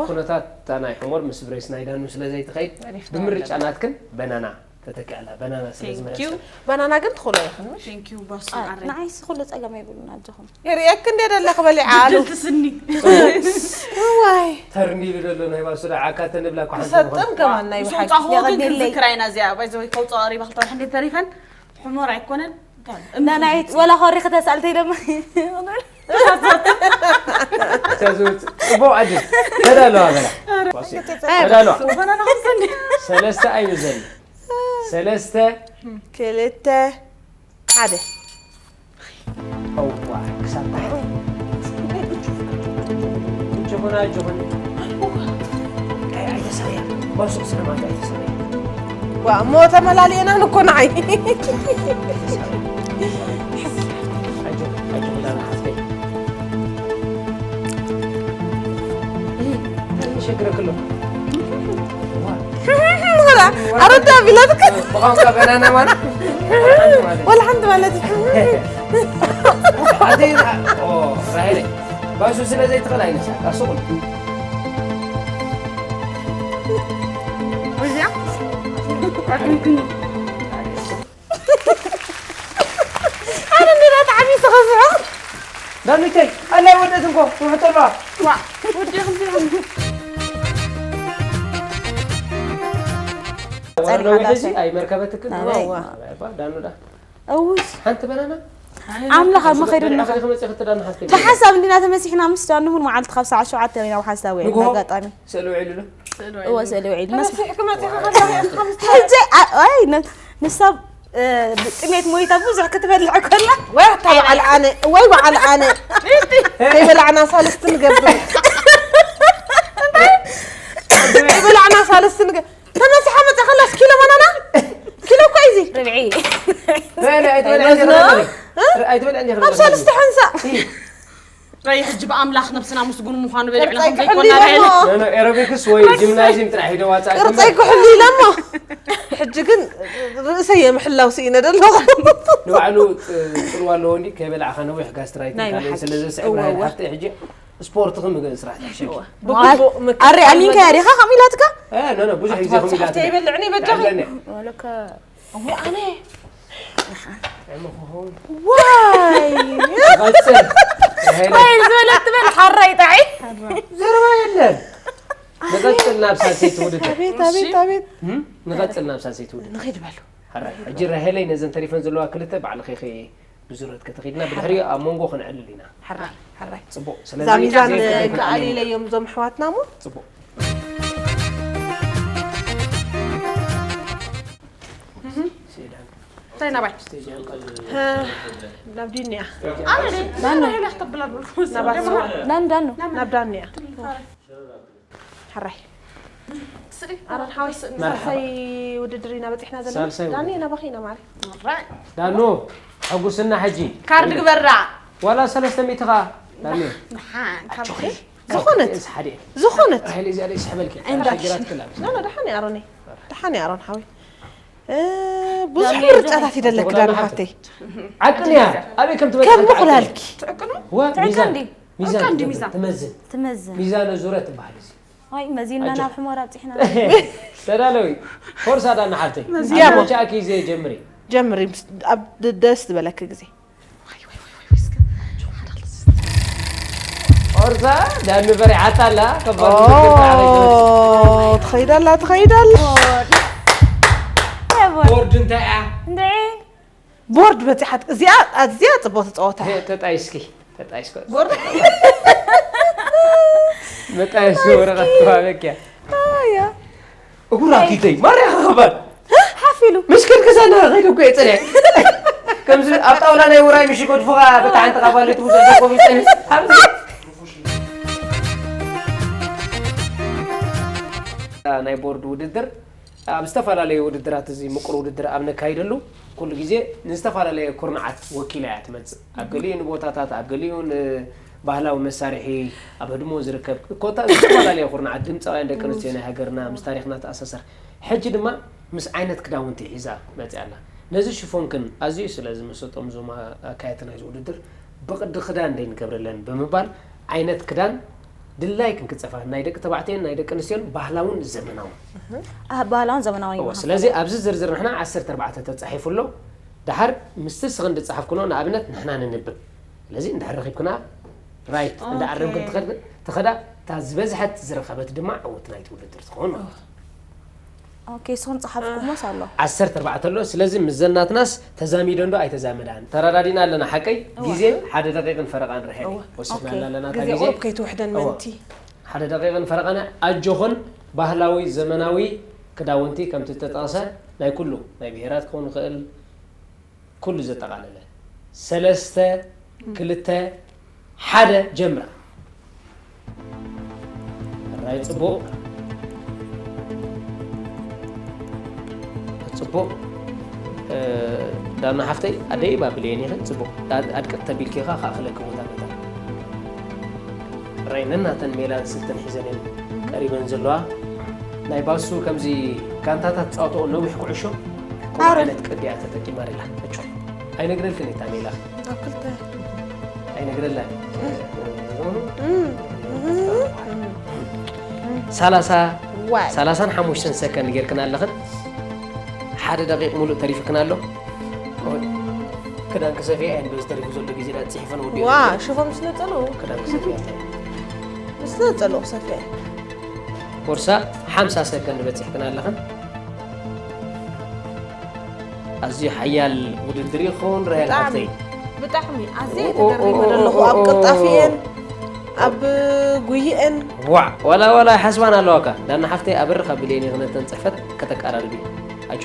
ኩነታት እታ ናይ ሕሞር ምስ ብሬስ ናይ ዳኑ ስለ ዘይትኸይድ ብምርጫ ናትክን በናና ተተኪኣላ በናና ስለ Thank ዝመረጸ you ባናና ግን ትኽእሎ ይኽን ምሽ Thank you ባሱ ኣረ ንዓይስ ኩሉ ፀገም የብሉን ኣጆኹም የርእየክ እንደ ደለኽ በሊዓ ኣሉ ድልቲ ስኒ ዋይ ተርኒሉ ዘሎ ናይ ባሱ ዳ ዓካ ተንብላ እኮ ሓንቲ ሰጥም ከማን ናይ ብሓቂ ሰውፃኹ ግን የቐድየለይ። ክንዝክራ ኢና እዚኣ ባይዘወይ ከውፅኦ ቀሪባ ክልተ ሕንዴ ተሪፈን ሕሞር ኣይኮነን እንታይ? ናናይ ወላ ኸሪ ክተሳልተይ ደማ ተዙት ጽቡቕ ዕድል። ተዳለዋ በላ። ተዳለዋ። ሰለስተ ኣይብዘን። ሰለስተ፣ ክልተ፣ ሓደ። እዋ፣ ክሳብ ታሕቲ። እጅኹን ኣጆኹን። ኣይ፣ ኣይተሳእያ። ባሱቕ ስለ ማለት ኣይተሳእያ። ዋ፣ እሞ ተመላሊእና ንኮ ንዓይ። ኣጆ፣ ኣጆ፣ ዳና ሓፍተይ። እንታይ ይሸግረክ ኣሎ? ዋ። ሞራ፣ ኣረዳ ቢላትክ። ብቋንቋ በናና ማለት? ወላ ሓንቲ ማለት እዩ። ኣደይ፣ ኦ፣ ራሄለይ፣ ባሱ ስለ ዘይትኽእል ኣይነሳ፣ ኣስቑል። እዚኣ? ኣነ እንዴት አጣዕሚ ተኸፍዖ? ዳኒተይ፣ ኣላይ ወደት እንኮ፣ ትውሕጠ ኣለዋ። ዋ፣ ወዲ ክንዲ። ጸኒሓ ወረዶ ዳሳ። እዚ ኣይመርከበትክን? ኣበይ? ዋ። ኣበይ፣ ዳኑ ዳ። እውይ። ሓንቲ በናና? ኣምላኽ ኣብ መኸይዱ በሊዕኻ ኣለኻ። ዲኺ መጺኺ ትዳኒ ሓፍተይ? ብሓሳብ እንዲና ተመሲሕና ምስ ዳኑ እውን መዓልቲ ካብ ሰዓት ሸውዓተ ኢና ኣብ ሓሳብ ውዒልና ንግሆ? ኣጋጣሚ። ስእሊ ውዒሉ ዶ? እወ፣ ስእሊ ውዒሉ። ተመሲሕኪ መጺኺ ከለኺ ኢኺ ከም ሕጂ፣ ኣ-፣ ኣይ፣ ነ-፣ ንሳ፣ እ፣ ብጥሜት ሞይታ ብዙሕ ክትበልዕ ከላ። ወይ ኣታ በዓል ኣነ፣ ወይ በዓል ኣነ። ከይበላዕና ሳልስቲ ንገብር። ከይበላዕና ሳልስቲ ንገ-፣ ተመሲሓ መጺኣ ከላስ ኪሎ ባናና? ኪሎ እኮ እዩ እዚ። ርብዒ። በለ፣ ኣይትበልዕን ዲኺ? እ? ኣይትበልዕን ዲኺ? ኣብ ሳልስቲ ሓንሳእ። እይ። ረይ፣ ሕጂ ብኣምላኽ ነብስና ምስጉን ምዃኑ በሊዕና ቅርጸይ ከም ዘይኮና ክሕሉ ረይ። እሞ። ኖ፣ ኖ፣ ኤሮቢክስ ወይ ጂምናዚየም ጥራሕ ሂደ ዋጻእ ቅርጸይ ክሕሉ ኢለ እሞ። ሕጂ ግን ርእሰይ የምሕላው ስኢነ ደለኹ። ንባዕሉ ጥ-፣ ጽልዋ ኣለዎ እንዲ፣ ከይበላዕኻ ነዊሕ ጋስትራይት ናይ ካልእን ብሓቂ። ስለ ዘስዕብ እወ፣ ራሄል እወ። ሓፍተይ ሕጂ ስፖርት ከም ገ-፣ ስራሕ ትሕሸኪ። እወ። ብግቡእ ምክትታል ኣረ፣ ኣሚንካ መ-፣ ዲኻ ከምኡ ኢላትካ? እ፣ ኖ፣ ኖ፣ ብዙሕ ግዜ ከምኡ ኢላትካ። ተይበልዕኒ በጃኺ። ኣለኒ። ወለከ እወ፣ ኣነ። ጥዕሚ ክኸውን። ዋይ! ንቐጽል። ራሄል። ዋይ ዝበለት ትበል ሓራይ ጣዒ። ዘረባ የለን። ንቐጽል ናብ ሳልሰይቲ ውድድር። ኣቤት፣ ኣቤት፣ እሺ። ኣቤት። እም? ንቐጽል ናብ ሳልሰይቲ ውድድር። ንኺድ በሉ። ሓራይ። ሕጂ ራሄለይ ነዘን ተሪፈን ዘለዋ ክልተ ባዕልኺ ኸ ብዙረት ከተኺድና ብድሕሪኡ ኣብ መንጎ ክንዕልል ኢና። ሕራይ፣ ሕራይ። ጽቡቕ። እዛ ስለዚ ሚዛን ዘይተደግም ከኣል ኣነ ኢለዮም እዞም ኣሕዋትና እሞ። ጽቡቕ። እህ። ስቴጃን። እንታይ ናባይ? ስቴጃን ቀል-፣ ሀ፣ ናብ ዲንያ። ኣነ ዳኑ። ራሄል ኣኽተብላ ብልኩ። ናባስ። ዳኑ፣ ዳኑ። ናብ ዳንያ። ሕራይ። ስእሊ። ኣረን ሓወይ፣ መርሓባ። ሳልሳይ ውድድር ኢና በጺሕና ዘለና። ሳልሳይ ዳኒ፣ ውድድር። ናባኺ ኢና ማሪ። ሕራይ። ዳኑ፣ ሕጉስና ሕጂ። ካርድ ግበራ። ዋላ ሰለስተ ሚእቲ ኸኣ፣ ዳኒ። ደሓን፣ ካብ ኣጆኺ። ዝኾነት። ሓደ። ዝኾነት። ራሄል፣ እዚኣ ደይ ስሕበልኪ። እንዳ። ሸግራት ክላብ። ኖ፣ ኖ፣ ደሓን እያ ኣሮነይ። ደሓን እያ ኣሮን ሓወይ። እ፣ ብዙሕ ዳኒ፣ ምርጫታት ይደለክ ዳኒ ሓፍተይ። ዓቅን እያ። ኣበይ ከም ትበጽሕ ከም ዓቅን። ምቑላልኪ። ትዕቅኑ? ወ፣ ትዕቅን ሚዛን። ድዩ? ሚዛን ትዕቅን ድዩ ትመዝን። ሚዛን? ትመዝን። ትመዝን። ሚዛን ዙረት ትበሃል እዚ። ኣይ፣ መዚንና ኣጆ። ናብ ሕሞራ ኣብጺሕና። ተዳለዊ። ፎርሳ ዳና ሓፍተይ። መዚና። ኣብ መውጫእኪ ግዜ ጀምሪ። ጀምሪ፣ ምስ-፣ ኣብ ድ-፣ ደስ ዝበለኪ ግዜ። ፎርሳ ዳኒ በሪሓታ ኣላ። ከባድ ኦ፣ ውድድር ተዓረገ። ትኸይድ ኣላ፣ ትኸይድ ኣላ። ቦርድ እንታይ እያ? እንድዒ። ቦርድ በጺሓት። እዚኣ ኣዝያ ጽቡቕ ትጻወታ። ተ-፣ ተጣይስኪ፣ ተጣይስኪ። ቦርድ። መጣየሲ ወረቐት ተዋበኪያ። ኣያ። እጉራ ኪተይ፣ ማርያ ኸባድ። ሓፍ ኢሉ። ምሽክል ክሳና ኸይደ እኮ እየ ጸኒሐ። ከምዚ ኣብ ጣውላ ናይ ውራይ ምሽ ይገድፉኻ፣ በታ ሓንቲ ኻባለቲ ብዙሕ ዘኮብ ይጸንሕ። ኣብዚ ናይ ቦርድ ውድድር ኣብ ዝተፈላለዩ ውድድራት፣ እዚ ምቁር ውድድር ኣብ ነካይደሉ፣ ኩሉ ግዜ ንዝተፈላለየ ኩርናዓት ወኪላ እያ ትመጽእ። ኣብ ገሊኡ ንቦታታት፣ ኣብ ገሊኡ ንባህላዊ መሳርሒ፣ ኣብ ህድሞ ዝርከብ ኮታ ዝተፈላለየ ኩርናዓት ድምፃውያን ደቂ ኣንስትዮ ናይ ሃገርና ምስ ታሪኽና ተኣሳሰር። ሕጂ ድማ ምስ ዓይነት ክዳውንቲ ሒዛ መጽያ ኣላ። ነዚ ሽፎንክን ኣዝዩ ስለ ዝመሰጦም እዞም ኣካየድቲ ናይዚ ውድድር፣ ብቕዲ ክዳን ደይ ንገብረለን ብምባል ዓይነት ክዳን ድላይክን ክጸፋ ናይ ደቂ ተባዕትዮን ናይ ደቂ ኣንስትዮን ባህላውን ዘመናውን። እህ። ኣህ፣ ባህላውን ዘመናውን እወ፣ ይበሃል። ስለዚ ኣብዚ ዝርዝር ንሕና ዓሰርተ ኣርባዕተ ተጻሒፉ ኣሎ። ደሓር ምስቲ ስኽን ዝጸሓፍክኖ ንኣብነት ንሕና ንንብብ። ስለዚ እንድሕር ረኺብክና ራይት፣ ኦኬ። እንዳ ኣረምክን ትኸድ-፣ ትኸዳ፣ እታ ዝበዝሐት ዝረኸበት ድማ ዕውት ናይቲ ውድድር ትኸውን ማለት እዩ። ኦኬ፣ ስኹም ጸሓፍኩሞስ ኣሎ። ዓሰርተ ኣርባዕተ ኣሎ። ስለዚ ምስ ዘናትናስ ተዛሚደን ዶ ኣይተዛመዳን? ተረዳዲና ኣለና ሓቀይ? ግዜ ሓደ ደቂቕን ፈረቓን ርሕቕ እዩ። እወ። ወሲኽና ኦኬ። ኣለና እታ ግዜ ግዜ። ቁሩብ ከይትውሕደን እወ። ምእንቲ። ሓደ ደቂቕን ፈረቓን። ኣጆኹን፣ ባህላዊ ዘመናዊ ክዳውንቲ ከምቲ ዝተጠቕሰ ናይ ኩሉ ናይ ብሄራት ክኸውን ይኽእል፣ ኩሉ ዘጠቓለለ። ሰለስተ፣ ክልተ፣ ሓደ፣ ጀምራ። ራይ ጽቡቕ። ጽቡቕ። እ፣ ዳና ሓፍተይ ኣደይ ባብልየን ኢኺ። ጽቡቕ። ኣድ-፣ ኣድቅጥ ተቢልኪ ኢኻ፣ ክኣኽለኪ ቦታ ቦታ። ራይ ነናተን ሜላን ስልትን ሒዘን እየን ቀሪበን ዘለዋ። ናይ ባሱ ከምዚ ጋንታታት ጻወትኦ ነዊሕ ኩዕሾ ከምኡ ዓይነት ቅዲ እያ ተጠቂማ ደላ። ኣጆኺ። ኣይነግረልክን እታ ሜላ። ኣብ ክልተ ኣይነግረላን። ሰላሳ ዋይ ሰላሳን ሓሙሽተን ሰከንድ ጌርክን ኣለኽን። ሓደ ደቂቕ ሙሉእ ተሪፍክን ኣሎ። ክዳን ክሰፍያ እየን በዚ ተሪፉ ዘሎ ግዜ ዳ ጽሒፈን ወዲኡ ዋ ሽፎን ምስ ነጸሉ ክዳን ክሰፍያ እየን። ምስ ነጸሉ ክሰፍያ ቦርሳ ሓምሳ ሰከንድ በጺሕክን ኣለኽን። ኣዝዩ ሓያል ውድድር ይኸውን ራሄል ብጣዕሚ ሓፍተይ። ብጣዕሚ ኣዝየ ኦ፣ ኦ፣ ተገሪመ ኦ፣ ኦ፣ ዘለኹ ኦ፣ ኣብ ኦ። ቅልጣፊኤን ኣብ ጉይኤን ዋዕ ዋላ ዋላ ይሓስባን ኣለዋካ ዳና ሓፍተይ ኣበርኻ ብሌኒ ክነተን ጽሕፈት ከተቀራርቢ ኣጆ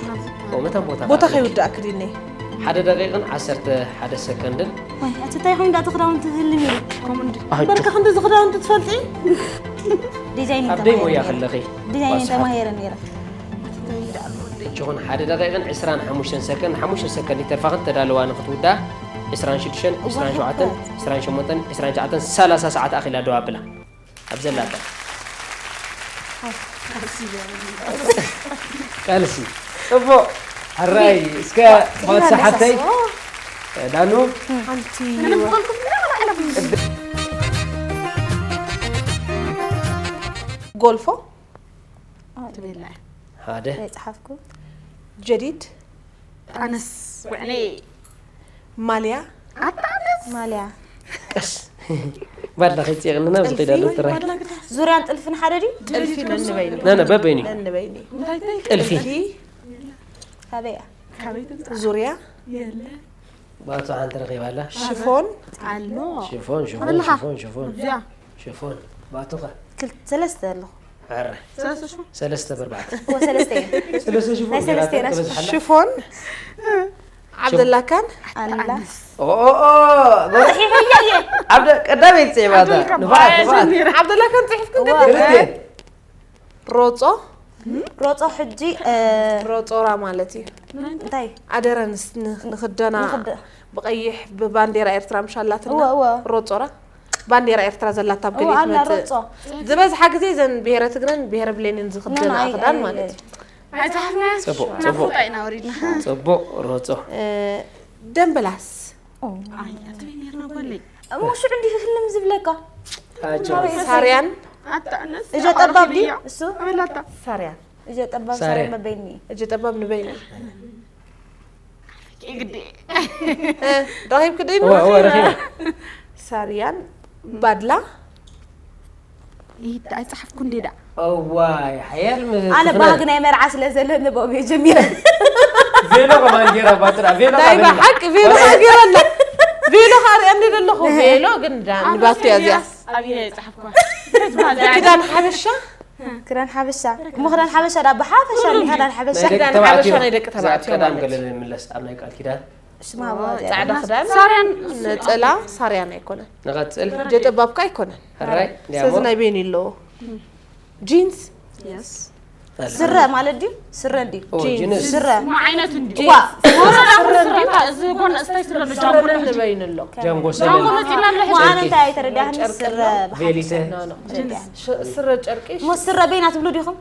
ኦመተን ቦታ ቦታ ከይውዳእ ክዲኒ ሓደ ደቂቕን ዓሰርተ ሓደ ሰከንድን ወይ ኣቲ እንታይ ኮይኑ ዳእቲ ክዳውንቲ ህልም ኢሉ። ኣጆ በርካ ክንዲ ዝኽዳውንቲ ትፈልጢ ዲዛይን ኣብ ደይ ሞያ ከለኺ ዲዛይን ዋስሓት። ተማሂረ ነይረ። እጅኹን ሓደ ደቂቕን ዕስራን ሓሙሽተን ሰከንድ ሓሙሽተ ሰከንድ ይተርፋኽን ተዳለዋ ንክትውዳእ ዕስራን ሽዱሽተን ዕስራን ሸውዓተን ዕስራን ሸሞንተን ዕስራን ትሽዓተን ሰላሳ ሰዓት ኣኺላ ደው ኣብላ ኣብ ዘላታ ቃልሲ ጽቡቕ ሕራይ እስከ ባትሳ ሓፍተይ ዳኑ ሓንቲ ጎልፎ ትብላ ሓደ ዘይጸሓፍኩ ጀዲድ ኣነስ ውዕለ ማልያ ኣታ ኣነስ ማልያ ቀስ ባድላ ከይፅየቕንና ኣብዚ ከይዳ ኣሎ ጥራይ ዙርያን ጥልፍን ሓደ ድዩ? ጥልፊ ነንበይኒ ነነ በበይኒ ነንበይኒ ጥልፊ ካበይ እያ? ዙርያ ባቱ ሓንቲ ረኺባላ ሽፎን ኣሎ ሽፎን ሽፎን ኣለኻ? ሽፎን ሽፎን እዚኣ ሽፎን ባቱኸ ክልተ ሰለስተ ኣለኹ። ሕረ ሰለስተ ሽፎን ሰለስተ በርባዕተ ወ ሰለስተ እየ። ሰለስተ ሽፎን ናይ ሰለስተ ጌራ ናስ- ትበዝሓላ ሽፎን ዓብደላካን ኣላ ኦኦኦ ዓብደ ቀዳመይ ፅዒባታ ንፋዓት ንፋዓት ዓብደላካን ፅሒፍኩም ዋ። ክልተ ሮጾ ሮጾ ሕጂ እ፣ ሮጾራ ማለት እዩ እንታይ ኣደረ ንስ- ን- ንክደና ንክደ- ብቀይሕ ብባንዴራ ኤርትራ ምሻላትና እወ፣ እወ። ሮጾራ ባንዴራ ኤርትራ ዘላታ ኣብ እወ ገሊት ኣላ መጽእ ሮጾ ዝበዝሓ ግዜ ዘን ብሄረ ትግረን ብሄረ ብሌንን ዝክደና ናይ- ክዳን ኣይ- ማለት እዩ ኣይተሓፍና ጽቡቕ ናብ ጽቡቕ ፎጣ ኢና ወሪድና ጽቡቕ ሮጾ እ፣ ደምበላስ ኣያ ትብል ነርና ጓለይ እሞ ሽዑ እንዲህ ህልም ዝብለካ ኣጆ ሳርያን ኣታ ኣነስ እጀ ጠባብ ድዩ እሱ ኣበላታ ሳርያን እጀ ጠባብ ሳርያ። ሳርያ በበይኒ እጅ ጠባብ ንበይነን ግዲ እ፣ ረኺብክ ድዩ እወ እወ ረኺበ ሳርያን ባድላ ይዳ ኣይጸሓፍኩ እንዴ ዳ እዋይ ሓያል ም- ኣነ ትኽነ- ባህጊ ናይ መርዓ ስለ ዘለኒ ብኦም እየ ጀሚረ። ቬሎ ከማን ጌራ ባጥራ ቬሎ ናይ ከማን- ብሓቂ ቬሎ ገይረ ኣላ ቬሎ ከርእየኒ ዘለኹ ቬሎ ግን ዳ- ንባቱ እያ እዚኣ ኣብየ ኣይጸሓፍኳ ክዳን ሓበሻ ክዳን ሓበሻ እሞ ክዳን ሓበሻ ዳ ብሓፈሻ እንዲ ክዳን ሓበሻ ናይ ደቂ ክዳን ተባዕትዮ ሓበሻ ናይ ደቂ እዛ ተባዕትዮ ቀዳም ማለት ገለ ንምለስ ኣብ ናይ ቃል ኪዳን ሽማ ባባ ጻዕዳ ክዳን ሳርያን ነጸላ ሳርያን ኣይኮነን ንቐጽል ጀጠባብካ ኣይኮነን ሕራይ ስለዚ ናይ ቤኒ ኣለዎ ጂንስ የስ ስረ ማለት ድዩ ስረ እንዲ ኦ፣ ጂንስ ስረ ማ ዓይነት እንዲ ዋ እዚ ጎን እስታይ ስለ ኣሎ ጃምቦ ንበይን ኣሎ ጃንጎ ሰለል ሞ ኣነ እንታይ ኣይተረዳህኒ ስረ ቬሊተ ተረዳህኒ ሽ- ስረ ጨርቂ ሞ ስረ በይና ትብሉ ዲኹም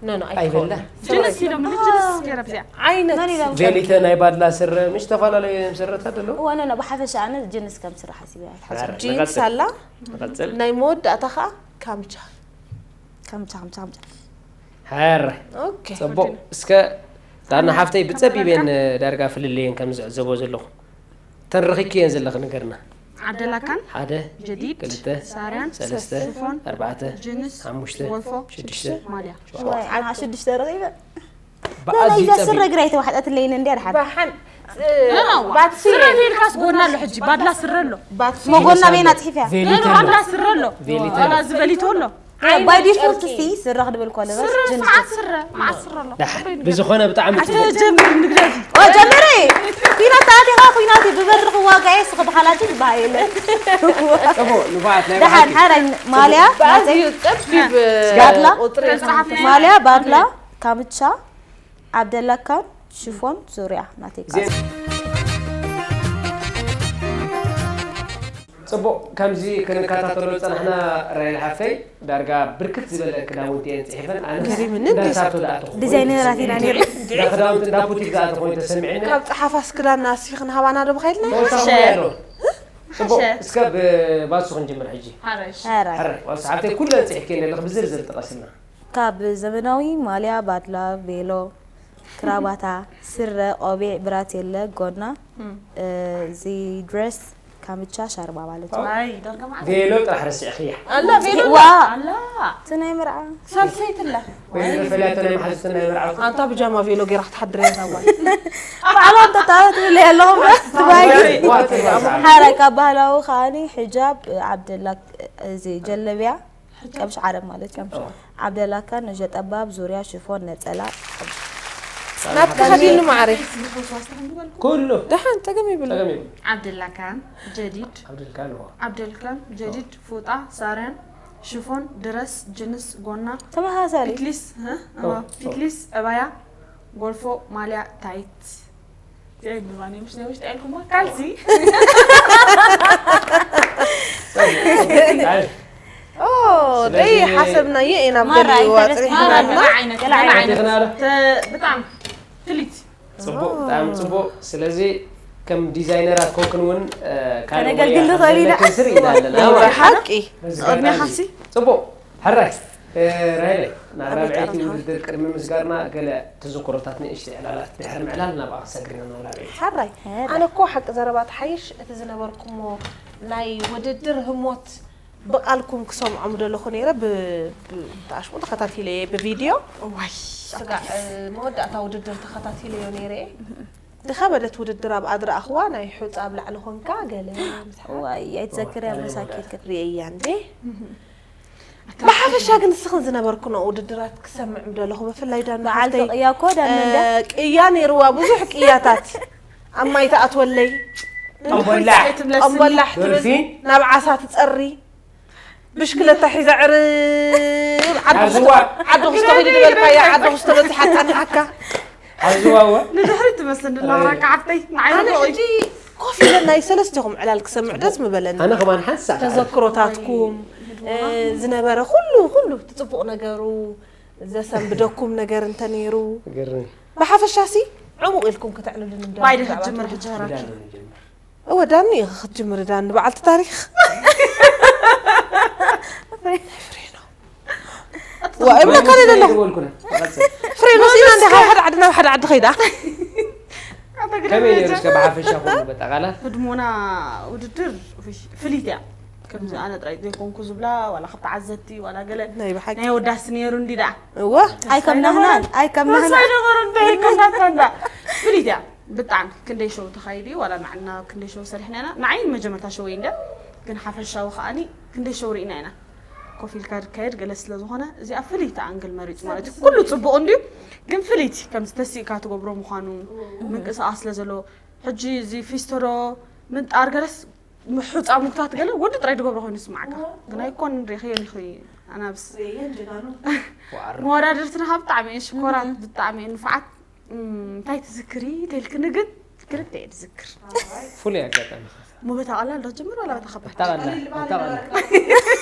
ኖ ኖ ኣይበላ ኣይኮነ ጅንስ ኢሎም ጅንስ ገይረ ብዚኣ ዓይነት መን ኢሎም ቬሊተ ናይ ባድላ ስረ ምሽ ዝተፈላለዩ ስረታት ኣለዉ እወ ኖ ኖ ብሓፈሻ ኣነ ጅንስ ከም ስረ ሓሲበ ኣይትሓስብ ጂንስ ኣላ ንቐጽል ናይ መወዳእታ ከዓ ካምቻ ከምቻ ከምቻ ከምቻ ሕረ ኦኬ ጽቡቕ እስከ ዳና ሓፍተይ ብጸቢበን ዳርጋ ፍልልየን ከም ዝዕዘቦ ዘለኹ ተንረኺኪ እየን ዘለኺ ንገርና ዓብደላካን ሓደ ጀዲድ ክልተ ሳርያን ሰለስተ ሽፎን ኣርባዕተ ጅንስ ሓሙሽተ ወልፎ ሽዱሽተ ማልያ ወይ ኣና ሽዱሽተ ረኺበ በኣዝ ላላ፣ እዛ ይጸብይ። ስረ ግራ ኣይተዋሕጠትለይን እንድያ፣ ድሓን። ባሓን፣ እ፣ ኖ፣ ኖ፣ ባትሲ። ስረ ዘይልካስ ጎና ኣሎ ሕጂ፣ ባድላ ስረ ኣሎ። ባትሲ። ሞ ጎና በይና ጽሒፍያ? ቬሊተር። ባድላ ስረ ኣሎ። ቬሊተር። ዋላ ዝበሊቶ ኣሎ። ባይ ዲፎልት ሲ ስረ ክድብል ኮለ፣ በስ ስረ፣ ጅንስ። መዓት ስረ፣ መዓት ስረ ኣሎ። ዳሕ፣ ብዝኾነ ብጣዕሚ ኣተ ጽቡቕ። ጀምር ንግደፊ። ኦ፣ ጀምሪ። ኩናት ተኣቲኻ፣ ኩናት ብበርኽ ዋጋ እየ፣ ስኽ ብሓላጅ ዝበሃል የለን። ጽቡቕ፣ ንፉዓት ናይ ደሓን፣ ብሓቂ። ሓራይ ማልያ፣ ብኣዝዩ ናተይ። ጸቢብ ባድላ? ቁጽሪ። ተጻሓፍ። ማልያ፣ ባድላ፣ ካምቻ፣ ዓብደላካን ሽፎን ዙርያ ናተይ ቃል። ጽቡቕ፣ ከምዚ ክንከታተሎ ዝጸናሕና ራይል ሓፍተይ፣ ዳርጋ ብርክት ዝበለ ክዳውንቲ እየን ጽሒፈን። ኣነስ ገሪምኒ እንዳ እንዴ ሳቶ ዝኣተኹ ኮይኑ ዲዛይነራት ኢና ተሰሚዕኒ። ነይርና። እንዳ ክዳውንቲ እንዳ ቡቲክ ዝኣተኹ ኮይኑ ተሰሚዕኒ። ካብ ጸሓፋስ ክዳን ኣስፊኽን ሃባና ዶ ብኸይድና? ተወሳኺ ሓሸ። ሙያ ዶ? ጽቡቕ፣ ሓሸ። እስከ ብባሱ ክንጅምር ሕጂ። ሓረሽ። ሓራይ። ሓራይ፣ ዋስ ሓፍተይ ኩለን ጽሒፍኪ ኣለኽ ብዝርዝር ጥቐስልና። ካብ ዘመናዊ ማልያ፣ ባድላ፣ ቬሎ፣ ክራባታ፣ ስረ፣ ቆቢዕ፣ ብራቴለ፣ ጎና፣ እም። እ፣ እዚ ድረስ፣ ካምቻ፣ ሻርባ ማለት እዩ። ኣይ፣ ዳርጋ መዓት። ቬሎ ጥራሕ ረሲዕኽያ። ኣላ ቬሎ ዋ! ኣላ። እቲ ናይ መርዓ። ሳልሰይት ኣላ። ወይ ፈላቶ ናይ መሓዙትን ናይ መርዓውቲ። ኣንታ ብጃማ ቬሎ ጌራ ክትሓድር እያ እዛ ጓል። ባዕሎም ተጣበትብለ ኣለኹም፣ ትባይ። ዋ፣ ትባይ። ሓራይ ካብ ባህላዊ ከኣኒ፣ ሕጃብ፣ ዓብደላ፣ እዚ ጀለብያ፣ ቀምሽ ዓረብ ማለት እዩ። ቀምሽ ዓረብ። ዓብደላካ፣ ነጀ ጠባብ፣ ዙርያ፣ ሽፎን፣ ነጸላ። ናትካ ከዲኑ ማዕረ። ኩሉ። ደሓን፣ ጸገም ይብሉ። ጸገም ይብሉ። ዓብደላካን፣ ጀዲድ። ዓብደልካን፣ ዋ። ዓብደልካን፣ ጀዲድ፣ ፉጣ፣ ሳርያን፣ ሽፎን፣ ድረስ፣ ጅንስ፣ ጎና። ተመሳሳሊ። ፒትሊስ፣ እ? ኦ፣ ኦ። ፒትሊስ፣ ዕባያ፣ ጎልፎ፣ ማልያ፣ ታይት። እዚኣ ይብልዋ፣ እኔ ምስ ነብሽ ጠይልኩማ፣ ካልሲ። ኣይ። ኦ፣ ስለዚ ደይ ሓሰብናዮ ኢና፣ ኣብ ማራ ገሊኡ ኣይተረስ-፣ ኣጽሪሕና ማራ ኣለና። ገለ ዓይነት፣ ገለ ዓይነት። ኣቲኽና ዶ? ተ-፣ ብጣዕሚ ፍሊት። ጽቡቕ፣ ብጣዕሚ ጽቡቕ። ስለዚ ከም ዲዛይነራት ኮንክን እውን፣ እ፣ ካልእ ከነገልግል ሞያ ንኽእል ኢና። ከም ዘለክን ስር ኢና ኣለና ናይ ማለት እዩ። ሓቂ። በዚ ቅድሚ ኣጋጣሚ። ሓሲ። ጽቡቕ። ሕራይ፣ እ፣ ራሄለይ፣ ናብ ኣቤት ራብዐይቲ ኣረፋ። ውድድር ቅድሚ ምስጋርና ገለ ተዘክሮታት ንእሽተይ ዕላላት ድሕሪ ምዕላል ናብኣ ክሰግር ኢና ናብ ራብዐይቲ። ሕራይ፣ ሕራይ። ኣነ እኮ ሓቂ ዘረባ ትሓይሽ፣ እቲ ዝነበርኩሞ ናይ ውድድር ህሞት ብቓልኩም ክሰምዖ ምደለኹ ነይረ፣ ብ-፣ ብ-፣ ብኣሽሙ ተኸታቲለየ ብቪድዮ። እዋይ። ስጋዕ፣ እ፣ መወዳእታ ውድድር ተኸታቲለዮ ነይረ እየ። ዝኸበደት ውድድር ኣብኣ ዝረኣኽዋ፣ ናይ ሑጻ ኣብ ላዕሊ ኾንካ ገለ ምስሓቕ። እዋይ፣ ኣይትዘክርያ መሳኪን። ርእየያ እንዴ? ብሓፈሻ ግን ንስኽን ዝነበርክኖ ውድድራት ክሰምዕ ምደለኹ፣ ብፍላይ ዳና በዓል ሓፍተይ፣ ተቕያ እኮ ዳና እንደ እ፣ ቅያ ነይርዋ፣ ብዙሕ ቅያታት። ኣብ ማይ ትኣትወለይ። ጠምቦላሕ። ጠምቦላሕ ትብል፣ ዶልፊን። ናብ ዓሳ ትጸሪ። ብሽክለታ ሒዛ ዕርብ ዓዲ ሓዝዋ። ኩስቶ፣ ዓዲ ኩስቶ ኺዲ ዝበልካያ፣ ዓዲ ኩስቶ በጺሓ ትጸንሓካ። ሓዝዋ እወ። ንድሕሪት ትመስል እንድላ ራካ ዓብተይ፣ ንዓይ ኣነ ንዕኡ። ሕጂ ኮፍ ኢለ ናይ ሰለስቲኹም ዕላል ክሰምዕ ደስ ምበለኒ። ኣነ ከማን ሓንሳእ። ተዘክሮታትኩም፣ እ፣ ዝነበረ ኩሉ፣ ኩሉ እቲ ጽቡቕ ነገሩ፣ ዘሰንብደኩም ነገር እንተ ነይሩ። ገርም። ብሓፈሻሲ ዕሙቕ ኢልኩም ክተዕልሉኒ ምደለኹ ባይደ ብዛዕባ ክጅምር ትውልዲ። ሕጂ ራኪ። ብዳን ንጀምር። እወ፣ ዳኒ ኢኺ ክትጅምሪ፣ ዳኒ በዓልቲ ታሪኽ። ፍሬኖ። ዋ፣ እብለካ ደለኹ። ይደወልኩና። ፍሬኖ ሲና እንደ ካብ ሓደ ዓዲ ናብ ሓደ ዓዲ ኸይዳ። ከመይ ነይሩ እስከ ብሓፈሻ ኩሉ በጠቓላ? ህድሞና ውድድር ፍሽ-፣ ፍሊት እያ። ከምዚ ኣነ ጥራይ ዘይኮንኩ ዝብላ፣ ዋላ ካብ ተዓዘብቲ፣ ዋላ ገለ ናይ ብሓቂ። ናይ ወዳሲ ነይሩ እንዲ ደኣ። እወ። ኣይከምናህናን፣ ኣይከምናህናን። ኣይነበሮን፣ እንታይ ኣይከምናህናን ደኣ። ፍሊት እያ። ብጣዕሚ ክንደይ ሾው ተኻይዱ እዩ፣ ዋላ ንዓና ክንደይ ሾው ሰሪሕና ኢና። ንዓይ መጀመርታ ሾው እንደ ግን ሓፈሻዊ ከኣኒ ክንደይ ሾው ርኢና ኢና። ኮፍ ኢልካ ዝካየድ ገለ ስለ ዝኾነ እዚኣ ፍልይቲ ኣንግል መሪጹ ማለት እዩ። ኩሉ ጽቡቕ እንድዩ፣ ግን ፍልይቲ ከምዚ ተሲእካ ትገብሮ ምዃኑ ምንቅስቓስ ስለ ዘለዎ። ሕጂ እዚ ፊስቶ ዶ ምንጣር ገለስ ምሑጻ ምጉታት ገለ ወዲ ጥራይ ዝገብሮ ኮይኑ ይስማዓካ። ግን ኣይኮን ርኢኽዮ ኢኺ ኣናብስ። ርእየን ጀጋኑ። መወዳድርትና ብጣዕሚ እየን ሽኮራት፣ ብጣዕሚ እየን ንፉዓት። እም፣ እንታይ ትዝክሪ ተልክኒ ግን ክልተ እየ ዝዝክር። ፍሉይ ኣጋጣሚ። ሞ በታ ቀላል ዶ ጀምር ዋላ በታ ከባድ? በታ ቀላል፣ በታ ቀላል።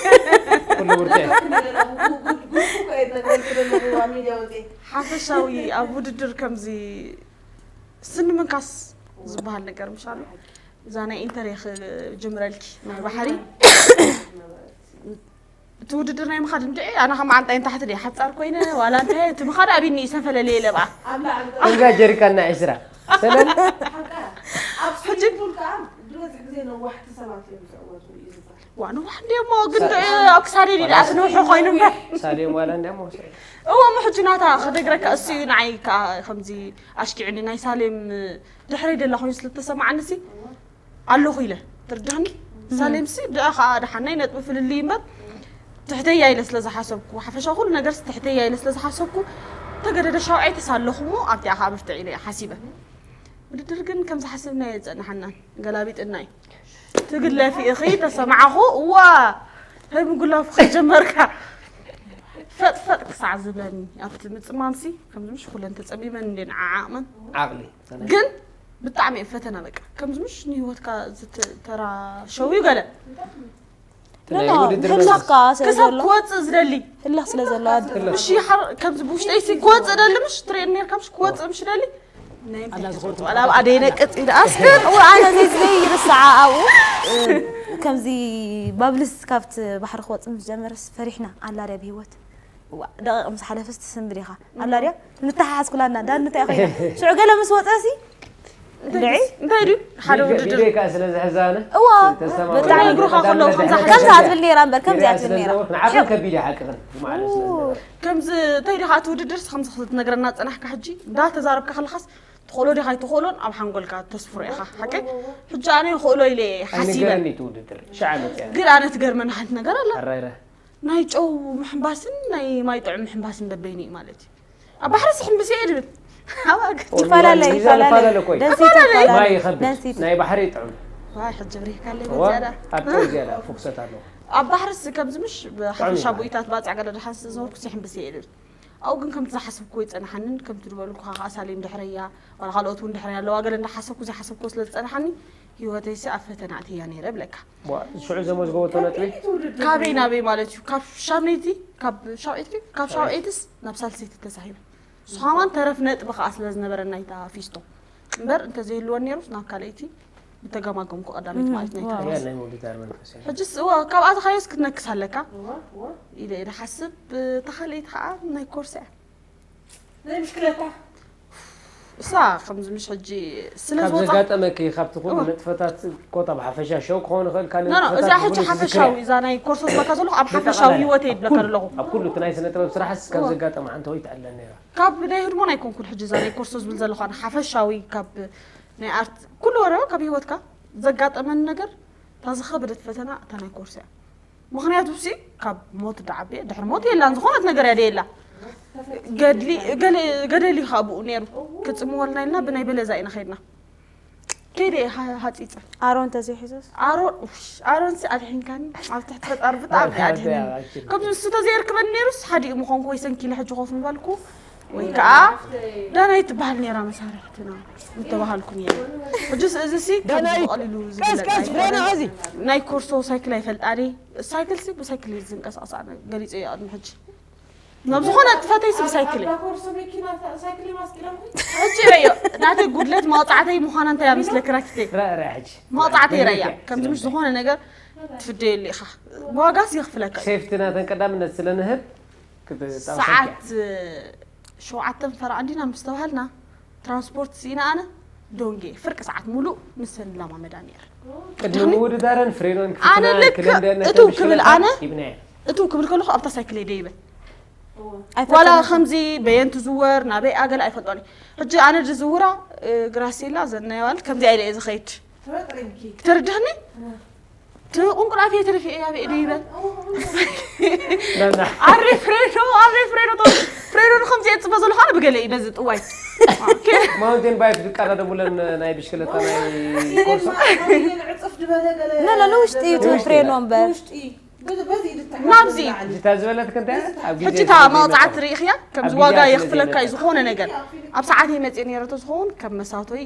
ኩሉ ብርቱዕ። ሓፈሻዊ ኣብ ውድድር ከምዚ ስኒ ምንካስ ዝበሃል ነገር ምሽ ኣሎ? እዛ ናይ ኢንተር እየ ክጅምረልኪ ናይ ባሕሪ። እቲ ውድድር ናይ ምኻድ እንድዒ፣ ኣነ ከም ዓንጣይ ንታሕቲ ድየ ሓጻር ኮይነ፣ ዋላ እንታይ፣ እቲ ምኻድ ኣብኒ እዩ ዝተፈላለየ ለብኣ። እዛ ጀሪካን ናይ ዕስራ ሰለል። ኣብ ስዊሚንግ ፑል ከኣ ዝበዝሕ ግዜ ነዋሕቲ ሰባት እዮም ዝዕወቱ እዩ ዝበሃል። ዋ ንዋሕ እንዲሞ ግን ኣብ ክሳደይ ድኣ ትንውሑ ኮይኑ እምበር። ሳሌም ዋላ እንዲሞ እዎ ምሕጂ ናታ ክደግረካ እሱ እዩ ንዓይ ከዓ ከምዚ ኣሽኪዕኒ ናይ ሳሌም ድሕረይ ደላ ኮይኑ ስለተሰማዓኒ ሲ ኣለኹ ኢለ ትርድሕኒ። ሳሌም ሲ ድኣ ከዓ ደሓናይ ነጥቢ ፍልልይ እምበር ትሕተያ ኢለ ስለ ዝሓሰብኩ ሓፈሻ ኩሉ ነገር ትሕተያ ኢለ ስለ ዝሓሰብኩ ተገደደ ሻውዓይ ተሳለኹ እሞ ኣብቲኣ ከዓ ብርትዕ ኢለ እየ ሓሲበ። ውድድር ግን ከም ዝሓስብናዮ ኣይጸንሓናን ገላቢጥና እዩ። ትግለፊ ኢኺ ተሰማዕኹ እዋ ተምጉላፍ ከጀመርካ ፈጥፈጥ ክሳዕ ዝብለኒ ኣብቲ ምጽማምሲ ከምዚ ምሽ ኩለን ተጸሚመን እንዴን ዓዓቕመን ዓቕሊ ግን ብጣዕሚ እዩ ፈተና በቃ ከምዚ ምሽ ንህይወትካ ዝተራ ሸው እዩ ገለ ናይ ውድድር ህላኽካ ስለ ክሳብ ዘሎ ክወፅእ ዝደሊ ህላኽ ስለ ዘሎ ኣድ- እሺ ሓር- ከምዚ ብውሽጠይ ሲ ክወፅእ ደሊ ምሽ ትርእየኒ ነርካ ምሽ ክወፅእ ምሽ ደሊ ናይ ምንታይ ተፈጥሮ? ዋላ ኣብ ኣደይ ነቅፅ ኢለ ኣስክር እወ ኣነ ዘይዝለይ ይርስዓ ኣብኡ እ፣ ከምዚ ባብልስ ካብቲ ባሕሪ ክወፅእ ምስ ጀመረስ ፈሪሕና ኣላ ድያ ብሂወት እዋ ደቂቕ ምስ ሓለፈስ ትስንብድ ኢኻ ኣላ ድያ ንተሓሓዝ ኩላና ዳን እንታይ ኮይና ሽዑ ገለ ምስ ወፀሲ እንድዒ እንታይ ድዩ ሓደ ውድድር ቢደካ ስለ ዝሕዛነ እዋ ብጣዕሚ እግሩኻ ከለዉ ከምዛ ከምዛ ትብል ነይራ እምበር ከምዚኣ ትብል ነይራ ንዓኹም ከቢድ እዩ ሓቂ ግን ማለት ስለ ዝነበረ ከምዚ እንታይ ዲኻ እቲ ውድድር ከምዚ ክትነግረና ዝፀናሕካ ሕጂ እንዳተዛረብካ ከለኻስ ትኽእሎ ዲኻ ኣይትኽእሎን ኣብ ሓንጎልካ ተስፍሮ ኢኻ ሓቂ ሕጂ ኣነ ይኽእሎ ኢለ እየ ሓሲበ ኣይንገረኒ እቲ ውድድር ሸዓ መፅያ ግን ኣነ ትገርመኒ ሓንቲ ነገር ኣላ ኣራይረ ናይ ጨው ምሕንባስን ናይ ማይ ጥዑም ምሕንባስን በበይኑ እዩ ማለት እዩ ኣብ ባሕሪ ስሕምብስ እየ ድብል ኣብ ኣገ- ይፈላለ ሚዛን ይፈላለ ይፈላለ እኮ እዩ። ደንሲቲ ይፈላለ ማይ ይኸብድ ደንሲቲ ናይ ባሕሪ ጥዑም ዋይ ሕጂ ብሪህካ ኣለይ እዋ በዚያዳ ኣብቲ ዝያዳ ፉክሰት ኣለዎ ኣብ ባሕርስ ከምዚ ምሽ ብሓፈሻ ቦኢታት ባፅዕ ገለ ድሓን ዝነበርኩ ስሕምብስ እየ ድብል ኣብኡ ግን ከምቲ ዝሓሰብኩ ይፀናሓንን ከምቲ ዝበልኩ ከዓ ሳሌም ድሕረያ ዋላ ካልኦት እውን ድሕረያ ኣለዋ ገለ እንዳሓሰብኩ ዘይሓሰብኩ ስለ ዝፀናሓኒ ህይወተይሲ ኣብ ፈተና ኣትያ ነይረ ብለካ ሽዑ ዘመዝገበቶ ነጥቢ ካበይ ናበይ ማለት እዩ ካብ ሻምነይቲ ካብ ሻውዒት ካብ ሻውዒትስ ናብ ሳልሰይቲ ተሳሂበ ስኻማን ተረፍ ነጥቢ ከዓ ስለ ዝነበረ ናይታ ፊስቶ እምበር እንተዘይህልወን ነይሩስ ናብ ካልኣይቲ ብተገማገምኩ ቀዳመይቲ ማለት ናይታ ዋው። ያ ናይ ምውድዳር መንፈስ እዩ። ሕጅስ እዋ ካብኣ ተኻዮስ ክትነክስ ኣለካ ኢለ ኢለ ሓስብ እታ ካልኣይቲ ከዓ ናይ ኮርስ እያ ናይ ብሽክለታ እሳ ከምዚ ምሽ ሕጂ ስለ ካብ ዝወፃ ዘጋጠመኪ ካብቲ ኩሉ ንጥፈታት ኮታ ብሓፈሻ ሸው ክኸውን ይኽእል ካልእ ኖ ኖ ንጥፈታት እዚኣ ሕጂ ብሙሉእ ሓፈሻዊ ዝዝክር እዛ ናይ ኮርሶስ በካ ዘለኹ ኣብ ሓፈሻዊ ብጠቓላላ ህይወት እየ ኣብ ይብለካ ኩሉ- ዘለኹ ኣብ ኩሉ እቲ ናይ ስነ ጥበብ ስራሕስ ካብ ዘጋጠመ ሓንቲ ወይ ትዕለን ነይራ ካብ ናይ ህድሞን ኣይኮንኩን ሕጂ እዛ ናይ ኮርሶ ዝብል ዘለኳ ሓፈሻዊ ካብ ናይ ኣርት ኩሉ ወረ ካብ ህይወትካ ዘጋጠመኒ ነገር እታ ዝኸበደት ፈተና እታ ናይ ኮርስ እያ ምኽንያቱ ሲ ካብ ሞት ዳዓቢ ድሕሪ ሞት የላን ዝኾነት ነገር እያ የላ ገድሊ ገለ- ገደል እዩ ካብኡ ነይሩ ክፅምወልና ኢልና ብናይ በለዛ ኢና ከድና ከይደ እየ ሃ- ሃፂፀ ኣሮን ተዘይሒዙስ ኣሮን ውሽ፣ ኣሮን ሲ ኣድሒንካኒ ኣብ ትሕቲ ፈጣሪ ብጣዕሚ ኣድሕኒ ከምዚ ንሱ ተዘየርክበኒ ነይሩስ ሓዲኡ ምኾንኩ ወይ ሰንኪለ ሕጂ ኮፍ ምባልኩ ወይ ከዓ ዳናይ ትበሃል ነይራ መሳርሕትና ምተባሃልኩ ነይረ ሕጅስ እዚ ሲ ከምዚ ብቐሊሉ ዝግለጽ ኣይኮነን። ናይ ኮርሶ ሳይክል ኣይፈልጣኒ ሳይክል ሲ ብሳይክል እየ ዝንቀሳቐሳ ገሊፀ እየ ቅድሚ ሕጂ ናብ ዝኾነ ጥፈተይ ስብ ሳይክል እየ ኮርሶ መኪና ሳይክል ማስኪሎም ሕጂ ረዮ ናተይ ጉድለት ማውፃዕተይ ምዃና እንታይ ኣመስለኪ ራኪተይ ራእራይ ሕጂ ማውፃዕተይ ረያ ከምዚ ምሽ ዝኾነ ነገር ትፍደየሉ ኢኻ ዋጋስ የኽፍለካ እዩ ሴፍቲ ናተን ቀዳምነት ስለ ንህብ ክትጣውሰኪ ሰዓት ሸውዓተን ፈረቓ እንዲና ምስ ተባሃልና ትራንስፖርት ስኢና ኣነ ዶንጌ ፍርቂ ሰዓት ሙሉእ ንሰን ላማመዳ ነይር ቅድሚ ምውድዳረን ፍሬኖን ኣነ ክፍትና ልክ ክለንደነ እትው ክብል ኣነ ሂብናየ እትው ክብል ከለኹ ኣብታ ሳይክል ደይበ ኣይፈተን ዋላ ከምዚ በየን ትዝወር ናበይ ኣገለ ኣይፈልጦን ሕጂ ኣነ ዝዝውራ ግራሴላ ዘናየዋል ከምዚ ኣይለ እየ ዝኸይድ ተበጥሪምኪ ትርድህኒ እቲ ቁንቁል ኣፍየ ተረፊ እያ ብኢደ ይበል ኣሬ ፍሬዶ ኣሬ ፍሬዶ ቶ ፍሬዶ ንከምዚ እየ ዝፅበ ዘለኹ ኣነ ብገለ እዩ በዚ ጥዋይ ማውንቴን ባይክ ዝቀዳደሙለን ናይ ብሽክለታ ናይ ኮርሶ ዕፅፍ ዝበለ ገለ ኖ ኖ ንውሽጢ እዩ እቲ ፍሬኖ እምበር ውሽጢ በዚ በዚ ይድታ ናብዚ ሕጂታ ዝበለትክ እንታይ ኣብ ግዜ ሕጂ እታ መውፃዕቲ ርኢኽያ ከምዚ ኣብ ዋጋ ግዜ የኽፍለካ እዩ ዘይመጣ። ዝኾነ ነገር ኣብ ሰዓተይ መፅእ ነይረ ተዝኸውን ከም መሳቶይ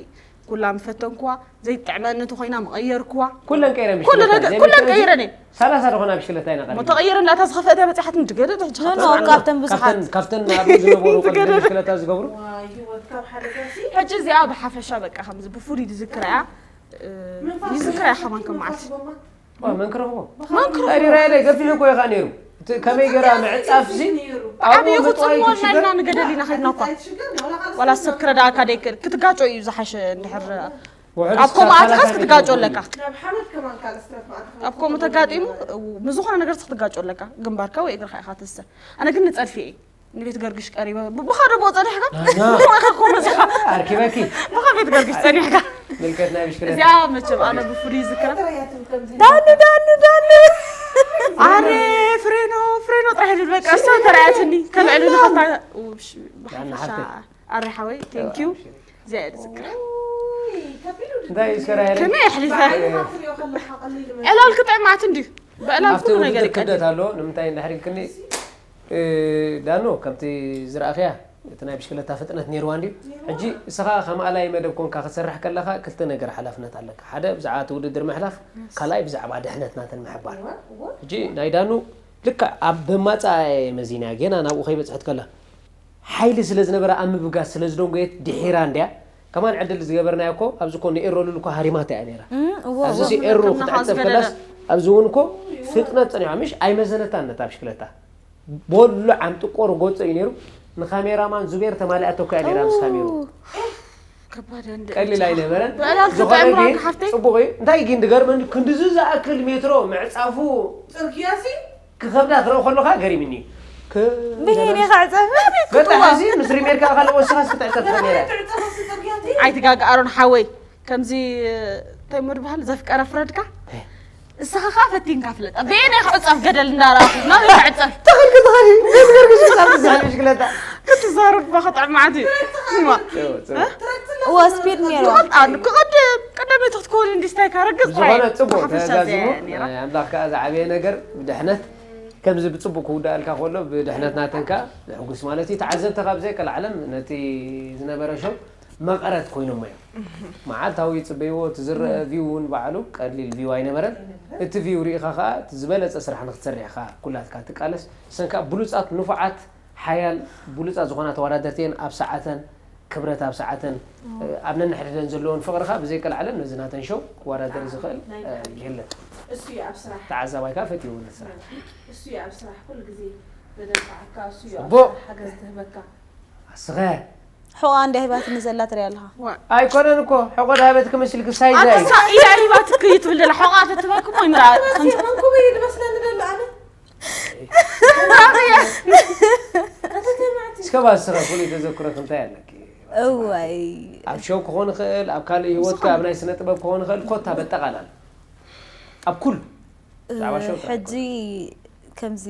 ኩላ ምፈተንኩዋ ዘይጥዕመኒ ተኾይና ምቐየርኩዋ ኩለን ቀይረን ኩሉ ነገር ኩለን ቀይረን እየ ሰላሳ ዝኾና ብሽክለታ ኢና ሞ ቀሪብና ተቐይረ እንዳታ ዝኸፍአተ በፂሓት ንትገደድ ሕጂ ኖ ኖ ካብተን ብዙሓት ካብተን ካብተን ኣብኡ ዝነበሩ ቀደም ብሽክለታ ዝገብሩ ዋይ ህይወት ካብ ሓደጋሲ ሕጂ እዚኣ ብሓፈሻ በቃ ከምዚ ብፍሉይ ዝዝክራ እያ እ፣ ይዝክራ እያ ከማን ከም መዓልቲ ዋ፣ መን ክረኽቦ መን ክረኽቦ? ሪራይለ ገፊሕ እኮ ኢኻ ነይሩ እቲ ከመይ ገራ ምዕፃፍሲ ዓብዪ ኣብኡ ምጥዋይ ክፅምወልና ክሽገር ኢልና ንገደል ኢና ከድና እኳ ዋላ ሰብ ክረዳእካ ደይክእል ክትጋጮ እዩ ዝሓሸ እንድሕር ውሕድ ኣብ እስከ ከምኡ ኣቲኻስ ሰላሳ ሜትሮ ክትጋጮ ኮይኑ። ኣለካ። ናብ ሓመድ ከማን ካልእ ስትረፍ መዓት ኣብ ከምኡ ተጋጢሙ፣ ምስ ዝኾነ ነገር ክትጋጮ ኣለካ። ግንባርካ ወይ እግርኻ ኢኻ ትስተ። ኣነ ግን ንጸድፊ እየ። ንቤት ገርግሽ ቀሪበ። ብ-፣ ብኻ ደቦ ጸኒሕካ? ኣና። ብኻ ኢኻ እኮ መጺኻ። ኣርኪበኪ። ብኻ ቤት ገርግሽ ጸኒሕካ? ምልከት ናይ ብሽክለታ። እዚኣ መቸም ኣነ ብፍሉይ ይዝክራ። ዳኑ፣ ዳኑ፣ ዳኑ። ኣረ፣ ፍሬኖ፣ ፍሬኖ ጥራሕ ይብል በቃ። እሳ ተራእያትኒ። ከልዕሉ ንኸታ-፣ ውሽ-፣ ዳና ብሓፈሻ። ሓፍተይ። ኣረ ሓወይ፣ thank you። እዚኣ እየ ዝዝክራ። እንታይ እዩ እስከ ራሄለይ? ከመይ ኣሕሊፈ? ዕላል ክጥዕማት እንድዩ። ብዕላል ኣብቲ ኩሉ ነገር ውድድር ክብደት ይቀድም። ኣሎ። ንምንታይ እንድሕር ኢልክኒ፣ እ፣ ዳኖ፣ ከምቲ ዝረኣኽያ፣ እቲ ናይ ብሽክለታ ፍጥነት ነይርዋ እንድዩ። ነይርዋ። ሕጂ እስኻ ከም ኣላይ መደብ ኮንካ ክትሰርሕ ከለኻ ክልተ ነገር ሓላፍነት ኣለካ። ሓደ ብዛዕባ እቲ ውድድር ምሕላፍ፣ የስ። ካልኣይ ብዛዕባ ድሕነት ናተን ምሕባር። እወ፣ እወ። ሕጂ ናይ ዳኑ ልክዕ ኣብ በማጻ እየ መዚና፣ ገና ናብኡ ከይበጽሐት ከላ። ሓይሊ ስለ ዝነበራ ኣብ ምብጋስ ስለ ዝደንጎየት ድሒራ እንድያ። ከማን ዕድል ዝገበርናዮ እኮ ኣብዚ እኮ ንኤሮ ሉል እኮ ሃሪማታ እያ ነይራ። እም፣ እዎ፣ ኣብዚ እዎ። ሲ ኤሮ ከምና ክትዕጸፍ ዝገደደ። ከላስ ኣብዚ እውን እኮ ፍጥነት ጸኒሖ፣ ምሽ ኣይመዘነታን ነታ ብሽክለታ። ቦሎ ዓምጥቆ ርጎጾ እዩ ነይሩ። ንካሜራማን ዙቤር ተማሊኣቶ እኮ እያ ነይራ ምስ ካሜሩ። ከባድ እንደ ቀሊል ኣይነበረን። ብዕላል ዝኾነ ተጠዕሞ ግን ሓፍተይ። ጽቡቕ እዩ። እንታይ ግን ዝገርመኒ ክንድዚ ዝኣክል ሜትሮ ምዕጻፉ ጽርግያ ሲ ክኸብዳ ክረኦ ከለኻ ገሪምኒ። ክ-፣ ብሄን ኢኻ ዕጸፍ። በቃ፣ ሕዚ ምስ ሪሜርካ ካልእ ወስኻስ ክትዕጸፍ ትኽእል ነይራ። ኣይትጋገ ኣሮን ሓወይ፣ ከምዚ፣ እንታይ እሞ ዝበሃል፣ ዘፍቀረ ፍረድካ? እስኻ ኸኣ ፈቲንካ ፍለጥ። ብየናይ ክዕጸፍ ገደል እንዳረኣኹ፣ ናበይ ክዕጸፍ? ተኽልኪ፣ ተኽሊ፣ ዘይትገርግሽ ክሳብ ትዝሕል ብሽክለታ። ክትዛረብ እባ ክጥዕም መዓት እዩ። ስማ። ጽቡቕ፣ ጽቡቕ። እ? እዎ፣ ስፒድ ነይርዋ። ይፈልጥ ኣሉ። ክቐድም፣ ቀዳመይቲ ክትከውን እንዲ ስታይካ ረግጽ ብዝኾነ ጥራይ። ጽቡቕ ሓፈሻ ተዛዚሙ። ዘያ ነይራ። ኣምላኽ ከኣ ዝዓበየ ነገር ብድሕነት ከምዚ ብጽቡቕ ክውዳእልካ ከሎ ብድሕነት ናተን ከኣ ንሕጉስ ማለት እዩ። ተዓዘብቲ ካብ ዘይቀልዓለም ነቲ ዝነበረ ሾው መቐረት ኮይኖሞ እዮም። መዓልታዊ ይጽበይዎ፣ እቲ ዝረአ ቪው እውን ባዕሉ ቀሊል ቪው ኣይነበረን። እቲ ቪው ርኢኻ ከኣ እቲ ዝበለጸ ስራሕ ንክትሰርሕ ኢኻ ኩላትካ ትቃለስ። እሰን ከኣ ብሉጻት፣ ንፉዓት፣ ሓያል፣ ብሉጻት ዝኾና ተወዳደርቲ እየን። ኣብ ሰዓተን፣ ክብረት ኣብ ሰዓተን፣ ኣብ ነንሕድሕደን ዘለወን ፍቕሪ ከኣ ብዘይቀልዓለን ነዚ ናተን ሾው ክወዳደር ዝኽእል፣ ናይ ብሓቂ። የለን። እሱ እዩ ኣብ ስራሕ። ተዓዛባይ ከኣ ፈትይዎ ነቲ ስራሕ። እሱ እዩ ኣብ ስራሕ ኩሉ ግዜ ዘደንፍዓካ፣ እሱ እዩ ኣብ ጽቡቕ። ስራሕ ሓገዝ ዝህበካ። ኣስኸ? ሕቖኣ እንድያ ሂባትኒ ዘላ ትሪኣ ኣለኻ። ዋ። ኣይኮነን እኮ፣ ሕቖ ድሃበትኪ መሲልኪ ሳይዝ ኣታ ኣይ። ሳ-፣ ኢዳ ሂባትኪ እዩ ትብል ዘላ፣ ሕቖኣ ተትህበክሞ ይንርኣ። መንኩበይ እዩ ዝመስለኒ ዘሎ ኣነ። እስከ ባስኸ ፍሉይ ተዘክሮኺ እንታይ ኣለኪ? እዋይ። ኣብ ሾው ክኾን ይኽእል፣ ኣብ ካልእ ህይወትካ፣ ኣብ ናይ ስነ ጥበብ ክኾን ይኽእል፣ ኮታ በጠቓላል። ኣብ ኩሉ። ብዛዕባ ሾው ጥራሕ ሕጂ ኣይኮነን። ከምዚ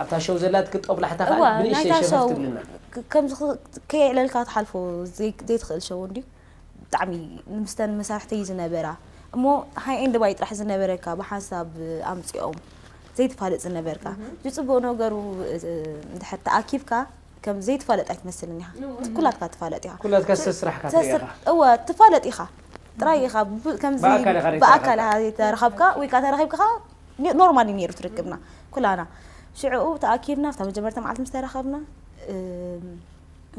ኣብታ ሾው ዘላትኪ ጦብላሕታ ከኣ እዋ፣ ብንእሽተይ ናይታ ሸፈፍ ሾው ትብልና። ክ-፣ ከምዚ ክ-፣ ከየዕለልካ ትሓልፎ ዘይ-፣ ዘይትኽእል ሾው እንድዩ። ብጣዕሚ ምስተን መሳርሕተይ ዝነበራ እሞ ሃይ ኤንድ ባይ ጥራሕ ዝነበረካ ብሓንሳብ ኣምጺኦም ዘይትፋለጥ ዝነበርካ። እህ። ዝጽቡቕ ነገሩ፣ እ፣ እንድሕር ተኣኪብካ ከም ዘይትፋለጥ ኣይትመስልን ኢኻ። እወ። ኩላትካ ትፋለጥ ኢኻ። ኩላትካ ተ-፣ ዝተስራሕካ ተስር-፣ ትሪኢኻ። እወ፣ ትፋለጥ ኢኻ። ጥራይ ኢኻ። ብ-፣ ከምዚ ብኣካል ኢኻ ብኣካል ዘይተራኸብካ። ኢኻ ዘይተራኸብካ ወይ ከኣ ተራኺብካ ኸኣ ኒ-፣ ኖርማል እዩ ነይሩ ትርክብና። ኩላና። ሽዕኡ ተኣኪብና፣ ኣብታ መጀመርታ መዓልቲ ምስ ተራኸብና፣ እም፣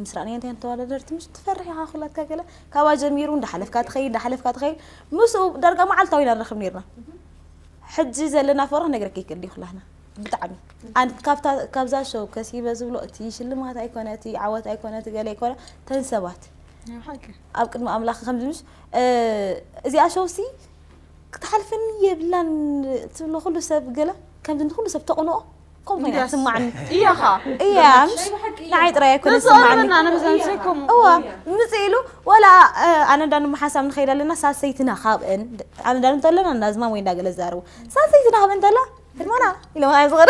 ምስ ረኣናዮ እንታይ ተወዳደርቲ፣ ምሽ ትፈርሕ ኢኻ ኩላትካ ገለ። ካብኣ ጀሚሩ እንዳሓለፍካ ትኸይድ፣ እንዳሓለፍካ ትኸይድ። ምስኡ ዳርጋ መዓልታዊ ኢና ንራኸብ ነይርና። ሕጂ ዘለና ፍቕሪ ክነግረካ ይክእል ድዩ ኩላትና? ብጣዕሚ። ኣን-፣ ካብታ፣ ካብዛ ሾው ከሲበ ዝብሎ እቲ ሽልማት ኣይኮነ፣ እቲ ዓወት ኣይኮነ፣ እቲ ገለ ኣይኮነ፣ ተን ሰባት። ናይ ብሓቂ። ኣብ ቅድሚ ኣምላኽ ከምዚ ምሽ፣ እ፣ እዚኣ ሾው ሲ ክትሓልፈኒ የብላን ትብሎ ኩሉ ሰብ ገለ፣ ከምዚ ንኩሉ ሰብ ተቕንኦ፣ ከምኡ ኮይና እንድያስ ትስማዓኒ። እያ ኸኣ። እያ፣ ምሽ ናይ ብሓቂ እያ። ንዓይ ጥራይ ኣይኮነ ነዚ ዝስማዓኒ። ኣለና፣ ኣነ በዛ ምሳይ ከምኡ። እዋ፣ እያ። ምጽእ ኢሉ፣ ወላ፣ እ፣ ኣነ እንዳ ንመሓሳብ ንኸይድ ኣለና፣ ሳሰይትና ካብአን፣ ኣነ እንዳ እንተለና፣ እንዳ ዝማም ወይ እንዳ ገለ ዝዛረቡ። ሳሰይትና ካብአን እንተላ፣ ህድሞና፣ ኢሎም ኣየ ዝቐረ።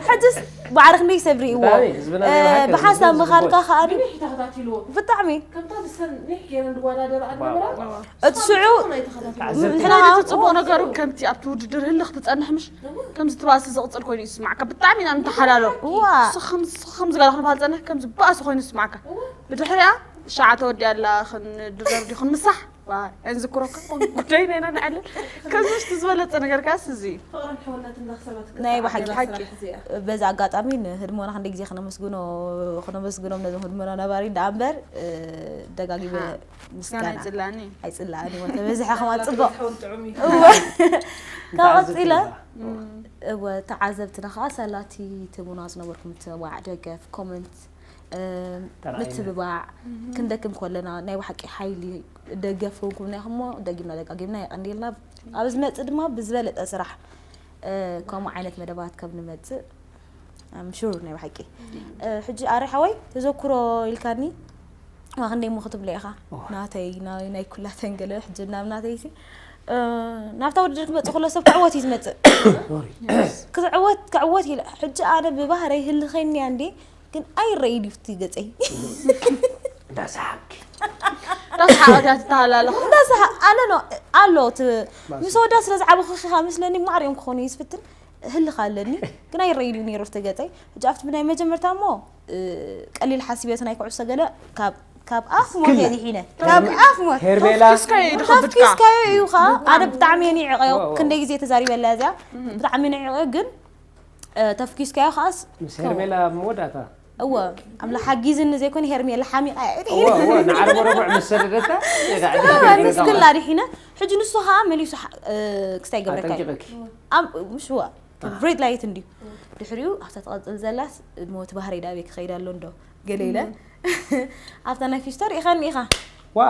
ሕጅስ፣ ባዕሪ ክንደይ ሰብ ርእይዎ። ብጣዕሚ፣ ህዝብና እ፣ ናይ ብሓቂ ብሓንሳብ ዝብሎ ምኻድካ ዝብሎ። ከኣ ድዩ? ብኒሕ ተኸታቲልዎ። ብጣዕሚ። ከምታ ብሰን ኒሕ ገይረን ዝወዳደራ ዋው፣ ኣነበራ? ዋው። እቲ ሽዑ ንስኻ ብጣዕሚ ተኸታቲልዎ። ተዓዘብቲ። እንትና ንሕና ከኣ፣ እቲ ጽቡቕ እዋ። ነገሩ ከምቲ ኣብቲ ውድድር ህልኽ ትጸንሕ ምሽ? እዋ። ከምዚ ትባእሲ ዝቕጽል ኮይኑ ይስማዕካ። ብጣዕሚ ኢና ንተሓላሎ። እዋ። ንስኻ ከም፣ ንስኻ ከምዚ ጋር ክንባል ጸንሕ፣ ከምዚ ባእሲ ኮይኑ ይስማዕካ። እዋ። ብድሕሪኣ፣ ሻዓ ተወዲኣ ኣላ፣ ክንድረር ድዩ ክንምሳሕ? ዋ፣ እንዝክሮ እኮ ጉዳይና ኢና ንዕልል። ከምዚ ውሽጢ ዝበለጸ ነገር ከኣስ እዚ እዩ። ፍቕርን ሕውነትን ዘኽሰበት ናይ ብሓቂ። ሓቂ። ስራሕ እዚኣ። በዚ ኣጋጣሚ ንህድሞና ክንደይ ግዜ ክነመስግኖ፣ ክነመስግኖም ነዞም ህድሞና ነባሪ ደኣ እምበር፣ እ፣ ደጋጊመ ሓ፣ ምስጋና ምስጋና። ኣይጽላእን እዩ። ኣይጽላእን እዩ። ተበዚሐ ከማን ጽቡቕ። ሓውን ጥዑም እዩ። እወ። ካብ ቀጺለ፣ እም። እወ፣ ተዓዘብትና ከኣ ሳላቲ ትህቡና ዝነበርኩም ተባዕ ደገፍ፣ ኮመንት፣ ምትብባዕ ክንደክም ከለና ናይ ብሓቂ ሓይሊ ደገፍ እውን ኩምና ኢኹም እሞ ደጊምና ደጋጊምና የቐንየልና። ኣብ ዝመጽእ ድማ ብዝበለጠ ስራሕ ከምኡ ዓይነት መደባት ከም ንመጽእ ኣም ሹር ናይ ብሓቂ። ሕጂ ኣረ ሓወይ ተዘክሮ ኢልካኒ ዋ ክንደይ እሞ ክትብሎ ኢኻ። ናተይ ናይ ኩላተን ገለ ሕጂ ናብ ናተይሲ ናብታ ውድድር ክመጽእ ከሎ ሰብ ክዕወት እዩ ዝመጽእ። ክዕወት ክዕወት ኢለ ሕጂ ኣነ ብባህረይ ህልኸኒ እንዴ ግን ኣይረኣይ ድዩ እቲ ገጸይ? እንዳሰሓቂ ዳስሓ ወዳ ትተሃላለኹ እንዳሰሓ ኣለ ኖ ኣሎ እቲ ምስ ወዳ ስለ ዝዓበኹ ኺኻ መስለኒ ማዕሪኦም ክኾኑ እዩ ዝፍትን ህልኽ ኣለኒ ግን ኣይረኣይ ድዩ ነይሩ እቲ ገጸይ። ሕጂ ኣብቲ ብናይ መጀመርታ እሞ ቀሊል ሓሲበ እቲ ናይ ኩዕሶ ገለ ካብ ካብ ኣፍ ሞት የድሒነ ካብ ኣፍ ሞት ሄርሜላ ተፍኪስካዮ እዩ ዝኸብድካ። ተፍኪስካዮ እዩ ኸዓ ኣነ ብጣዕሚ እየ ንዕቀዮ ክንደይ ግዜ ተዛሪበላ እዚኣ ብጣዕሚ ንዕቀዮ ግን ተፍኪስካዮ ከዓስ ምስ ሄርሜላ ኣብ መወዳእታ እወ ኣምላኽ ሓጊዝኒ ዘይኮነ ሄርሜላ ሓሚቓ እየ እወ እወ ንዓርቢ ረቡዕ ምስ ሰደደታ ጸጋ ንስክላ ድሒነ ሕጂ ንሱ ኸዓ መሊሱ ክስታይ ገብረካ እዩ ኣጠንቂቐኪ ምሽ እዋ ሬድ ላይት እንድዩ ድሕሪኡ ኣብታ ትቐፅል ዘላስ ሞት ባህረይ ዳበይ ክኸይድ ኣሎ እንዶ ገለ ኢለ ኣብታ ናይ ፊስቶ ርኢኻኒ ኢኻ ዋ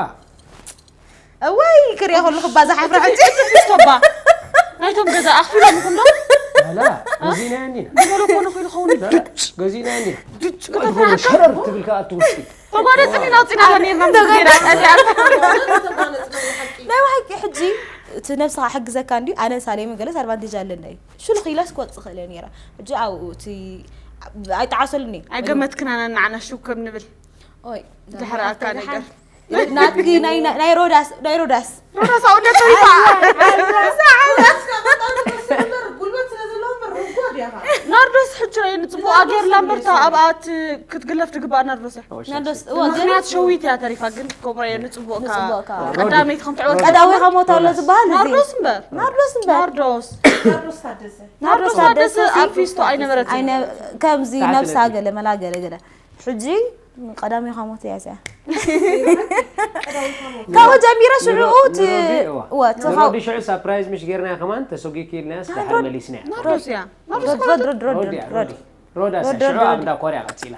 እዋይ ክሪኦ ከለኹ እባ ዝሓፍራ ሕጂ ፊስቶባ ናይቶም ገዛ ኣኽፊሎም ይኹን ዶ ላ ገዚእናያ እንዲና ዝበሎ ኮነ ኮይኑ ኸውን ገዚእናያ እንዲና ክትፎ ሸረር ትብል ከዓ እቲ ውሽጢ ተጓነፅኒ ናውፂና ኔርና ምስ ገይራ ፀሊኣ ናይ ብሓቂ ሕጂ እቲ ነብስኻ ሕግዘካ እንዲ ኣነ ሳሌም ገለስ ኣድቫንቴጅ ኣለና እዩ ሽሉ ክኢላስ ክወፅእ ክእለ ነይራ ሕጂ ኣብኡ እቲ ኣይጠዓሰሉን እዩ ኣይገመትክናና ንዓና ሽው ከም ንብል ኦይ ድሕሪ ኣካ ነገር ናትኪ ናይ ናይ ሮዳስ ናይ ሮዳስ ሮዳስ ኣውነት ተሪፋ ጉልበት ስለ ዘለዎ ርጓድ ያኻ ናርዶስ ሕጂ ራይ ንፅቡቅ ኣገር ላምበርታ ኣብኣት ክትግለፍ ትግባእ ናርዶስ እያ ናርዶስ እዋ ግን ምክንያት ሸዊት እያ ተሪፋ ግን ኮብራ እየ ንፅቡቅ ንፅቡቅ እካ ቀዳመይቲ ከም ትዕወት ቀዳዊ ከሞት ኣሎ ዝበሃል እዚ ናርዶስ እምበር ናርዶስ እምበር ናርዶስ ናርዶስ ታደሰ ናርዶስ ታደሰ ታደሰ ኣብ ፊስቶ ኣይነበረትን ኣይነ ከምዚ ነብሳ ገለ መላ ገለ ገለ ሕጂ ቀዳሚ ከሞት እያ እዚኣ ካብኡ ጀሚረ ሽዑ እቲ ወ ሮዲ ሽዑ ሳፕራይዝ ምሽ ጌርናያ ከማን ተሰጒኪ ኢልናያስ ድሓር መሊስናያ ናርዶስ እያ ናርዶስ ሮድ ሮድ ሮድ ሮዲ ሮድ ሮዲ ሮዳ ሮዲ ሽዑ ሮዲ ኣብንዳ ኮርያ ቀፂላ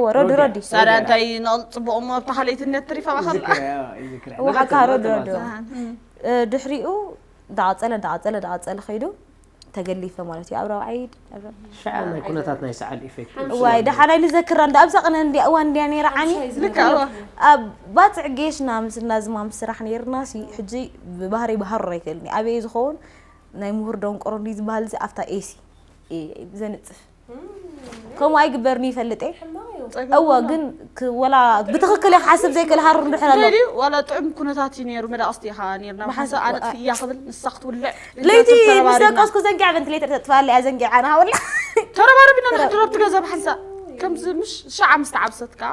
ወ ሮዲ ሮዲ ሳዳ እንታይ ነቕል ፅቡቕ እሞ ኣብታ ካልኣይትነት ትሪፋ ባኸላ ይዝክርያ ይዝክርያ ወሓካ ሮዲ ሮዲ ድሕሪኡ ዳቐፀለ ዳቐፀለ ዳቐፀለ ከይዱ ተገሊፈ ማለት እዩ ኣብ ራብዓይ ሸዓ ናይ ኩነታት ናይ ሰዓል ኢፌክት እዋይ ደሓናይ ንዘክራ እንዳ ኣብዛ ቅነ እንዲያ እዋ እንዲያ ነይራ ዓኒ ልክዕ እዋ ኣብ ባፅዕ ጌሽና ምስ እናዝማም ስራሕ ነይርና ሲ ሕጂ ብባህሪ ባህሩ ኣይክእልኒ ኣበየ ዝኸውን ናይ ምሁር ደንቆሮ እንዲ ዝበሃል እዚ ኣብታ ኤሲ ዘንፅፍ ከምኡ ኣይግበርኒ ይፈልጥ እየ እወ ግን ክ- ወላ ብትኽክል እየ ክሓስብ ዘይክእል ሃሩር እንድሕር ኣሎ ለይዲ ዋላ ጥዑም ኩነታት እዩ ነይሩ መዳቕስቲ ኢኻ ነይርና ሓንሳ ኣነ ጥፍእያ ክብል ንሳ ክትውልዕ ለይቲ ምስ ደቀስኩ ዘንጊዓ ቨንትሌተር ተጥፋለ እያ ዘንጊዓ ንሃውላ ተረባረቢና ንሕድሮ ኣብቲ ገዛ ብሓንሳ ከምዚ ምሽ ሸዓ ምስ ተዓብሰት ከዓ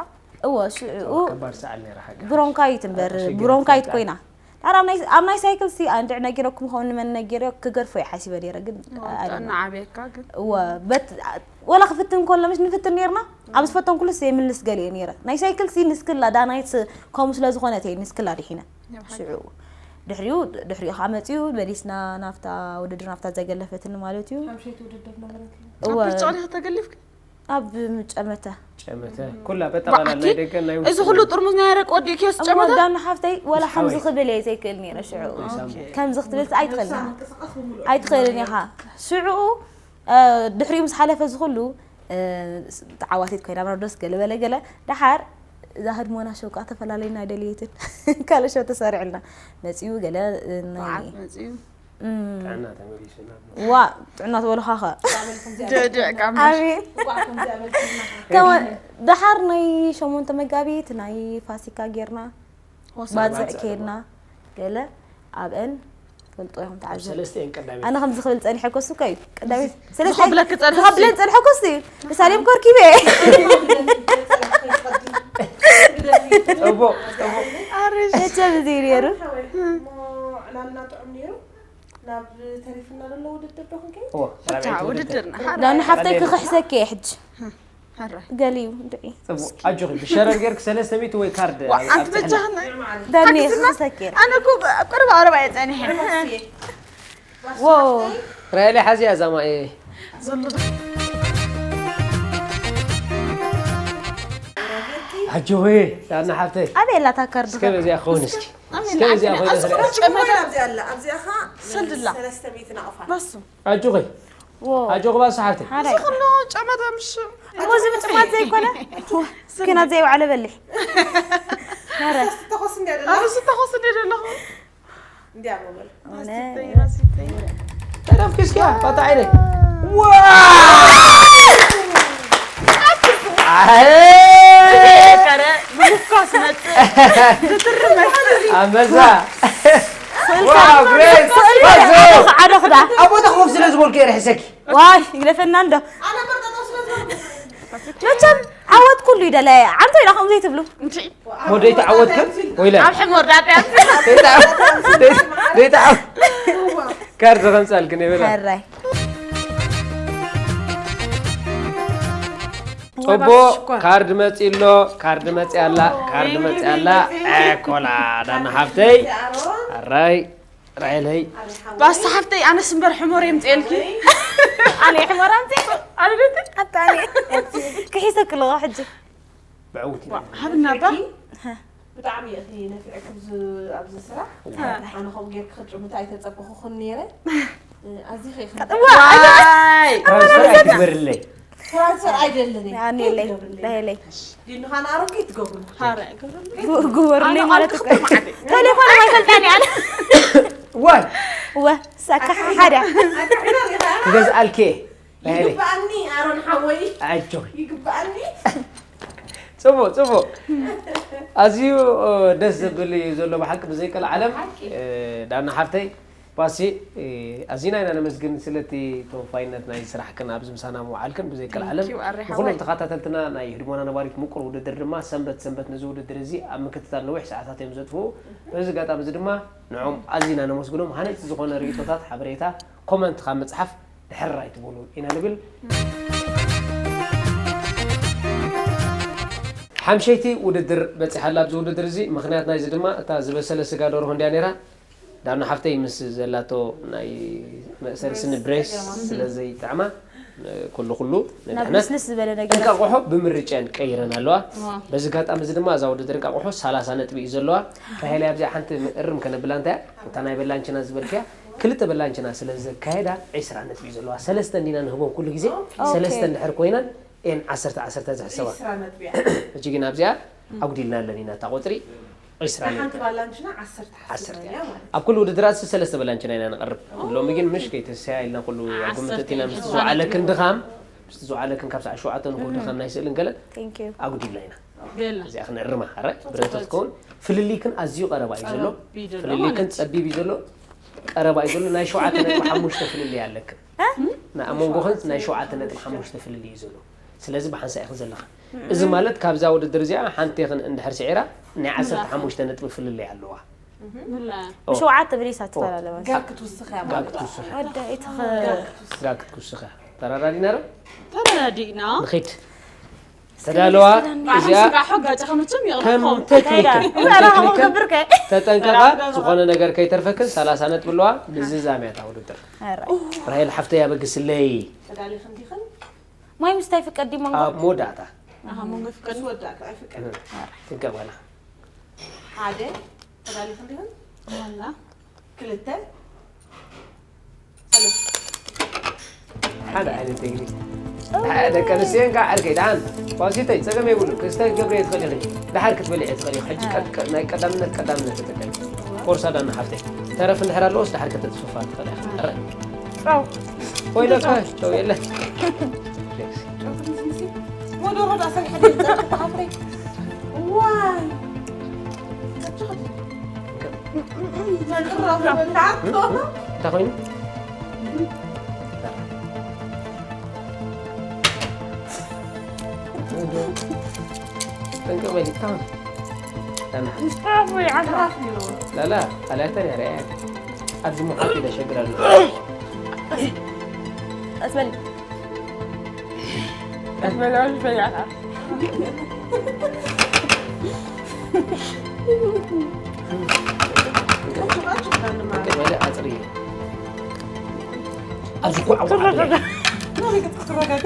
እወ ሽዑ ከባድ ሰዓል ነይራ ሓቂ ብሮንካይት እምበር ብሮንካይት ኮይና ዳር ኣብ ናይ- ኣብ ናይ ሳይክል ሲ ኣንድዕ ነጊረኩም ኸውን ንመን ነጊረ ክገድፎ እየ ሓሲበ ነይረ ግን ኣይደለም። ጥዕና ዓብየካ ግን እወ በት ወላ ክፍትን ከሎ ምሽ ንፍትን ነርና ኣብ ዝፈተንኩሉ የምልስ ገሊኤ ነይረ ናይ ሳይክል ሲ ንስክላ ዳናይት ከምኡ ስለ ዝኾነት እየ ንስክላ ድሒነ ሽዑ ድሕሪኡ ድሕሪኡ ከዓ መፅኡ መሊስና ናብታ ውድድር ናብታ ዘገለፈትኒ ማለት እዩ ሓምሸይቲ ውድድር ነበረት እወ ብርጭቕ ዲኻ ተገሊፍክ ኣብ ምጨመተ ጨመተ ኩላ በጠቓላል ናይ ደገን ናይ እዚ ኩሉ ጥርሙዝ ናይ ኣረቂ ወዲእክዮ ዝጨመተ ዳና ሓፍተይ ወላ ከምዚ ክብል እየ ዘይክእል ነይረ ሽዑ ከምዚ ክትብል ኣይትኽእልን ኣይትኽእልን ኢኻ ሽዑ ድሕሪኡ ምስ ሓለፈ ዝኩሉ ተዓዋቲት ኮይና ናርዶስ ገለ በለ ገለ ደሓር እዛ ህድሞና ሸውቃ ተፈላለዩና ኣይደልየትን ካልእ ሸው ተሰሪዕልና መፂኡ ገለ ናይ በዓል መፅዩ ጥዕና ተመሊሱና ዋ ጥዕና ዝበልኻኸ ድዕድዕ ቃምሽ ኣሜን እቋዕ ከምዚ ኣበልኩና ከመ ደሓር ናይ ሸሞንተ መጋቢት ናይ ፋሲካ ጌርና ባፅዕ ከይድና ገለ ኣብአን ፈልጦ ኢኹም ተዓዘብ ሰለስተ እየን ቀዳሚ ኣነ ከምዚ ክብል ፀኒሐ ኮሱ ከዩ ቀዳሚት ዝኸብለክ ፀንሐ ዝኸብለን ፀንሐ ኮሱ እዩ ንሳሌም ኮርኪበ ጠቦ ጠቦ መቸም እዚ እዩ ነይሩ ዕላልና ጥዑም ነይሩ ናብ ተሪፍና ዘሎ ውድድር ዶ ክንከይድ እዎ ውድድርና ዳኒ ሓፍተይ ክኽሕሰኪ እየ ሕጂ ሕራይ ገሊዩ እንድዒ ጽቡቅ ኣጆኺ ብሸረር ጌርክ ሰለስተ ሚእቲ ወይ ካርድ ኣንቲ በጃህና ዳኒ ክኽሕሰኪ እየ ኣነ እኮ ኣብ ቀረባ ቀረባ እየ ጸኒሐ ዎ ራይለ ሓዚያ ዛማ እየ ዘሎ ኣጆኺ ዳና ሓፍተይ። ኣበይ ኣላ እታ ካርድ? እስከ በዚኣ ክኸውን እስኪ። ኣበይ እስከ ኣላ? በዚኣ ኣበይ ኮይነ ኣላ? ስለ-፣ ኣዚኣ ኸ ሰለስተ ሚእቲ ናቕፋ። በሱ። ኣጆኺ። ዎ። ኣጆኺ ባሳ ሓፍተይ። ሓራይ። እዚ ኩሉ ጨመተ ምሽ። እሞ እዚ ምጥማት ዘይኮነ? ኪናት ዘይወዓለ በሊሕ። ሓራይ። ተኾስ እንዲያ ደላ። ኣብ እዚ ተኾስ እንዲያ ደለኹ። እንዲያ በል። ኣነ ተረፍኪ እስኪ፣ ባታ ዓይነይ። ዋይ! ኣይ! ኣረ፣ ምልኳስ መጽእ። ዝትርመስ። ኣንበሳ። ዋው፣ ግሬስ። ስእልካ ባዞ። ሓደ ክዳ። ኣብ ቦታ ኮፍ ስለ ዝበልኩ እየ ርሕሰኪ። ዋይ፣ ይግደፈና እንዶ። መቸም ዓወት ኩሉ ይደለ። ዓንቶ ኢላ ከምኡ ዘይትብሉ። ወደይ ተዓወትክን? ወይለ። ኣብ ሕሞር ዳብያ። ዘይተዓ-፣ ዘይተዓ-፣ ዘይተዓ-፣ ካርድ ከምጻልክን የበላ። ሕራይ። ጽቡቕ፣ ሽኮር። ካርድ መጺ ኣሎ፣ ካርድ መጺ ኣላ፣ ካርድ መጺ ኣላ። ኤኮላ፣ ዳና ሓፍተይ። ኣራይ፣ ራይለይ። ባሳ ሓፍተይ፣ ኣነስ እምበር ሕሞር የምጽኤልኪ። ኣነ ሕሞር ኣምጽኤ? ኣነ ደቲ? ኣታ ኣነ። ክሒሰኪ ኣለኹ ሕጂ። ብዕውት ኢና። ዋ፣ ሃብና ባ። ብጣዕሚ ኢኺ ነፊዕኪ ኣብዚ፣ ኣብዚ ስራሕ። እ። ኣነ ከምኡ ጌርኪ ክትጥምቲ ኣይተጸበኹኹን ነይረ። እ፣ ኣዚኺ ኢኺ። ዋ፣ ዋይ! ትራንስፈር ኣይትግበርለይ። ትራንስፈር ኣይደልን እየ። ያኔ ለይ፣ ከይትገብርለይ። ለይ፣ ለይ። ዲኑ ኻን ኣሮጌ ትገብሩ። ሃረ፣ ገብሩ። ጉ-፣ ግበሩለይ ኣነ ማለት ኣልኩ እኮ። ማዕደ። ቴሌፎን ኣይፈልጣን እየ ኣነ። ዋይ! ወ፣ ሳካ ሓደ። ክገዝኣልኪ እየ። ናይ ኢለይ። ይግብኣኒ ኣሮን ሓወይ። ኣጆኺ። ይግብኣኒ። ጽቡቕ፣ ጽቡቕ። ኣዝዩ፣ እ፣ ደስ ዘብል እዩ ዘሎ ብሓቂ ብዘይ ቀልዓለም። ሓቂ። እ፣ ዳና ሓፍተይ፣ ባሲ፣ እ፣ ኣዚና ኢና ነመስግን ስለቲ ተወፋይነት ናይ ስራሕክን ኣብዚ ምሳና ምውዓልክን ብዘይ ቀልዓለም። Thank you፣ ኣረ ንኹሎም ሓወይ። ተኸታተልትና ናይ ህድሞና ነባሪት ምቁር ውድድር ድማ ሰንበት ሰንበት ነዚ ውድድር እዚ ኣብ ምክትታል ነዊሕ ሰዓታት እዮም ዘጥፍኡ። በዚ ኣጋጣሚ እዚ ድማ ንዕኦም ኣዚና ነመስግኖም። ሃነፅቲ ዝኾነ ርእይቶታት፣ ሓበሬታ፣ ኮመንት ካብ ምፅሓፍ ድሕር ኣይትበሉ ኢና ንብል። ሓምሸይቲ ውድድር በጺሓ ኣላ ኣብዚ ውድድር እዚ። ምኽንያት ናይዚ ድማ እታ ዝበሰለ ስጋ ደርሆ እንድያ ነይራ። ዳና ሓፍተይ ምስ ዘላቶ ናይ መእሰሪ ስኒ ብሬስ ስለ ዘይጥዕማ፣ ኩሉ ኩሉ ናብ ንድሕነት ልስልስ ዝበለ ነገር። እንቃቑሖ ብምርጫን ቀይረን ኣለዋ። ዋው። በዚ ኣጋጣሚ እዚ ድማ እዛ ውድድር እንቃቑሖ ሰላሳ ነጥቢ እዩ ዘለዋ። ራሄል ኣብዚኣ ሓንቲ እርም ከነብላ እንታይ እያ? እታ ናይ በላንችና ዝበልክያ ክልተ በላንችና ስለ ዘካየዳ ዒስራ ነጥቢ እዩ ዘለዋ። ሰለስተ እንዲና ንህቦም ኩሉ ግዜ። ኦኬ። ሰለስተ እንድሕር ኮይነን እየን ዓሰርተ ዓሰርተ ዝሕሰባ። ዒስራ ነጥቢ እያ። ሕጂ ግን ኣብዚኣ ኣጉዲልና ኣለና ኢና እታ ቁጽሪ። ዒስራ ነጥቢ። ሓንቲ ባላንችና ዓሰርተ ዓሰርተ ሓሲብና እያ። እያ ማለት እዩ። ኣብ ኩሉ ውድድራት ሰለስተ በላንችና ኢና ነቕርብ። ሎሚ ግን ምሽ ከይተሰያ ኢልና ኩሉ ዓሰርተ ኣጉምተት ኢና ምስ ዓሰርተ ዝወዓለክን ድኻም፣ ምስ ዝወዓለክን ካብ ሰዓት ሸውዓተ ንግሆ ድኻም ናይ ስእልን ገለን Thank you። ኣጉዲልና ኢና። በላ። እዚኣ ክነርማ፣ ኣረ፣ ጽቡቅ። ብረንቶ ትኸውን። ፍልልይክን ኣዝዩ ቀረባ እዩ ዘሎ። ቀረብ እዩ ዘሎ ፍልልይክን ማለት እዩ። ጸቢብ እዩ ዘሎ። ቀረባ እዩ ዘሎ። ናይ ሸውዓተ ነጥቢ ሓሙሽተ ፍልልይ ኣለክን። እ? ና-፣ ኣብ መንጎኽን ናይ ሸውዓተ ነጥቢ ሓሙሽተ ፍልልይ እዩ ዘሎ። ስለዚ ብሓንሳእ ኢኽን ዘለኽን። እዚ ማለት ካብዛ ውድድር እዚኣ ሓንቲ ኢኽን እንድሕር ስዒራ ናይ ዓሰርተ ሓሙሽተ ነጥቢ ፍልልይ ኣለዋ። ምላ። ኦ። ብሸውዓተ ብሊሳ ትፈላለ ማለት። ጋር ክትውስኽ እያ ጋር ማለት። ክትውስኽ። ወደ ኢትኸ-፣ ጋር ክትውስኽ። ጋር ክትውስኽ እያ። ተራዳዲና ዶ? ተራዳዲና። ንኺድ። ተዳለዋ። ባዕልም እዚኣ ስጋ ሖ ጋጫ ከመችም ይቕረብ ከም ኾም። ቴክኒክን፣ ከይዳ። ከም እዛ ራኸቦ ቴክኒክን ክገብር ከ? ተጠንቀቓ፣ ዝኾነ ነገር ከይተርፈክን ሰላሳ ነጥቢ ኣለዋ። ምዝዛም እያ እታ ውድድር። ኣረ። ራሄል ሓፍተይ ኣበግስለይ። ተዳሊኽን ዲኽን? ማይ ምስታይ ፍቀድ ድዩ መንጎ? ኣብ መወዳእታ። ኣሃ፣ መንጎ ፍቀድ። ምስ ወዳእካ ኣይፍቀድ። እህ፣ ትንከፍ ገና። ሓደ፣ ተዳሊኽን ዲኽን? ዋላ። ክልተ፣ ሰለስተ። ሓደ ዓይነት ቴክኒክ። ደቂ ኣንስትዮ እንካ ዓርከይ፣ ደሓን። ፋሲተይ፣ ጸገም የብሉን። ክስታይ ክትገብሪ እየ ትኽእሊ ኢኺ። ደሓር ክትበልዒ እየ ትኽእሊ ኢኺ። ሕጂ ቀ-፣ ቀ-፣ ናይ ቀዳምነት፣ ቀዳምነት ተጠቀሚ። ኮርሳ ዳና ሓፍተይ። ተረፍ እንድሕር ኣለዎስ ደሓር ከተጽፍፋ ትኽእሊ ኢኺ። ኣረ። ጨው። ወይ ለካ፣ ጨው የለ። ጨው ትንሽ፣ ትንሽ። ወደ ሮዳ ሰሪሐ ደይ ጸርፍ ተሓፍተይ። ዋይ። እንታይ ኮይኑ? ጠንቅቕ በሊ፣ ታውን። ላላ፣ ላላ፣ ኣላያታ ነይረ እያ። ኣብዚ ምዃን ኢለ ሸግር ኣሎ። ኣስበሊ። ኣብዚ እኮ ዓው ዓው። ኣረጋጊ፣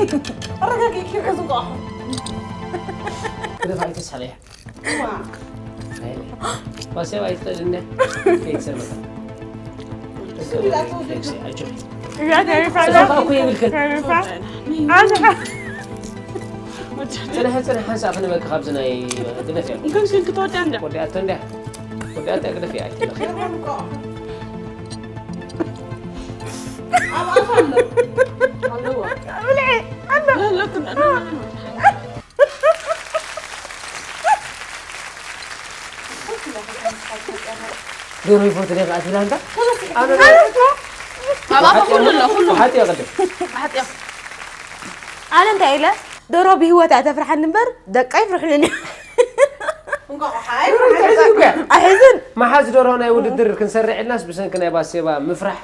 ኣረጋጊ፣ ኪር ሕዚ እንቋቑሖ። ግደፍ ኣይትስሓለያ። ባሴባ ኣይትኽእል እንደ ከይትሰርበካ። ጽንሐ ጽንሐ ሓንሳእ ክንበካ ካብዚ ናይ ግደፍ እያ። ወዲኣቶ እንድያ። ወዲኣቶ ግደፍ እያ ኣይትለኽ። ዶሮ ይፈቱ ዲኻ ኣትብላ እንታ? ኣነ ኣባኻ ኩሉ ኣሎ፣ ኩሉ። ሓጢ ይቕድም። ሓጢ። ኣነ እንታይ ኢለ? ዶሮ ብህይወት እያ ተፍርሓኒ እምበር ደቃ ይፍርሕኒ። እንቋቑሖ ኣይሕዝን። መሓዝ ዶሮ ናይ ውድድር ክንሰርዕ ኢልናስ ብሰንኪ ናይ ባሴባ ምፍራሕ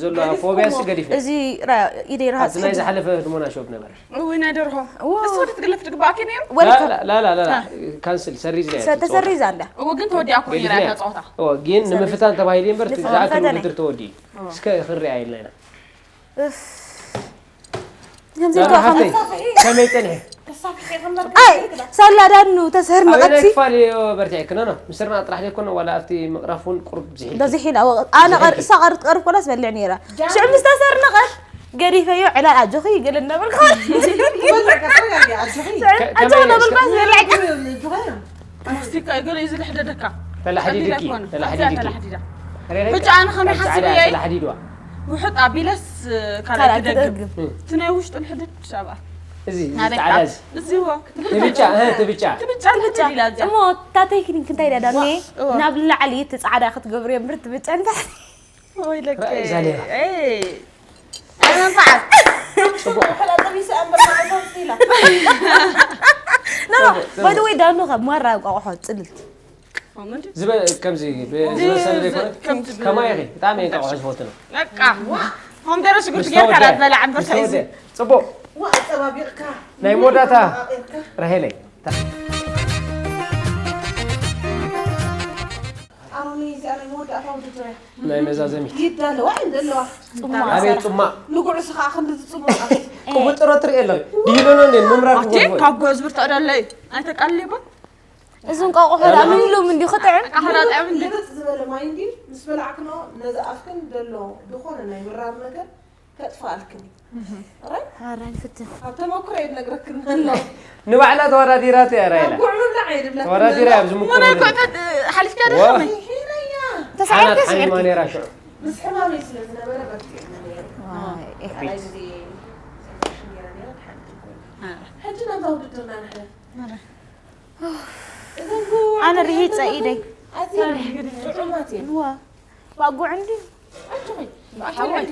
ዘሎ ፎብያስ ገዲፍ። እዚ ራ-፣ ኢደይ ርሃጽ ኣብዚ ናይ ሕጂ። ዝሓለፈ ህድሞና ሾፕ ነበረ። እውይ፣ ናይ ደርሆ። እዎ። እሱ ክትግለፍ ትግባኣኪ ነይሩ? ወልካ። ላላላላ፣ ካንስል፣ ሰሪዝ ናይ ሰ-፣ ተሰሪዛ እንዳ። እዎ፣ ግን ተወዲኣ እኮ ነይራ እታ ጸወታ። እዎ፣ ግን ንምፍታን ተባሂሉ እምበር፣ ንፍታን ዝኣክል ፈተነ። ውድድር ተወዲኡ። እዎ። እስከ ክንሪኣ ኢልና ኢና። እፍ። ከምዚ ላላ ኢልካ ሓፍተይ፣ ከመይ ጸኒሐ? ኣይ፣ ሳላ ዳኑ ተስህር ኣበይ ናይ መቐትሲ። ክፋል እዮ በርቲዐ ክነ ነው? ምስርና ጥራሕ ዘይኮነ ዋላ ኣብቲ ምቕራፍ እውን ቁሩብ ዝሒል። በዝሒል፣ ኣዎ፣ ኣነ ዝሒል። ቀር-፣ እሳ ቀር-፣ ትቀርብ ኮላስ በልዕ ነይራ። ጃን ሽዑ ምስ ተሰርነቐት ገዲፈዮ ዕላል ኣጆኺ ገለ እናበልኩ። ትበልዕ ቀጥታ ያለ ኣጆኺ። ሽዑ ከ-፣ ኣጆኺ ከመይ እናበልኩ እስከ-፣ ዝበልዕ። ኣጆኺ። ማስቲካ ገለ እዩ ዝልሕደደካ። ተላሕዲድኪ፣ ቀቢላ እኮ ነው። ተላሕዲድኪ። ተላሕዲዳ። ሬሬ፣ ሕጂ ኣነ ከመይ ኣብ ጻዕዳ ሓሲበ እየ? ተላሕዲድዋ። ውሑጥ ኣቢለስ ካልኣይ ካልኣይ ትደግም። ትደግም። እቲ ናይ ውሽጡ ልሕድድ ሻባ። እዚ፣ እዚ ናበይ ጻዕዳ ቃል? እዚ። እዚ እዎ። ትብጫ፣ እህ፣ ትብጫ። ትብጫ ልሕድድ ኢላ እዚኣ። እሞ እታ ቴክኒክ እንታይ ድያ ዳኒ? እዎ። ናብ ላዕሊ እቲ ጻዕዳ ክትገብርዮ እምበር ትብጫ እንታይ? ወይ ለከ። ራእይ ዛሌባ። ኤይ። ኣይመንፈዓት። ጽቡቕ። ሕላ ጠቢሰ እምበር መዓልታ ውስጥ ኢላ። ኖ፣ ኖ። ጽቡቕ፣ ጽቡቕ። ባይ ዘ ወይ ዳኑ ካብ ማራ እንቋቑሖ ጽልልቲ። ዝበ-፣ ከምዚ ብ-፣ ዝበሰለ ዘይኮነ፣ ከምዚ ብ-፣ ከማይ ኢኺ፣ ብጣዕሚ እንቋቑሖ ዝፈቱ ነው። በቃ። ኮምደረ ሽጉርቲ ምስ ጌርካ ተወደአ፣ ዳትበላ ዕምበርታ ምስ እዩ። ተወደአ። ጽቡቕ። ዋ፣ ኣጸባቢቕካ። ናይ መወዳእታ ኣጸባቢቕካ። ራሄለይ። ኣሁን እዚኣ ናይ መወዳእታ ውድድር እያ። ናይ መዛዘሚት። ይዳለዋ እንደለዋ። ጽማቕ ኣበይ ሰራሕ። ጽማቕ? ንጉዕሲ ኸዓ ክንዲ ዝጽማቕ። ቅቡጥሮ ትርኢ ኣለኺ። ዲሎኖ እንዴ ምምራር ኣቴ ክጎድፎ። ካብ ጎዝብር ተቐዳለይ። ኣይተቃልልባ? እዚ እንቋቑሖ ደኣ ሎሚ፣ ሉምሉም እንድዩ ክጥዕም። ኣቃሕራ ጥዕም እንዲ። ልብጥ ዝበለ ማይ እንዲ ምስ በላዕክኖ ነዚ ኣፍክን ደሎ ዝኾነ ናይ ምራር ነገር ከጥፍኣልክን እዩ። እህ። ራይ? ኣራይ ፍትን። ኣብ ተመክሮ እየ ዝነግረክን ዘሎ። ንባዕላ ተወዳዲራ እያ ራይላ። ኣብ ጉዕ ምብላዕ እየ ዝብለክን ተወዳዲራ ዘሎ። ኣብዚ ምቁር ሞና እኮ ውድድር። ቀድ-፣ ሓሊፍካ ዋ። ደኸመይ። ሒረያ። ተሳዒርካ ሓናት ሓሚማ ስዒርኪ። ነይራ ሽዑ። ምስ ሕማመይ ስለ ዝነበረ በርቲዐ ነይረ። ዋይ፣ እሕ። ካልኣይ ግዜ ነይራ፣ ነይራ፣ ድሓን ትኮን። ኣረ። ሕጂ ናብታ ውድድርና ንሕለፍ። ኣረ። እዘን ጉዕ ኣነ ርሂጸ ኣዘን ኢደይ። ኣዝየን ጥዑማት እየን። እዋ። ባጉዕ እንዲ። ኣጆኺ። ሓወይ።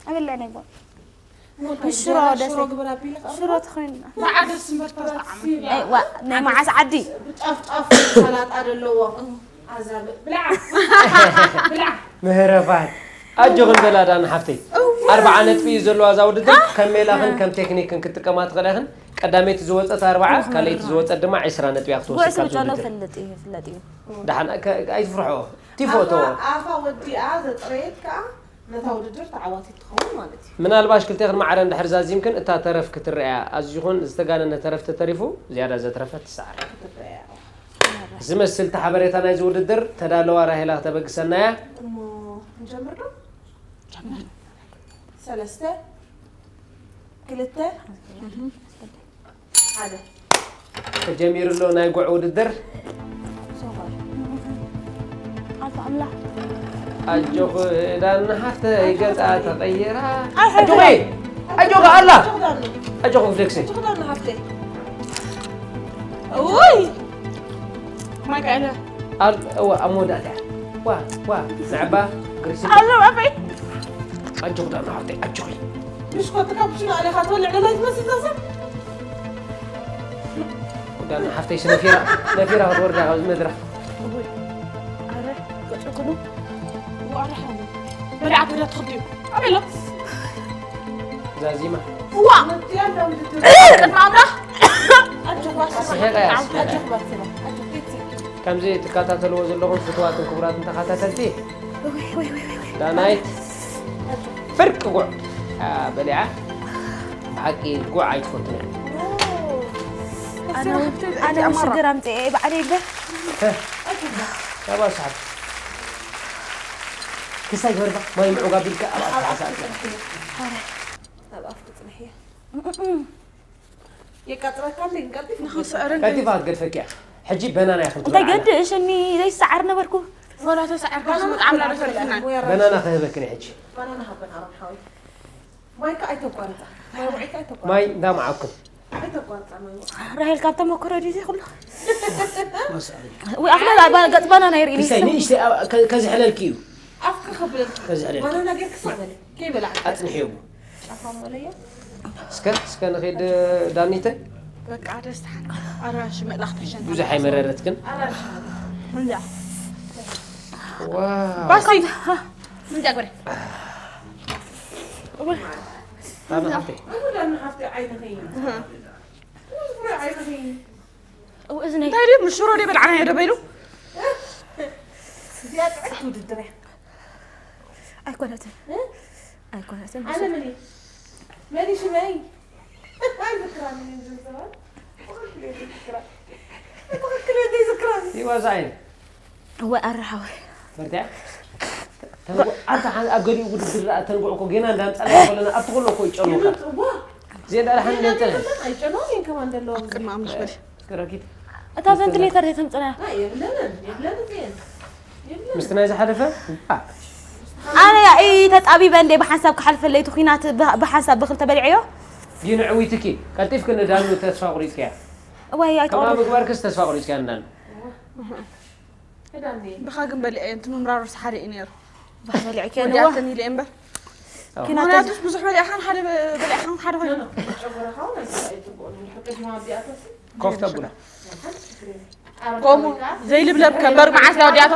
ኣበላዕ ናይ ጓል። ሞልካ ሽሮ ሽሮ ደስ ሽሮ ግበር ኣቢልካ ሽሮ ትኾይንና። ንዓደስ እምበር ተጣዕም። ኣይ፣ ዋ፣ ናይ መዓስ ዓዲ? ብጫፍ ጫፍ ሰላጣ ዘለዎ። ኣዛብእ። ብልዓ። ብልዓ። ምህረፋት። ኣጆኽን በላ ዳና ሓፍተይ። ኣርብዓ ነጥቢ እዩ ዘለዋ እዛ ውድድር። ከም ሜላኽን ከም ቴክኒክን ክትጥቀማ ትኽእላ ኢኽን። ቀዳመይቲ ዝወጸት ኣርብዓ፣ ካልኣይቲ ዝወጸት ድማ ዕስራ ነጥቢ እያ ክትወስድ ጉዕ ካብዚ ስብጫሎ ውድድር። ፍልጥ እዩ፣ ፍለጥ እዩ። ደሓን፣ ከ-፣ ኣይትፍርሖ። ቲፎ ኣፋ፣ ተዎ። ኣፋ ወዲኣ ዘጥረየት ከኣ ነታ ውድድር ተዓዋቲት ትኸውን ማለት እዩ። ምናልባሽ ክልቴኽን ማዕረ እንድሕር ዛዚምክን፣ እታ ተረፍ ክትረኣያ ኣዚኹን ዝተጋነነ ተረፍ ተተሪፉ፣ ዝያዳ ዘትረፈት ትሰዓር። ክትረኣያ። ዝመስል እቲ ሓበሬታ ናይዚ ውድድር፣ ተዳለዋ ራሄላ ክተበግሰና እያ። እሞ ክንጀምር ዶ? ጀምር። ሰለስተ፣ ክልተ፣ ሓደ። ተጀሚሩ ኣሎ ናይ ጉዕ ውድድር። ኣጆኺ ዳና ሓፍተይ ገጻ ተቐይራ። ኣጆኺ፣ ኣጆኺ ኣላ። ኣጆኺ ፍሌክሲ። ኣጆኺ ዳና ሓፍተይ። ውይ! ማይ ቀለ። ኣብ፣ እዋ፣ ኣብ መወዳእታ። ዋ፣ ዋ፣ ንዕባ፣ ግሪሲ። ኣሎ፣ ኣፈይ። ኣጆኺ ዳና ሓፍተይ፣ ኣጆኺ። ብሽኮቲ ካፑቺኖ ኣሊኻ ትበልዕ ደላይ ትመስል እዛ ሰብ። ዳና ሓፍተይ፣ ነፊራ፣ ነፊራ ክትወርዳ ካብዚ መድረኽ። ኣረ፣ ገጨኩሉ። ዋረ ሓሙ። በልዓ ተዳ ትኽዲዩ። ኣበሎ። ዛዚማ። ዋ! ቅድሚ ኣምላኽ። ኣጆኻ፣ ስሒቐ እያ፣ ስሒቐ። ኣጆኻ፣ ኣጆኻ። ከምዚ ትከታተልዎ ዘለኹም ፍትዋትን ክቡራትን ተኸታተልቲ፣ ዳናይት ፍርቂ ጉዕ፣ አ፣ በሊዓ። ብሓቂ ጉዕ ኣይትፈቱን እያ። ኣነ ኣነ ሽግር ኣምፅኤ ባዕለይ እምበር ካባ ሰዓት ክሳይ ገርባ ማይ ምዑጋ ቢልካ ኣብ ኣፍሓሳ ኣብ ኣፍ ትፅንሕ እያ የቃፅለካ እንደ ቀልጢፍ ንኸስዕር ቀልጢፋ ክትገድፈኪ እያ ሕጂ በናና ይኽል እንታይ ገድሽ እኒ ዘይሰዓር ነበርኩ ወላ ተሰዓርካ ስሙጥ ዓምላ ደፈልፍና በናና ክህበክን ሕጂ ባናና ሃበን ኣሮን ሓወይ ማይካ ኣይተቋርፃ ማይ ውዒካ ኣይተቋርፃ ማይ እንዳመዓኩም ኣይተቋርፃ ማይ ውዒ ራሄል ካብ ተመክሮ ድዩ ኩሉ ወይ ኣኽለ ገጽ ባናና ይርኢ ክሳይ ንእሽተይ ከዝሕለልኪ እዩ ኣፍካ ከብለልኪ ከዝሕለልኪ ባናና ጌርክ ሳበለ ከይበላዕ ኣፅንሕዮ ጫፋ ሞለያ እስከ እስከ ንኸይድ ዳኒተ በቃ ደስታ ኣራሽ መልእኽቲ ሸን ብዙሕ ኣይመረረትክን ኣራሽ እንዳ ባሲ እንዳ ግበረ ኣነ ሓፍተይ እንታይ ድዩ ምስ ሽሮ ድዩ በልዓናዮ ደበይሉ እዚኣ ጥዕምቲ ውድድር እያ ኣይኮነትን ኣይኮነትን ኣነ መን መን ሽመይ ኣይዝክራን ዝዝክራን ትኽክል እንደ ዝክራን ይዋዛይን እወ ኣረሓወይ ፈርቲያ ኣታ ኣብ ገሊኡ ውድድር ኣ ተንጉዕ እኮ ጌና እንዳምፃና ከለና ኣብቲ ኩሎ እኮ ይጨኑካ ዜንዳ ዳሓን ገንፅና ኣይጨኖን እየን ከማን ዘለዎም ቅድሚ ኣምሽ በል እስከ ረኪት እታ ቨንትሌተር ዘይተምፅና የብለንን የብለንን እየን ምስቲ ናይ ዝሓለፈ ኣነ ያኢ ተጣቢበ እንደ ብሓንሳብ ክሓልፈለይ እቲ ኩናት ብሓንሳብ ብክልተ በሊዐዮ ግን ዕዊትኪ ቀልጢፍኪ ንዳኑ ተስፋ ቁሪፅኪያ ወይ ከምኣ ኣይትቆርብ ምግባርክስ ተስፋ ቁሪፅኪያ ንዳኑ ብኻ ግን በሊዐ እንቲ ምምራሩስ ሓደ እዩ ነይሩ በሊዕኪ ንዋ ወዲኣተን ኢለ እምበር ምክንያቱስ ብዙሕ በሊዕኻን ሓደ በሊዕኻን ሓደ ኮይኑ ኮፍ ተብላ ከምኡ ዘይልብለብ ከበር መዓስ ዳወዲኣቶ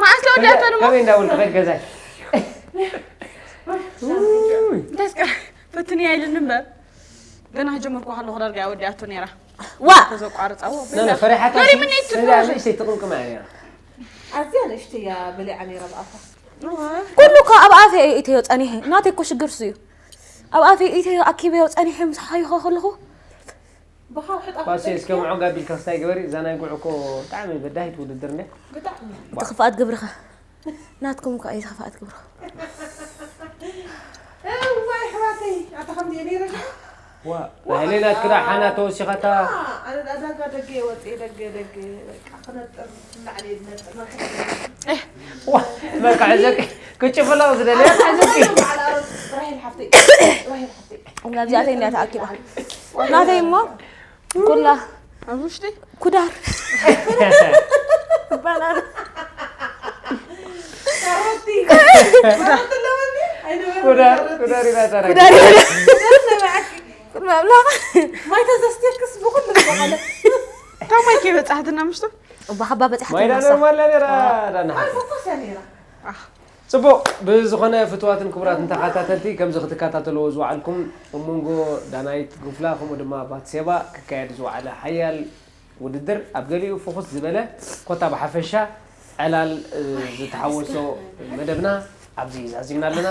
መዓስ ዳወዲኣቶ ንሞ ከመይ እንዳበልኩ ከይድ ገዛይ እንተስቀ ፈትንያ ኢልኒ እምበር ገና ጀመርኩ ከለኹ ዳርጋ ወዲኣቶ ነይራ ዋ ተዘቋርፃ ፈሪሓታ ንእሽተይ ትቕምቅማ እያ ኣዝያ ንእሽተይ እያ በሊዓ ነይራ ብኣፋ ኩሉ እኮ ኣብ ኣፈ ኢተዮ ፀኒሐ ናተይ እኮ ሽግር ሱ እዩ ኣብ ኣፈ ኢተዮ ኣኪበዮ ፀኒሐ ምስ ሓይኾ ከለኹ ባሲ እስከ ምዖ ጋቢል ከስታይ ግበሪ እዛ ናይ ጉዕ እኮ ብጣዕሚ በዳሂት ውድድር እንድያ ብጣዕሚ ትኽፍኣት ግብርኻ ናትኩም እኮ እዩ ዝኸፍኣት ግብሩ እዋይ ኣሕዋተይ ኣታ ከምዚ እየ ነይረ ዶ ዋ ናህሌ ናትክዳ ሓና ተወሲኻታ ኣነ ዳ- ዳጋ ደገ ወፅኤ ደገ ደገ በቃ ክነጥር ንላዕሊ እየ ዝነጥር ናብ ሕጂ ዋ በቃ ሕዘቂ ክጭፍላው ዝደልያ ሕዘቂ ራሄል ሓፍተይ ራሄል ሓፍተይ ኣብዚኣተይ እንዳ ተኣኪባ ናተይ እሞ ኩላ ኣብ ውሽጢ ኩዳር ባናና ኩዳር ኩዳር ኢላ ተረኪ ኩዳር ኩዳር ኣምላኽ ማይ ተዘስትየክስ ብኩሉ ዝበለ ካብ ማይ ከይበፃሕትና ምሽቱ እባ ሓባ በፂሓትና ማይዳ ንሳ ኖርማል ነራ ዳና ሓ ማይ ፈኮስ እያ ነይራ ጽቡቕ ብዝኾነ ፍትዋትን ክቡራትን ተኸታተልቲ ከምዚ ክትከታተልዎ ዝወዓልኩም ኣብ መንጎ ዳናይት ጉፍላ ከምኡ ድማ ባትሴባ ክካየድ ዝወዓለ ሓያል ውድድር ኣብ ገሊኡ ፍኹስ ዝበለ ኮታ ብሓፈሻ ዕላል ዝተሓወሶ መደብና ኣብዚ ዛዚምና ኣለና።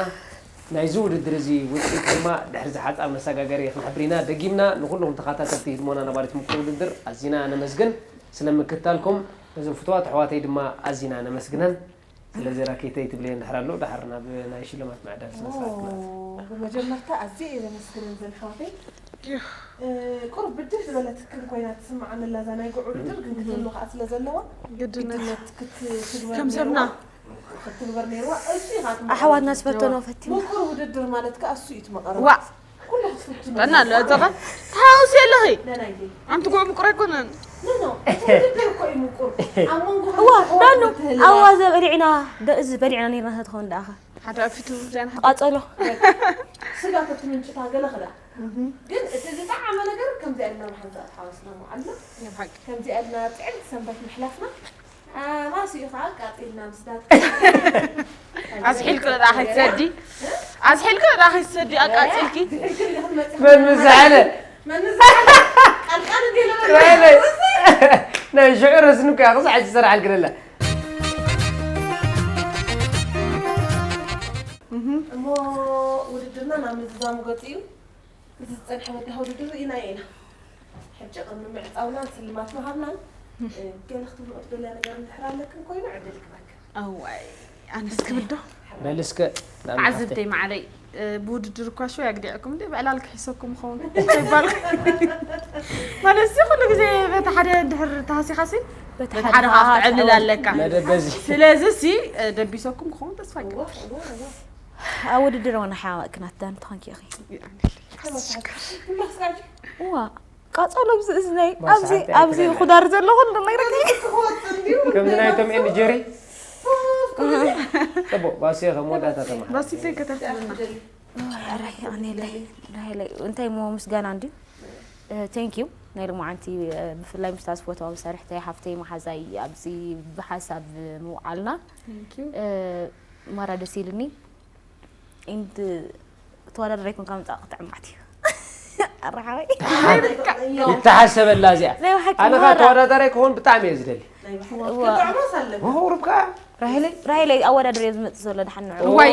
ናይዚ ውድድር እዚ ውፅኢት ድማ ድሕሪ ዝሓፃር መሰጋገሪ ክንሕብር ኢና። ደጊምና ንኩልኹም ተኸታተልቲ ህድሞና ነባሪት ምቁር ውድድር ኣዚና ነመስግን። ስለ ምክትታልኩም ነዞም ፍትዋት ኣሕዋተይ ድማ ኣዚና ነመስግነን። ስለዚ ራኬተይ ትብለየ እንድሕር ኣሎ ድሓር ናብ ናይ ሽልማት ምዕዳል ስነ ስርዓት ክነኣቱ። ብመጀመርታ ኣዝየ እየ ዘመስግነን ዘን ኣሕዋተይ። ቁሩብ ብድህ ዝበለትክን ኮይና ትስምዓኒ ኣላ እዛ ናይ ጉዕ ውድድር ግን ክትህሉ ከኣ ስለ ዘለዋ ግድነት ክትግበር ከም ሰብና ነይርዋ። ክትግበር ነይርዋ። እሱ ኢኻ ትምክሮ። ኣሕዋትና ዝፈተኖ ፈቲና። ምቁር ውድድር ማለት ከኣ እሱ እዩ እቲ መቐረት። ዋእ! ኩሉ ክትፍትኖ ጥዕና ኣሎ እዛ ኸ ትሓውሲ ኣለኺ። ነናይ ደይ። ኣንቲ ጉዕ ምቁር ኣይኮነን። ኖ ኖ እቲ ውድድር እኮ እዩ ምቁር። ኣብ መንጎ እዋ ዳኑ ኣዋ ዘበሊዕና እዚ በሊዕና ነርና ተትኸውን ደኣኸ ሓደ ኣፊቱ ዛና ቃጸሎ ስጋ ተትምንጭታ ገለ ክዳ ግን እቲ ዝጠዓመ ነገር ከምዚ ኣልና ብሓንሳእ ተሓወስና ምዓልና ከምዚ ኣልና ጥዕምቲ ሰንበት ምሕላፍና ኣባሲኡ ከዓ ቃፂልና ምስዳድ ኣዝሒልኪ ዶ ደኣ ከይትሰዲ ኣዝሒልኪ ዶ ደኣ ከይትሰዲ ኣቃፂልኪ መን ምዝሓለ መን ምዝሓለ ቃልቃል እንዲለ ናይ ሽዑ ረስንኩ እያ ክሳዕ ሕጂ ሰራሓልኪ ደላ እሞ ውድድርና ናብ ምዝዛሙ ገፂኡ እዚ ዝፀንሐ ወዲ ሃውድድር ርኢናዮ ኢና ሕጂ ቅድሚ ምዕጻውናን ስልማት ምሃብናን፣ እ፣ ገለ ክትብልኦ ትደልያ ነገር እንድሕር ኣለክን ኮይኑ ዕድል ክበክር። እዋይ ኣነስ ክብል ዶ? በል እስከ ናብ ዓዘብተይ ማዕረይ፣ እ፣ ብውድድር እኳ ሸው ያግዲዕኩም እንዴ ብዕላል ክሒሰኩም ኸውን ይባል። ማለት እዚ ኩሉ ግዜ በቲ ሓደ እንድሕር ተሃሲኻሲ በቲ ሓደ ከዓ ክትዕልል ኣለካ። መደብ በዚ ስለዚ ሲ፣ እ፣ ደቢሰኩም ክኸውን ተስፋ ይገብር። ኣብ ውድድር እውን ሓማቕ ክናት ዳን ትኾንኪ ኢኺ። ዋ ቃጸሎ ብዚ እዝነይ ኣብዚ ኣብዚ ኩዳር ዘሎ ኩሉ ነይረኪ። ከምዚ ናይቶም ኤንድ ጀሪ ጽቡቅ ባሲ ከም ወዳታ ተማሓ ባሲተይ ከተሕብና። ራሄለይ ራሄለይ እንታይ ሞ ምስጋና እንድዩ። ቴንክ ዩ ናይ ሎማዓንቲ ብፍላይ ምስታ ዝፈትዋ መሳርሕተይ ሓፍተይ መሓዛይ ኣብዚ ብሓሳብ ምውዓልና ማራ ደስ ኢልኒ። ኢንድ ተወዳዳሪ ኣይኮንካ ምጻእ ክትዕማት እዩ። ኣራሓወይ ይተሓሰበላ እዚኣ ናይ ብሓቂ ኣነ ኸ ማራ ተወዳዳሪ ክኾን ብጣዕሚ እየ ዝደሊ ክጥዕሞስ ኣለብን። ምሁር እኳ ራሄለይ ራሄለይ ኣወዳድር እየ ዝመጽእ ዘሎ ድሓን ንዑ ዋይ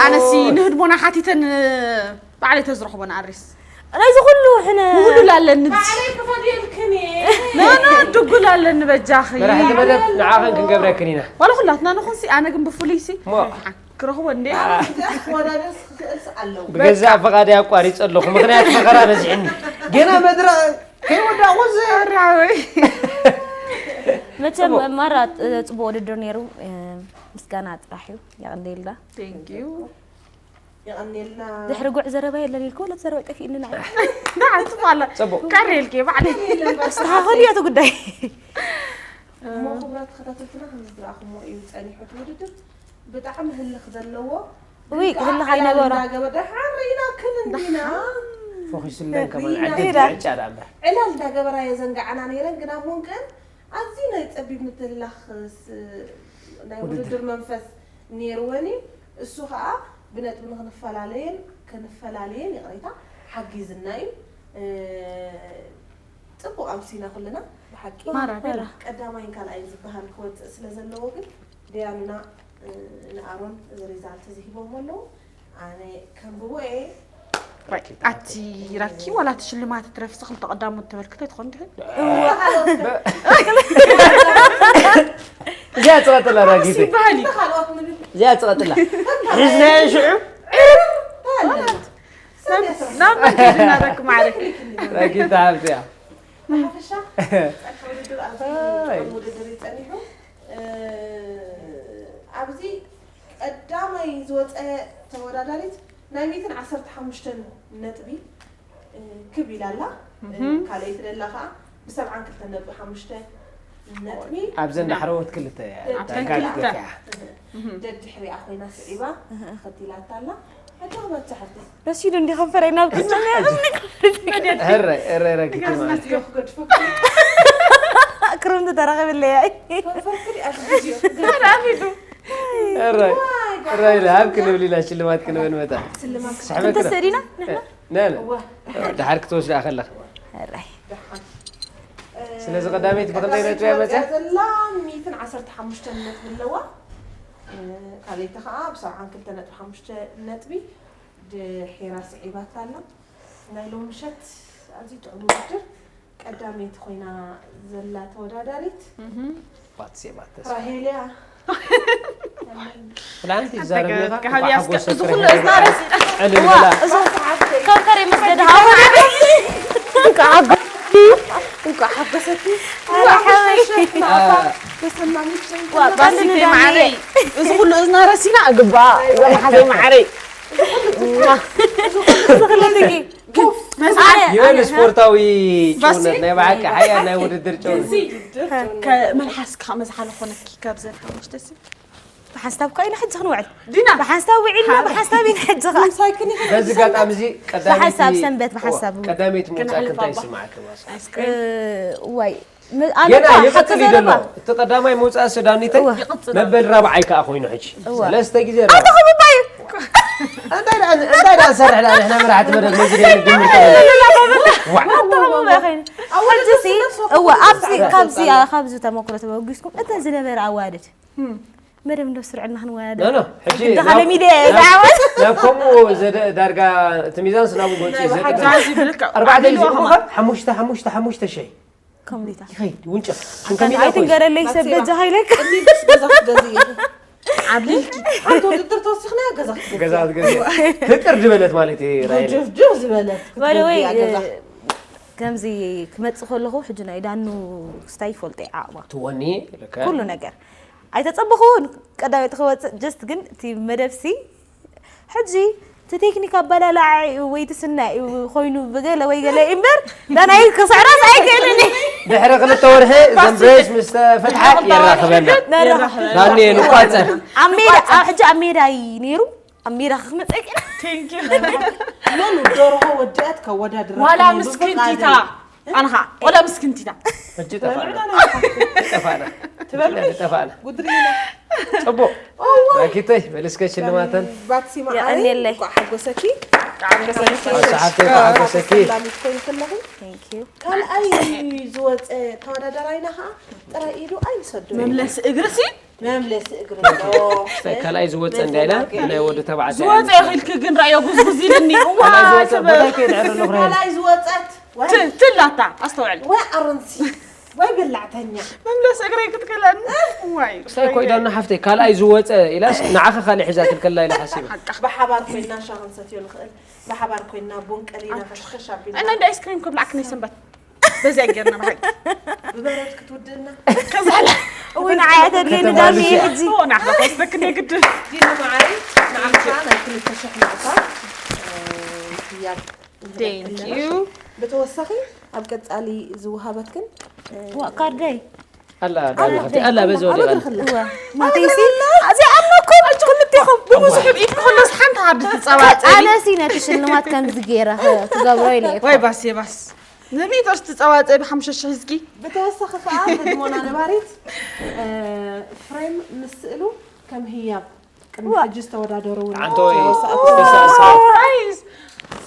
ኣነሲ ንህድሞና ሓቲተን ባዕለይ ተዝረኽቦ ንኣሪስ ናይዚ ኩሉ ሕነ ውሉል ኣለኒ ባዕለይ ክፈድየልክን እየ። ኖኖ ድጉል ኣለኒ በጃኺ መራሕቲ መደብ ንዓኸን ክንገብረክን ኢና ዋላ ኩላትና ንኹንሲ ኣነ ግን ብፍሉይሲ ሞ ክረኽቦ እንዴ እዚኣ ክወዳደርስ ክኽእልስ ኣለዎ። ብገዛእ ፈቓደይ ኣቋሪጸ ኣለኹ ምኽንያቱ ፈኸራ በዚሕኒ ገና መድረኽ ከይወዳእኹ ኣራወይ መቸም ማራ ጽቡቅ ውድድር ነይሩ። ምስጋና ጥራሕ እዩ። የቐንደልና። ቴንክ ዩ የቐንየልና። ድሕሪ ጉዕ ዘረባ የለን ኢልኩ ወለት ዘረባ ጠፊእኒ ንዓይ። ንዓን ጽቡቅ ኣላ ጽቡቅ ቀር ኢልኪ ባዕለይ ኣስተኻኸሉ እያ እቲ ጉዳይ። እሞ ክቡራት ተኸታተልትና ከምዚ ዝረኣኹሞ እዩ ጸኒሑ እቲ ውድድር። ብጣዕሚ ህልኽ ዘለዎ ውይ፣ ህልኽ ኣይነበሮ። እንዳገበ ደሓር ርኢናክን እንዲና ፈኺሱለን ከማን ሪና ዓዲ ሄዳ። ዕጫ ደኣ እምበር ዕላል እንዳገበራ የዘንጋዓና ነይረን። ግን ኣብ መንቀን ኣዝዩ ናይ ጸቢብ ምትህልላኽ ስ- ናይ ውድድር መንፈስ ነይርወን እዩ። እሱ ከዓ ብነጥቢ ንክንፈላለየን ክንፈላለየን ይቕሬታ ሓጊዝና እዩ። እ፣ ጽቡቕ ኣምሲና ኩልና ብሓቂ ማራ ቤላ ቀዳማይን ካልኣይን ዝበሃል ክወፅእ ስለ ዘለዎ ግን ዲያኑና እ፣ ንኣሮን እዚ ሪዛልት እዚ ሂቦሞ ኣለዉ። ኣነ ከንብቦ እየ። ኣቲ ራኪ ዋላ እቲ ሽልማት ትረፍሲ ክልተ ቀዳሞት ተበርክተ ትኾን ድሕን እዚኣ ጽቐጥላ ራጊተይ ይበሃል እዩ ካልኦት ንብል እዚኣ ጽቐጥላ ሒዝናዮ ሽዑ ናብ መንገድና ረክ ማዕረግ ራጊታ ሃብቲ እያ ብሓፈሻ ጸንሐ ውድድር ኣብዚ ጥዑም ውድድር እዩ ጸኒሑ። እ፣ ኣብዚ ቀዳማይ ዝወፀ ተወዳዳሪት ናይ ሚእትን ዓሰርተ ሓሙሽተን ነጥቢ እ፣ ክብ ኢላ ኣላ። እ፣ ካልኣይቲ ደላ ከዓ ብሰብዓን ክልተን ነጥቢ ሓሙሽተ ነጥቢ ኣብዘን ዳሕረዎት ክልተ ኣብተን ዳጋት ክልተ። ገፊሓ ደድሕሪኣ ኮይና ስዒባ ተኸቲላታ ኣላ። ሕጂ ክበጽሕ ሓፍተይ ረሲዱ እንዲ ከንፈረይ ናብ ቅድሚ ሕራይ ሕራይ ራጊተይ ማለት መዝዮ ክገድፎ ክርምቲ ተረኸብለያ። ከንፈርኪ ድኣ ብግዜኡ ሕራይ ሕራይ ኢለ ሃብ ክንብል ኢና ሽልማት ክንብል መጣ ስልማት ስሕበክ እንተሰዲና ንሕና ነነ ድሓር ክትወስዳ ከለኽ ሕራይ ደሓን ስለዚ ቀዳመይቲ ብኽንደይ ነጥቢ እያ መፅያ? ዘላ ሚእትን ዓሰርተ ሓሙሽተ ነጥቢ ኣለዋ። ካልኣይቲ ከዓ ብሰብዓን ክልተ ነጥቢ ሓሙሽተ ነጥቢ ድሒራ ስዒባታ ኣላ። ናይ ሎሚ ምሸት ኣዝዩ ጥዑም ውድድር ቀዳመይቲ ኮይና ዘላ ተወዳዳሪት ባትሴ ባተስ ራሄልያ ትላንት ይዛረብ ነይራ ሓቢያ እስከ እዚ ኩሉ ዕልል በላ እዞም ከርከር ይመስገድ ሃዋ እንኳዕ ሓጎሰኪ ባሲተይ ማዕረይ እዚ ኩሉ እዝና ረሲና እግባ እዛ መሓዘይ ማዕረይ ዝኽለትኪ ይበል ስፖርታዊ ጭውነት ናይ ብሓቂ ሓያ ናይ ውድድር ጭውነት መልሓስካ መዝሓለ ኮነኪ ካብዘን ሓሙሽተ ሲ ብሓንሳብ እኳ ኢና ሕጂ ክንውዕል ዲና ብሓንሳብ ውዒልና ብሓንሳብ ኢና ሕጂ ኸዓ በዚ ጋጣሚ እዚ ብሓንሳብ ሰንበት ብሓንሳብ ቀዳመይቲ ምውፃእ ከነሕልፋ ክንታይ እባ። ይስማዓክ ማሳ ዋይ ኣነ ገና እኳ ሓቂ ይቕፅል እዩ ዘሎ ዘረባ እቲ ቀዳማይ ምውፃእ ሱዳኒተይ እወ። መበል ራብዓይ ከዓ ኮይኑ ሕጂ እወ። ሰለስተ ግዜ ኣታ ራብዓይ ከብባ እዩ እንታይ ደኣ እንታይ ደኣ ንሰርሕ ደኣ ንሕና መራሕቲ መደብ ነዚ ድምር ኣታ ከብባ ኮይኑ ሕጂ ሲ እወ ኣብዚ ካብዚ ካብዚ ተመክሮ ተበጊስኩም እተን ዝነበረ ኣዋድድ መደብ እንዶ ስርዕልና ክንወያደ ኖ ኖ ሕጂ ደኻለ ሚድያ እየ ዝዓወት ናብ ከምኡ ዘደ ዳርጋ እቲ ሚዛን ስናቡ ጎጭ ዘደ ዛዚ ብልካ ኣርባዕተ ኣቢሉ ሒዝኩም ኣኸማ። ሓሙሽተ ሓሙሽተ ሓሙሽተ ሸይ ከምሪታ ይኸይድ ይውንጨፍ ኣይትንገረለይ ሰብ በጃ ሃይለካ ቅድሚትስ ገዛ ክትገዝእ ኢኹ ዓብሊልኪ ሓንቲ ውድድር ተወሲኽና ገዛ ክትገዝእ ገዛ ትገዝ ህቅር ዝበለት ማለት እዩ ራይለ ጅፍጅፍ ዝበለት ባይደወይ ክትገዝእ ገዛ ከምዚ ክመፅእ ከለኹ ሕጂ ናይ ዳኑ ክስታይ ይፈልጦ እዩ ዓቕማ ትወኒ ልከ ኩሉ ነገር ኣይተፀበኹን ቀዳመይቲ ክወፅእ ጀስት ግን እቲ መደብሲ ሕጂ እቲ ቴክኒክ ኣባላላዓ እዩ ወይ ትስና እዩ ኮይኑ ብገለ ወይ ገለ እዩ እምበር ዳናይ ክስዕሮስ ኣይክእልን እዩ ድሕሪ ክልተ ወርሒ ዘንበስ ምስ ተፈትሓ የራኽበና ዳኒ ንቋፀር ኣብ ሜዳ ኣብ ሕጂ ኣብ ሜዳ እዩ ነይሩ ኣብ ሜዳ ክመፀ ኖኑ ደርሆ ወዲኣት ከወዳድራ ዋላ ምስ ክንቲታ ኣንኻ ዋላ ምስ ክንቲታ ሕጂ ጠፋና ጠፋና ጠፋና ጉድሪና ፅቡቅ ራኪተይ በልስከ ሽልማተን ባትሲ መዓሪ የቐንየለይ። እንኳዕ ሓጎሰኪ ሰሓብተይ ሓጎሰኪ ሰላሚት ኮይን ከለኹ Thank you ካልኣይ ዝወፀ ተወዳዳራይና ከዓ ጥራይ ኢዱ ኣይንሰዶ መምለሲ እግርሲ መምለሲ እግሪ ካልኣይ ዝወፀ እንዳይና ናይ ወዲ ተባዕታይ ዝወፀ ኢኺልኪ ግን ራእዮ ጉዝጉዝ ኢልኒ እዋ ካልኣይ ዝወፀ ትብል። ቦታ ከይድ ዕረ ኣለኹ ራይ ካልኣይ ዝወፀት ወይ ት- ትላታ ኣስተውዕል ወይ ኣረንሲ ወይ ብላዕተኛ መምለሲ እግረይ ክትክእለኒ ዋይ ስታይ ኮይዳና ሓፍተይ ካልኣይ ዝወፀ ኢላስ ንዓኸ ካልእ ሒዛ ትልከላ ኢለ ሓሲበ ብሓባር ኮይና ሻ ክንሰትዮ ንኽእል ብሓባር ኮይና ቡን ቀሊና ከሽከሽ ኣቢልና እና እንደ ኣይስክሪም ክብላዕክኒ ሰንበት በዚያ ጌርና ብሓቂ ብበረድ ክትውድእና እውይ ንዓይ ኣተድልየኒ ዳኒ ሕጂ ናሕዳ ከወስደክኒ ግድ ዲና መዓሪ ንዓኻ ናይ ክልተ ሽሕ ምዕፋር ህያብ Thank you ብተወሳኺ ኣብ ቀፃሊ ዝወሃበክን ዋ ካርደይ ኣላ ዳኒ ሓፍተይ ኣላ በዚ ወዲቓ ማተይሲ እዚኣ ኣመኩም ኣንቺ ክልቴኹም ብብዙሕ ኢድ ከሎስ ሓንቲ ሃርዲ ትፀባፀ ኣነሲ ነቲ ሽልማት ከምዚ ገይረ ክገብሮ ኢለ እየ ወይ ባስ የባስ ንሚእቶስ ትፀባፀ ብሓሙሽተ ሺሕ ህዝጊ ብተወሳኺ ከዓ ህድሞና ነባሪት ፍሬም ምስ ስእሉ ከም ህያብ ቅድሚ ሕጂ ዝተወዳደሩ እውን ዓንተወይ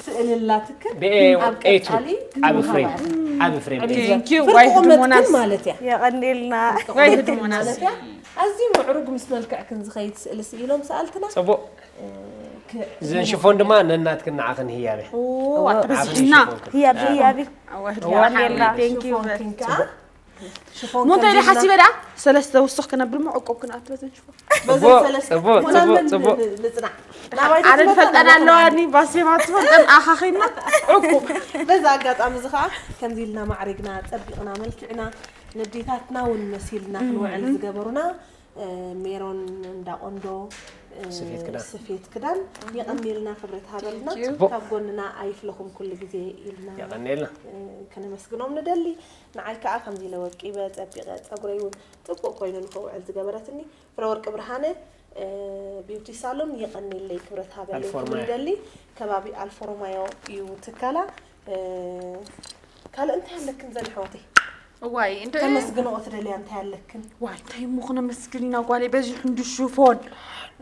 ስእሊ ኣላትክን ብኤ ኣብ ኤቱ ቀፃሊ ዓቢ ፍሬም ዝወሃባ ዓቢ ፍሬም Thank you ፍርቂ ወይ ቁመትክን ህድሞናስ ማለት እያ የቐንዴልና ወይ ህድሞናስ ማለት እያ ኣዝዩ ምዕሩግ ምስ መልክዕክን ዝኸይድ ስእሊ ስኢሎም ሰኣልትና ፅቡቅ ክ- ዘን ሽፎን ድማ ነናትክን ንዓኽን ህያብ እያ ዋተበዝሕና ህያብ ህያብ ኣወ ህድሞና የቐንዴልና Thank you ሽፎንክን ከዓ ሽፎን ሞንታይ ከቢድና ሓሲበ ደኣ ሰለስተ ውሱኽ ክነብል ምዕቁብ ክንኣትበዘን ሽፎን በዘን ጽቡቅ፣ ሰለስተ ጽቡቅ፣ ሞናል ጽቡቅ፣ ምን ጽቡቅ። ንጽናዕ ናባይ ኣነ ትመጣ ትፈልጠን ናባይ ኣለዋኒ ባሴማ ትፈልጠን ኣኻኺብና ዕቁብ በዛ ኣጋጣሚ እዚ ከዓ ከምዚ ኢልና ማዕሪግና ፀቢቕና መልኪዕና ነዴታትና እውን መሲልና ክንውዕል ዝገበሩና እ፣ ሜሮን እንዳቆንዶ እ፣ ስፌት ክዳን። ስፌት ክዳን የቐንየልና ክብረት ሃበልና Thank you። ጽቡቅ። ካብ ጎንና ኣይፍለኹም ኩሉ ግዜ ኢልና የቐንየልና እ፣ ከነመስግኖም ንደሊ ንዓይ ከዓ ከምዚ ኢለ ወቂበ ፀቢቐ ፀጉረይ እውን ፅቡቅ ኮይኑ ንክውዕል ዝገበረትኒ ፍረወርቂ ብርሃነ እ፣ ቢውቲ ሳሎን የቐንየለይ ክብረት ሃበለይ ኣልፎርማያ። ክብል ይደሊ ከባቢ ኣልፎሮማዮ እዩ ትካላ እ፣ ካልእ እንታይ ኣለክን ዘን ኣሕዋተይ እዋይ እንደ ተመስግንኦ ትደልያ እንታይ ኣለክን ዋይ እንታይ እሞ ክነመስግን ኢና ጓለይ በዚሑ እንዱ ሽፎን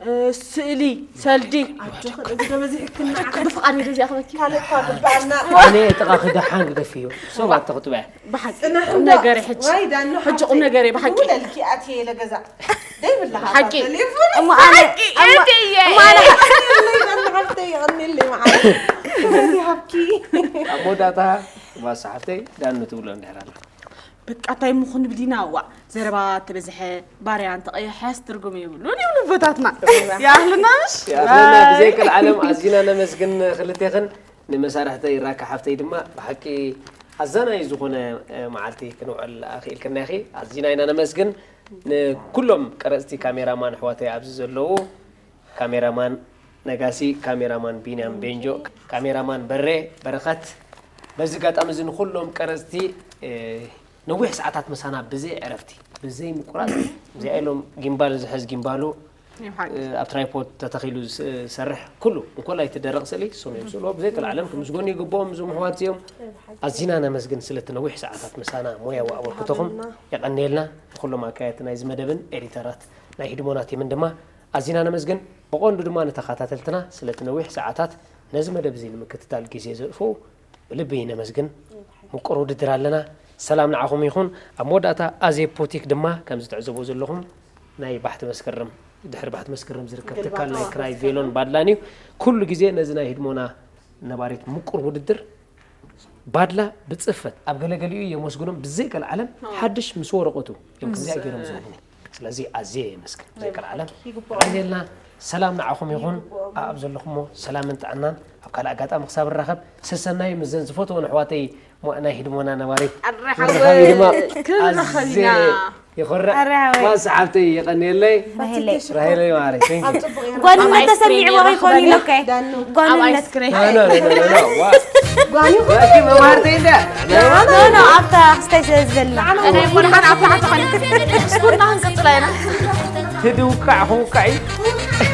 እ፣ ስእሊ ሰልዲ ኣጆኽን እዚ ዶ በዚሕክን ንዓኺ ብፍቓድ ደዚኣ ክበኪ ካልእ እኳ ግባኣና ኣነ ጥቓ ክደሓን ግደፍዮ ሰባት ተኽጥበያ ብሓቂ ጽናሕ ቁም እንዳ ነገረ ሕጂ ዋይ ዳኑ ሕጂ ቁም ነገረ ብሓቂ ውለልኪ ኣትየ ኢለ ገዛ ደይብላኻ ሓቂ። ቴሌፎን እሞ ኣነ ሓቂ እሞ እትየ የቐንየለይ ዳኑ ሓፍተይ የቐንየለይ መዓረይ ክብረት ይሃብኪ ኣብ መወዳእታ ባሳ ሓፍተይ ዳኑ ትብሎ እንድሕር ኣሎ በቃ እንታይ ምኹን ብሊና እዋ ዘረባ ተበዝሐ ባርያ እንተቐየሐስ ትርጉም የብሉን ይብሉ ኣቦታትና ያህልና ምሽ ያትና ብዘይቅል ዓለም ኣዚና ነመስግን ክልቴኽን ንመሳርሕተይ ራካ ሓፍተይ ድማ ብሓቂ ኣዛናይ ዝኾነ እ፣ መዓልቲ ክንውዕል ኣኽኢልክና ኢኺ ኣዚና ኢና ነመስግን ንኩሎም ቀረፅቲ ካሜራማን ኣሕዋተይ ኣብዚ ዘለዉ ካሜራማን ነጋሲ ካሜራማን ቢንያም ቤንጆ ካሜራማን በሬ በረኸት በዚ ኣጋጣሚ እዚ ንኩሎም ቀረፅቲ እ፣ ነዊሕ ሰዓታት ምሳና ብዘይ ዕረፍቲ ብዘይ ምቁራፅ እዚኣ ኢሎም ጊምባል ዝሕዝ ጊምባሉ እ፣ ኣብ ትራይፖድ ተተኺሉ ዝሰርሕ ኩሉ እንኮላይ እቲ ደረቕ ስእሊ እሶም እዮም ስእልዎ ብዘይ ቅልዓለም ክምስገኑ ይግብኦም እዞም ኣሕዋት እዚኦም ኣዚና ነመስግን ስለቲ ነዊሕ ሰዓታት ምሳና ሞያዊ ኣበርክቶኹም የቐንየልና ንኩሎም ኣካየድቲ ናይዚ መደብን ኤዲተራት ናይ ህድሞና ቲምን ድማ ኣዚና ነመስግን ብቐንዱ ድማ ንተኸታተልትና ስለቲ ነዊሕ ሰዓታት ነዚ መደብ እዚ ንምክትታል ግዜ ዘጥፍኡ ብልቢ ነመስግን ምቁር ውድድር ኣለና ሰላም ንዓኹም ይኹን ኣብ መወዳእታ ኣዜብ ፖቲክ ድማ ከምዚ ትዕዘቦ ዘለኹም ናይ ባሕቲ መስከረም ድሕሪ ባሕቲ መስከረም ዝርከብ ትካል ናይ ክራይ ቬሎን ባድላን እዩ። ኩሉ ግዜ ነዚ ናይ ህድሞና ነባሪት ምቁር ውድድር ባድላ ብጽፈት ኣብ ገለገሊኡ የመስግኖም ብዘይ ቀልዓለም ሓድሽ ምስ ወረቐቱ እዮም ከምዚኣ ገይሮም ዝህቡ። ስለዚ ኣዝየ የመስግን ብዘይ ቀልዓለም። ራሄልና ሰላም ንዓኹም ይኹን። ኣብ ዘለኹሞ ሰላምን ጥዕናን ኣብ ካልእ ኣጋጣሚ ክሳብ ንራኸብ ሰሰናዩ ምስዘን ዝፈትወን ኣሕዋተይ ሞ- ናይ ህድሞና ነባሪት ኣረ ምርኻብ ሓወይ፣ ድማ ክንራኸብ ኣዝየ ኢና። ይኾርዕ። ኣረ ሓወይ። ዋ ሰሓብተይ የቐንየለይ። ራሄለይ። ራሄለይ ማሪ፣ thank you። ጓንነት ተሰሚዕዎ ከይኮን ኢሎከ? ጓንነት። ኖ፣ ኖ፣ ኖ፣ ኖ፣ ኖ፣ ዋ። ጓኒ እኮ መማርተይ እንደ። ኖ፣ ኖ፣ ኣብታ ክስታይ ስለ ዝበልና። ኣነ እኮ ንሓን ኣብታ ሓንቲ ኾነ። ስፖርትና ክንቅጽላ ኢና። ትድውቃዕ ክውቃዕ እዩ።